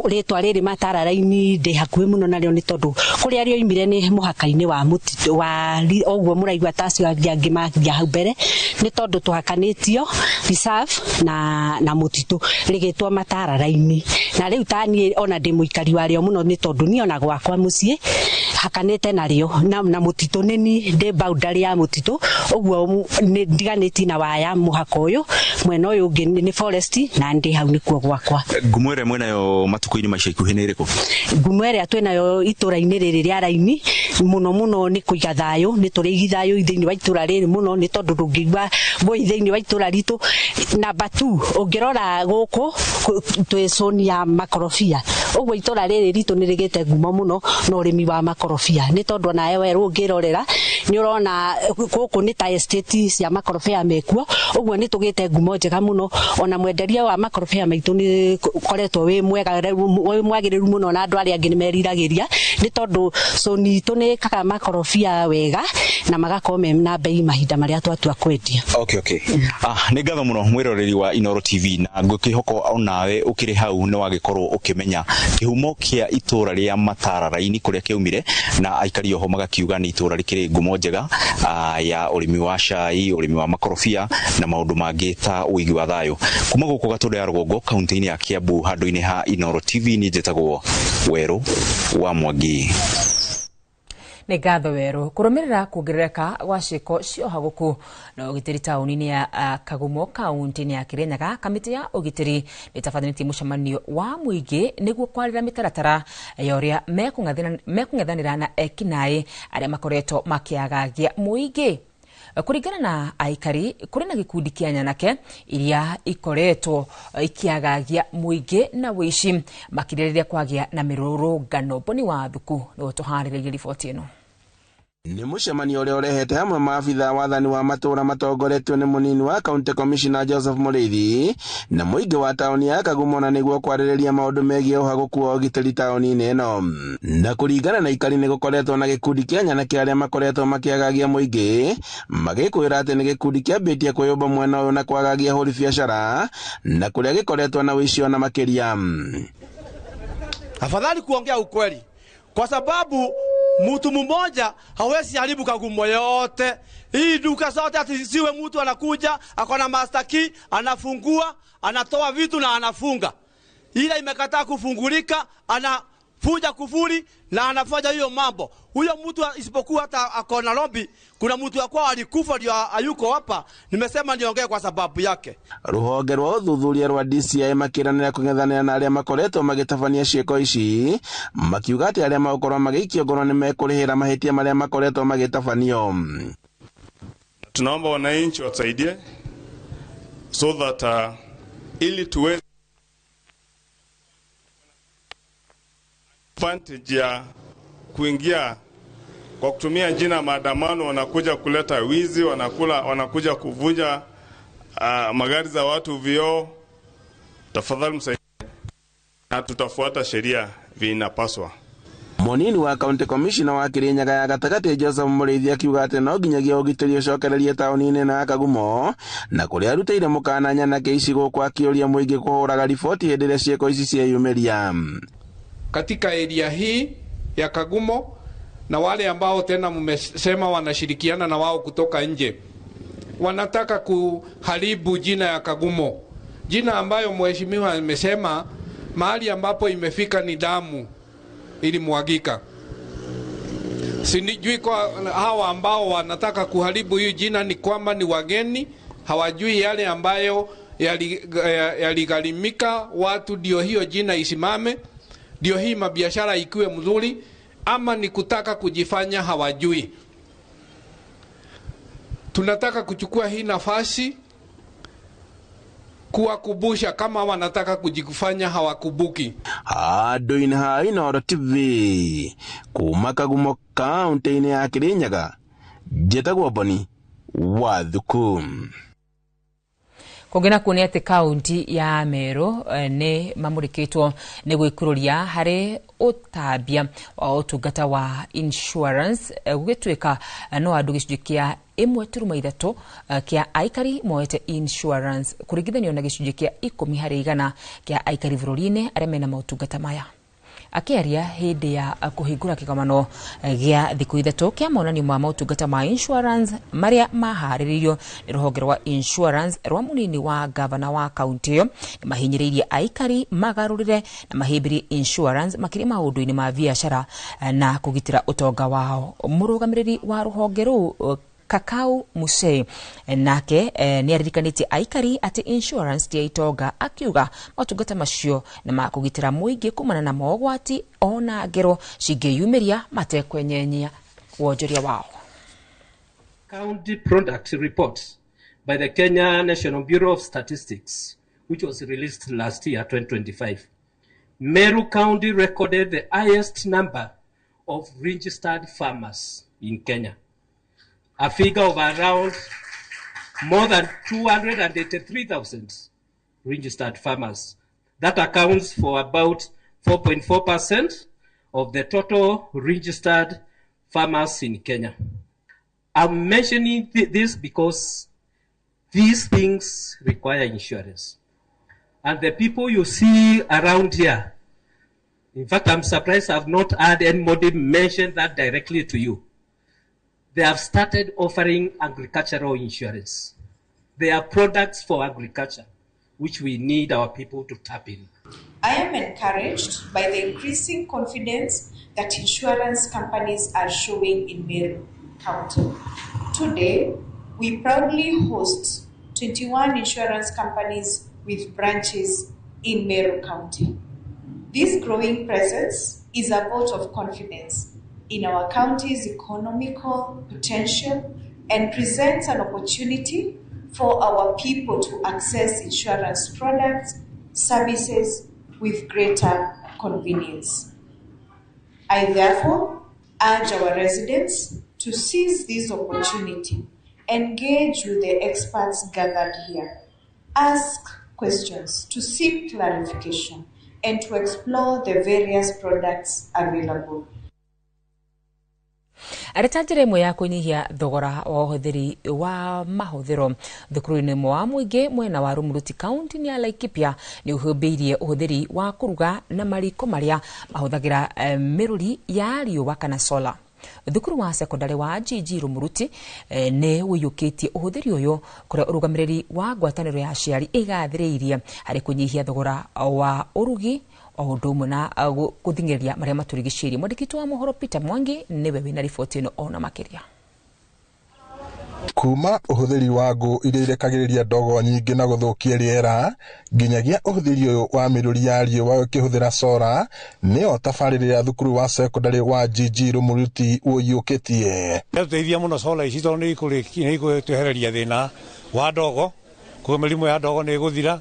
rĩtwa rĩrĩ Matara Raini ndĩ hakuhĩ mũno narĩo nĩ tondũ kũrĩa rĩoimire nĩ mũhaka-inĩ wa mũtitũ wa ũguo mũraigua ta acio angĩ magia hau mbere, nĩ tondũ tũhakanĩtio reserve na mũtitũ rĩgĩtwo Matara Raini. Na rĩu ta niĩ ona ndĩ mũikari warĩo mũno nĩ tondũ niĩ ona gwakwa mũciĩ hakanĩte narĩo na mũtitũ nĩ ndĩ boundary ya mũtitũ, ũguo ndiganĩtie na waya mũhaka ũyũ mwena ũyũ ũngĩ nĩ forest na ndĩ hau nĩkuo gwakwa. Ngumo ĩrĩa mwĩnayo matukũ-inĩ ma ica ikuhĩ nĩ ĩrĩkũ? Ngumo ĩrĩa twĩnayo itũra-inĩ rĩrĩ rĩa Raini mũno mũno nĩ kũiga thayũ, nĩ tũrĩigi thayũ thĩinĩ wa itũra rĩrĩ mũno nĩ tondũ ndũngĩigua ngũi thĩinĩ wa itũra ritũ. Namba 2 ũngĩrora gũkũ twĩ zone ya makorobia, ũguo itũra rĩrĩ ritũ nĩ rĩgĩte ngumo mũno na ũrĩmi wa makorobia nĩ tondũ onawe werũ ũngĩrorera nĩ ũrona gũkũ nĩ ta estate cia makorobia mekuo, ũguo nĩ tũgĩte ngumo njega mũno. Ona mwenderia wa makorobia maitũ nĩ ũkoretwo wĩ mwega wĩ mwagĩrĩru mũno na andũ arĩa angĩ nĩ meriragĩria nĩ tondũ zone itũ nĩ ĩkaga makorobia wega na magakorwo me na bei mahinda marĩa twatua kwendia. Okay. Nĩ ngatho mũno mwĩroreri wa Inoro TV na ngũkĩhoka onawe ũkĩrĩ hau nĩ wagĩkorwo ũkĩmenya kĩhumo kĩa itũra rĩa Matara Raini kũrĩa kĩaumire, na aikari oho magakiuga nĩ itũra rĩkĩrĩ ngumo njega ya ũrĩmi wa cai, ũrĩmi wa makorobia na maũndũ mangĩ ta ũigi wa thayũ. Kuma gũkũ Gatũndũ ya rũgongo kaunti-inĩ ya Kiambu handũ-inĩ ha Inoro TV nĩ njĩtagwo Werũ wa Mwangi. Nĩ ngatho Werũ. Kũrũmĩrĩra kuongerereka gwa ciĩko cia ũhagũku na ũgitĩri taũni-inĩ ya Kagumo kaunti-inĩ ya Kirinyaga, kamĩtĩ ya ũgitĩri nĩ ĩtabanĩtie mũcemanio wa mũingĩ nĩguo kwarĩra mĩtaratara ya ũrĩa mekũng'ethanĩra na ekinaĩ arĩa makoretwo makĩagagia mũingĩ. Kũringana na aikari, kũrĩ na gĩkundi kĩa nyanake iria ikoretwo ikiagagia mũingĩ na wĩici makĩria rĩrĩa kwagĩa na mĩrũrũngano. Boni wa Thuku nĩwe ũtũharĩrĩirie riboti ĩno. Nĩ mũcemanio ũrĩa ũrehete hamwe maabitha wathani wa matũra matongoretio nĩ mũnini wa County Commissioner Joseph Mũrĩithi na mũingĩ wa taũni ya Kagumo na nĩguo kwarĩrĩria maũndũ megiĩ ũhagũku wa ũgitĩri taũni-inĩ ĩno. Na kũringana na ikari nĩ gũkoretwo na gĩkundi kĩa nyanake arĩa makoretwo makĩagagia mũingĩ magĩkwĩra atĩ nĩ gĩkundi kĩambĩtie kwĩyũmba mwena ũyũ na kwagagia hũri biacara na kũrĩa gĩkoretwo na ũici ona makĩria. Afadhali kuongea ukweli kwa sababu mtu mmoja hawezi haribu Kagumo yote. Hii duka zote ati siwe mtu anakuja, akona master key, anafungua, anatoa vitu na anafunga. Ila imekataa kufungulika, anafunja kufuli na anafanya hiyo mambo. Huyo mtu isipokuwa hata ako Nairobi, kuna mtu wa kwao alikufa ndio hayuko hapa. Nimesema niongee kwa sababu yake. Ruhonge rwa ũthuthuria rwa DCI makĩranĩra kũng'ethanĩra na arĩa makoretwo magĩtabania ciĩko ici, makiuga atĩ arĩa magũkorwo magĩikio ngono nĩ mekũrĩhĩra mahĩtia marĩa makoretwo magĩtabanio. Tunaomba wananchi watusaidie so that ili tuweze advantage ya kuingia kwa kutumia jina maandamano, wanakuja kuleta wizi, wanakuja kuvunja magari za watu vioo. Tafadhali msaidie na tutafuata sheria vinapaswa. Munini wa County Commissioner wa Kirinyaga ya gatagatĩ Joseph Mũrĩithi akiuga atĩ no nginyagia ũgitĩri ũcokererie taũni-inĩ ĩno ya Kagumo, na kũrĩa arutĩire mũkana nyanake ici gũkũ akĩũria mũingĩ kũhũraga riboti hĩndĩ ĩrĩa ciĩko ici cieyumĩria. Katika area hii ya Kagumo na wale ambao tena mmesema wanashirikiana na wao kutoka nje, wanataka kuharibu jina ya Kagumo, jina ambayo mheshimiwa amesema mahali ambapo imefika ni damu ilimwagika. Sijui kwa hawa ambao wanataka kuharibu hii jina ni kwamba ni wageni, hawajui yale ambayo yaligharimika watu ndio hiyo jina isimame, ndio hii mabiashara ikiwe mzuri, ama ni kutaka kujifanya hawajui. Tunataka kuchukua hii nafasi kuwakubusha kama wanataka kujifanya hawakubuki. Handũ-inĩ ha Inooro TV kuma Kagumo kaunti-inĩ ya Kirinyaga, njĩtagwo Boni wa Thuku. Kũngĩ nakuo nĩ atĩ kaunti ya Meru nĩ mamũrĩkĩtwo nĩ gwĩkururia harĩ ũtambia wa ũtungata wa insurance, gũgĩtuĩka no andũ gĩcunjĩ kĩa 1.3 kĩa aikari moete insurance kũringithanio na gĩcunjĩ kĩa 10% kĩa aikari bũrũri-inĩ arĩa mena maũtungata maya. Akĩaria hĩndĩ ya kũhingũra kĩgomano gĩa thikũ 3 kĩa monanio ma maũtungata ma insurance marĩa maharĩrĩirio nĩ rũhonge rwa insurance rwa mũnini wa gavana wa kaunti ĩyo, nĩ mahinyĩrĩirie aikari magarũrĩre na mahĩmbĩrie insurance makĩria maũndũ-inĩ ma biacara na kũgitĩra ũtonga wao. Mũrũgamĩrĩri wa rũhonge rũu Kakau Musei nake nĩ aririkanĩtie aikari atĩ insurance ti ya itonga, akiuga maũtungata macio nĩ ma kũgitĩra mũingĩ kumana na mogwati ona ngero cingĩyumĩria matekwenyenyia wonjoria wao. County Product Report by the Kenya National Bureau of Statistics, which was released last year, 2025. Meru County recorded the highest number of registered farmers in Kenya, a figure of around more than 283,000 registered farmers. That accounts for about 4.4% of the total registered farmers in Kenya. I'm mentioning this because these things require insurance. And the people you see around here, in fact, I'm surprised I've not had anybody mention that directly to you. They have started offering agricultural insurance. They are products for agriculture, which we need our people to tap in. I am encouraged by the increasing confidence that insurance companies are showing in Meru County. Today, we proudly host 21 insurance companies with branches in Meru County. This growing presence is a vote of confidence in our county's economical potential and presents an opportunity for our people to access insurance products, services with greater convenience. I therefore urge our residents to seize this opportunity, engage with the experts gathered here, ask questions to seek clarification, and to explore the various products available. Arĩ ta njĩra ĩmwe ya kũnyihia thogora wa ũhũthĩri wa mahũthĩro thukuru-inĩ wa mũingĩ mwena wa Rumuruti kaunti-inĩ ya Laikipia nĩ ũhĩmbĩirie ũhũthĩri wa kũruga na mariko marĩa mahũthagĩra mĩrũri ya riũa kana solar. Thukuru wa sekondari wa GG Rumuruti nĩ ũiyũkĩtie ũhũthĩri ũyũ kũrĩa ũrũgamĩrĩri wa ngwatanĩro ya aciari ĩgathĩrĩirie harĩ kũnyihia thogora wa ũrugi o ũndũ ũmwe na gũthing'ĩrĩria marĩa matũrigicĩirie. Mwandĩki wa mohoro Peter Mwangi nĩwe wĩna riboti ĩno ona makĩria. Kuma ũhũthĩri wa ngũ iria irekagĩrĩria ndogo nyingĩ na gũthũkia rĩera nginyagia ũhũthĩri ũyũ wa mĩrũri ya riũa ũkĩhũthĩra sora nĩyo tabarĩra ya thukuru wa sekondari wa GG Rumuruti ũiyũkĩtie. Ĩratũteithia mũno solar ici tondũ nĩ igũtwehereria thĩna wa ndogo, koguo mĩrimũ ya ndogo nĩ ĩgũthira,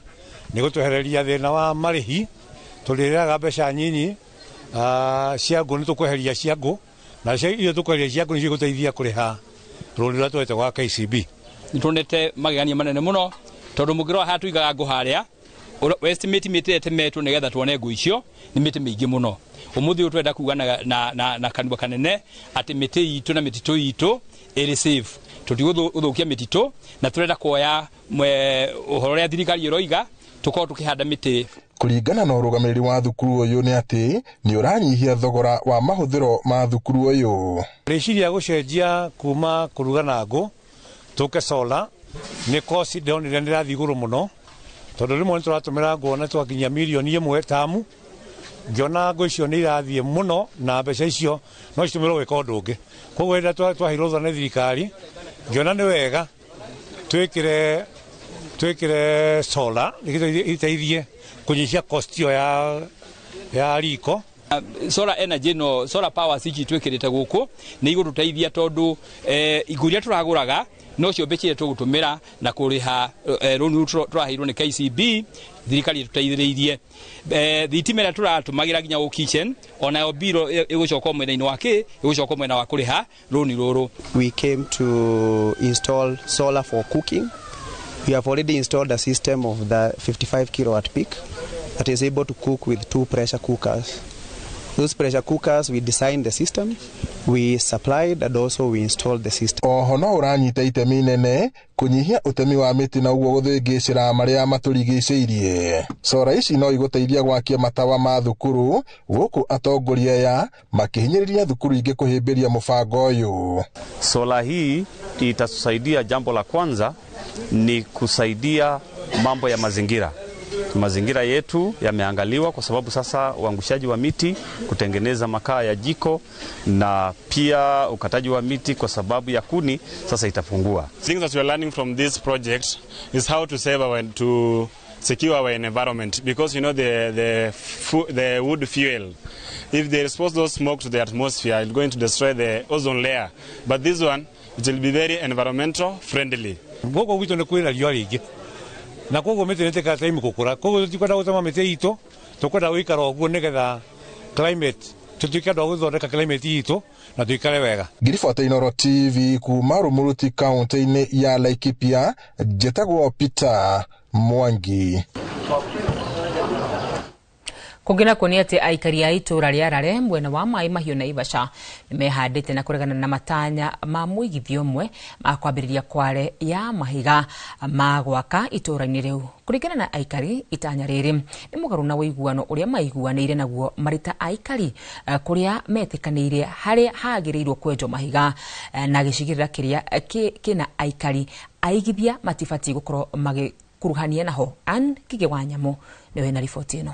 nĩ ĩgũtwehereria thĩna wa marĩhi, tũrĩrĩaga mbeca nyinyi cia ngũ nĩ tũkweheria cia ngũ, na iria tũkweheria cia ngũ nĩ cigũteithia kũrĩha rũni rũrĩa twete gwa KCB. Nĩtuonete magegania manene mũno tondũ mũngĩrora haha tũigaga ngũ harĩa estimate mĩtĩ ĩtemetwo nĩgetha tuone ngũ icio nĩ mĩtĩ mĩingĩ mũno. Ũmũthĩ ũyũ twenda kuga na kanua kanene atĩ mĩtĩ itũ na mĩtitũ itũ ĩrĩ safe, tũtigũthũkia mĩtitũ na tũrenda kuoya ũhoro ũrĩa thirikari ĩroiga tũkorwo tũkĩhanda mĩtĩ. Kũringana na ũrũgamĩrĩri wa thukuru ũyũ nĩ atĩ nĩ ũranyihia thogora wa mahũthĩro ma thukuru ũyũ. Rĩciria gũcenjia kuma kũruga na ngũ tũke solar nĩ kosi ndĩronire nĩ ĩrathiĩ igũrũ mũno tondũ rĩmwe nĩ tũratũmĩra ngũ na twakinyia mirioni 1 tamu, ngĩona ngũ icio nĩ irathiĩ mũno na mbeca icio no citũmĩrwo gwĩka ũndũ ũngĩ. Koguo rĩrĩa twaheirwo rũtha nĩ thirikari ngĩona nĩ wega twĩkĩre solar iteithie kũnyihia cost ĩyo ya riko. Solar energy no solar power ici twĩkĩrĩte gũkũ nĩ igũtũteithia tondũ ngũ iria tũragũraga no cio mbeca iria tũgũtũmĩra na kũrĩha rũni tũraheirwo nĩ KCB, thirikari ĩtũteithĩrĩirie. Thitima ĩrĩa tũratũmagĩra nginya gũ kitchen onayo mbiro ĩgũcoka mwena-inĩ wa kĩ ĩgũcoka mwena wa kũrĩha rũni rũrũ. We came to install solar for cooking. We have already installed a system of the 55 kilowatt peak that is able to cook with 2 pressure cookers. Those pressure cookers, we designed the system, we supplied and also we installed the system. Oho no ũranyita itemi inene kũnyihia ũtemi wa mĩtĩ na ũguo gũthĩngĩcĩra marĩa matũrigicĩirie. Sora ici no igũteithia gwakia matawa ma thukuru gũkũ atongoria aya makĩhinyĩrĩria thukuru ingĩ kũhĩmbĩria mũbango ũyũ. Sola hii itatusaidia, jambo la kwanza ni kusaidia mambo ya mazingira. Mazingira yetu yameangaliwa kwa sababu sasa uangushaji wa miti, kutengeneza makaa ya jiko na pia ukataji wa miti kwa sababu ya kuni sasa itapungua. Things that we are learning from this project is how to save our, to secure our environment, because you know the wood fuel, if they expose those smoke to the atmosphere, it's going to destroy the ozone layer. But this one, it will be very environmental friendly. Gũkũ gwitũ nĩ kwĩna riũa rĩingĩ na koguo mĩtĩ nĩ ĩtĩkaga time gũkũra, koguo tũtikwenda gũtema mĩtĩ itũ, tũkwenda gũikara ũguo nĩgetha climate tũtuĩke andũ a gũthondeka climate itũ na tũikare wega. Ngiribota Inooro TV kuma Rumuruti kaunti-inĩ ya Laikipia, njĩtagwo Peter Mwangi. Kũngĩ nakuo nĩ atĩ aikari a itũũra rĩa Rare mwena wa Maĩ Mahiũ Naivasha nĩmehandĩte na kũregana na matanya ma mũigithia ũmwe ma kwambĩrĩria kware ya mahiga ma gwaka itũũra-inĩ rĩu. Kũringana na aikari, itanya rĩrĩ nĩ mũgarũ na ũiguano ũrĩa maiguanĩire naguo marĩ ta aikari kũrĩa metĩkanĩire harĩa hagĩrĩirwo kwenjwo mahiga na gĩcigĩrĩra kĩrĩa kĩna aikari aigithia matibatiĩ gũkorwo magĩkuruhania naho. Ann Kĩgĩ wa Nyamũ nĩwe na riboti ĩno.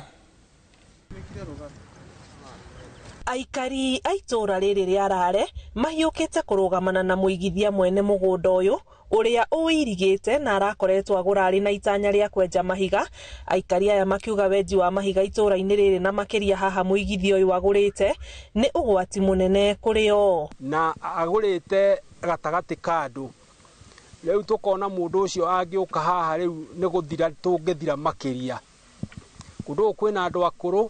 Aikari a itũũra rĩrĩ rĩa Rare mahiũkĩte kũrũgamana na mũigithia mwene mũgũnda ũyũ ũrĩa ũirigĩte na arakoretwo agũra arĩ na itanya rĩa kwenja mahiga. Aikari aya makiuga wenji wa mahiga itũũra-inĩ rĩrĩ na makĩria haha mũigithia ũyũ agũrĩte nĩ ũgwati mũnene kũrĩ o. Na agũrĩte gatagatĩ ka andũ, rĩu tũkona mũndũ ũcio angĩũka haha rĩu nĩ gũthira tũngĩthira makĩria. Kũndũ gũkũ kwĩna andũ akũrũ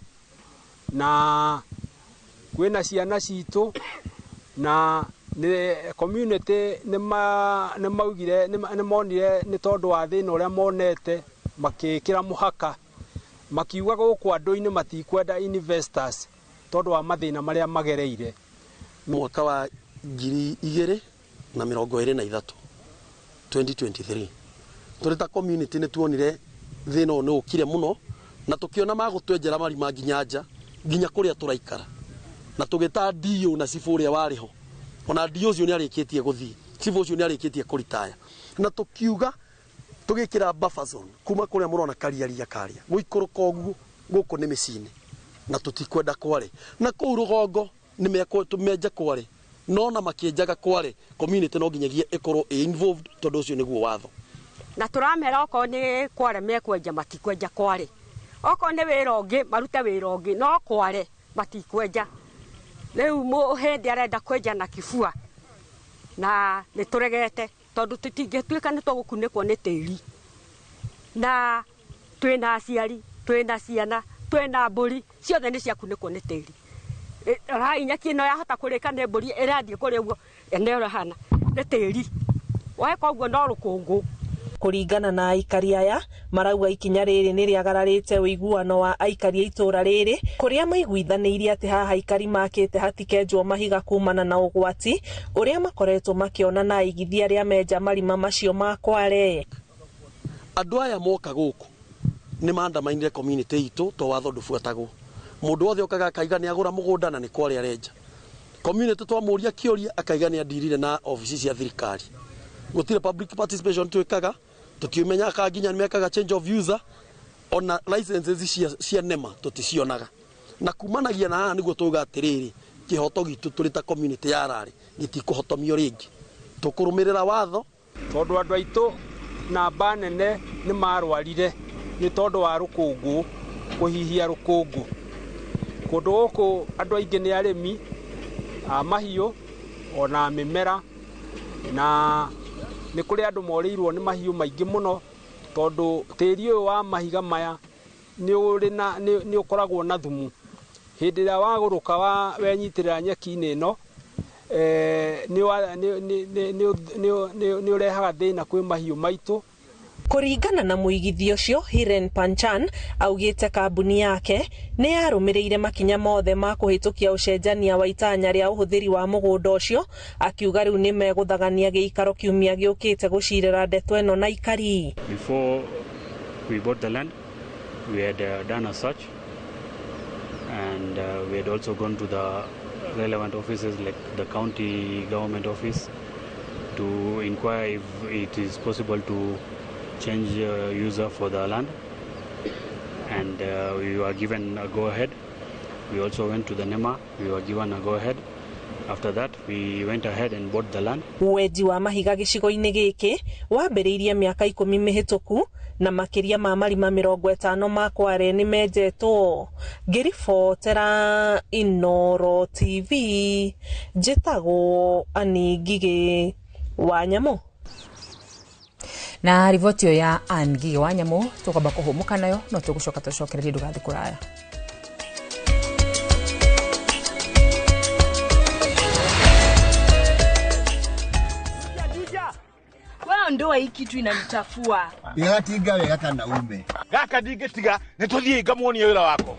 na kwĩna ciana citũ na community nĩ maugire nĩ monire nĩ tondũ wa thĩna ũrĩa monete makĩkĩra mũhaka makiuga gũkũ andũ-inĩ matikwenda investors tondũ wa mathĩna marĩa magereire. Mwaka wa 2023 2023 tũrĩ ta community nĩ tuonire thĩna ũyũ nĩ ũkire mũno na tũkĩona magũtwenjera marima nginya nja nginya kũrĩa tũraikara na tũgĩta DO na cibũ ũrĩa warĩ ho Ona DO ũcio nĩ arĩkĩtie gũthiĩ, chief ũcio nĩ arĩkĩtie kũritaya, na tũkiuga tũgĩkĩra buffer zone kuma kũrĩa mũrona kariaria karĩa gũikũrũka ũguo gũkũ nĩ mĩciĩ-inĩ, na tũtikwenda kware na kũu rũgongo nĩ menja kware, no na makĩenjaga kware community no nginyagia ĩkorwo ĩ involved tondũ ũcio nĩguo watho. Na tũramera okorwo nĩ kware mekwenja matikwenja kware, okorwo nĩ wĩra ũngĩ marute wĩra ũngĩ, no kware matikwenja. Rĩu mũhĩndĩ arenda kwenja na kibua na nĩ tũregete tondũ tũtingĩtuĩka nĩ tũgũkunĩkwo nĩ tĩri, na twĩna aciari, twĩna ciana, twĩna mbũri, ciothe nĩ ciakunĩkwo nĩ tĩri. Rai nyeki ĩno yahota kũrĩka nĩ mbũri ĩrathiĩ kũrĩa ũguo ene ũrahana nĩ tĩri weka ũguo no rũkũngũ. Kũringana na aikari aya marauga ikinya rĩrĩ nĩ rĩagararĩte ũiguano wa aikari a itũra rĩrĩ, kũrĩa maiguithanĩirie atĩ haha aikari makĩte hatikenjwo mahiga kumana na ũgwati ũrĩa makoretwo makĩona na aigithia arĩa menja marima macio ma kware. Andũ aya moka gũkũ nĩ mandamainire community itũ to watho ndũbuatagwo. Mũndũ wothe okaga akaiga nĩ agũra mũgũnda na nĩ kware arenja. Community twamũria kĩũria akaiga nĩ andirire na obici cia thirikari. Gũtirĩ public participation twĩkaga, tũtiũmenyaga kana nginya nĩ mekaga change of user, ona licenses cia NEMA tũticionaga. Na kumanagia na haha nĩguo tuuga atĩrĩrĩ, kĩhoto gitũ tũrĩ ta community ya Rari gĩtikũhotomio rĩngĩ. Tũkũrũmĩrĩra watho tondũ andũ aitũ namba nene nĩ marwarire nĩ tondũ wa rũkũngũ, kũhihia rũkũngũ. Kũndũ gũkũ andũ aingĩ nĩ arĩmi a mahiũ ona mĩmera, na nĩ kũrĩ andũ morĩirwo nĩ mahiũ maingĩ mũno tondũ tĩri ũyũ wa mahiga maya nĩ ũkoragwo na thumu. Hĩndĩ ĩrĩa wagũrũka wenyitĩrĩra nyeki-inĩ ĩno, nĩ ũrehaga thĩna kwĩ mahiũ maitũ. Kũringana na mũigithia ũcio Hiren Panchan augĩte kambuni yake nĩ yarũmĩrĩire makinya mothe ma kũhĩtũkia ũcenjania wa itanya rĩa ũhũthĩri wa mũgũnda ũcio, akiuga rĩu nĩ megũthagania gĩikaro kiumia gĩũkĩte gũcirĩra ndeto ĩno na aikari. Before we bought the land, we had done a search and we had also gone to the relevant offices like the county government office to inquire if it is possible to change user for the land, and we were given a go-ahead. We also went to the NEMA, we were given a go-ahead. After that, we went ahead and bought the land. Wenji wa mahiga gĩcigo-inĩ gĩkĩ wambĩrĩirie mĩaka 10 mĩhĩtũku na makĩria ma marima 50 ma kware nĩ menjetwo. Ngĩribotera Inooro TV, njĩtagwo Annie Ngigĩ wa Nyamũ. Na riboti ĩyo ya Ann Ngigĩ wa Nyamũ tũkwamba kũhũmũka nayo, no tũgũcoka tũcokererie ndũgathiĩ kũraya. Ndoa hii kitu inanichafua. Igatinga wega kana ume. Gaka ndingĩtiga nĩ tũthiĩ ngamuonie wĩra wako.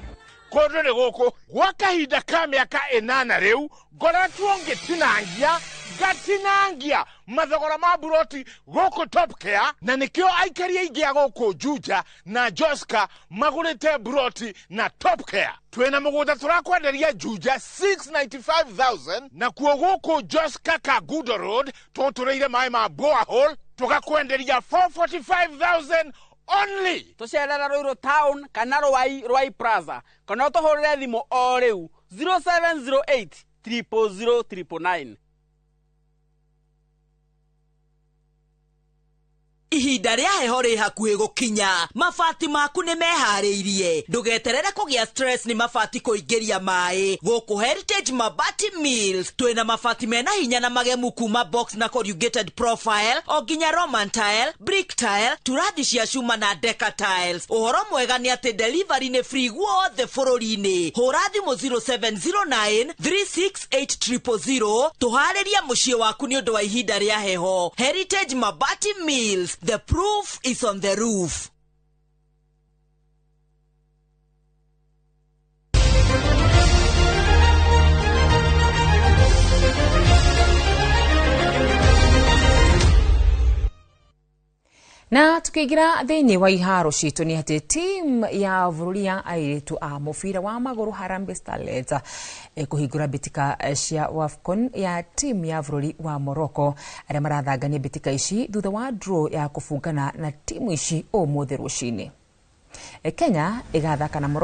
Kũndũ nĩ gũkũ gwa kahinda ka mĩaka 8 rĩu ngoretwo ngĩtinangia ngatinangia mathogora ma buroti gũkũ Top Care, na nĩkĩo aikari aingĩ a gũkũ Juja na Joska magũrĩte buroti na Top Care. Twĩna mũgũnda tũrakwenderia Juja 695,000, na kuo gũkũ Joska Kagudo Road tũtũrĩire maĩ ma borehole tũgakwenderia 445,000 only. Tũcerera Ruiru town kana Ruai Plaza kana ũtũhũrĩre thimũ o rĩu 0708 000 999. Ihinda rĩa heho rĩ hakuhĩ gũkinya, mabati maku nĩ meharĩirie. Ndũgeterere kũgĩa stress nĩ mabati kũingĩria maĩ. Gũkũ Heritage Mabati Mills twĩna mabati mena hinya na magemu kuma box na corrugated profile o nginya Roman tile, brick tile, turathi cia cuma na deca tiles. Ũhoro mwega nĩ atĩ delivery nĩ free guothe bũrũri-inĩ. Hũra thimũ 0709 368 000 tũharĩrie mũciĩ waku nĩ ũndũ wa ihinda rĩa heho. Heritage Mabati Mills, the proof is on the roof. Na tukiingira thiini wa iharo citũ nĩ atĩ team ya bũrũri ya airĩtu a mũbira wa magũrũ Harambee Starlets ĩkũhingũra mbĩtĩka cia WAFCON ya team ya bũrũri wa Morocco arĩa marathangania mbĩtĩka ici thutha wa draw ya kũbungana na timu ici ũmũthĩ rũcinĩ. Kenya ĩgathaka na Morocco.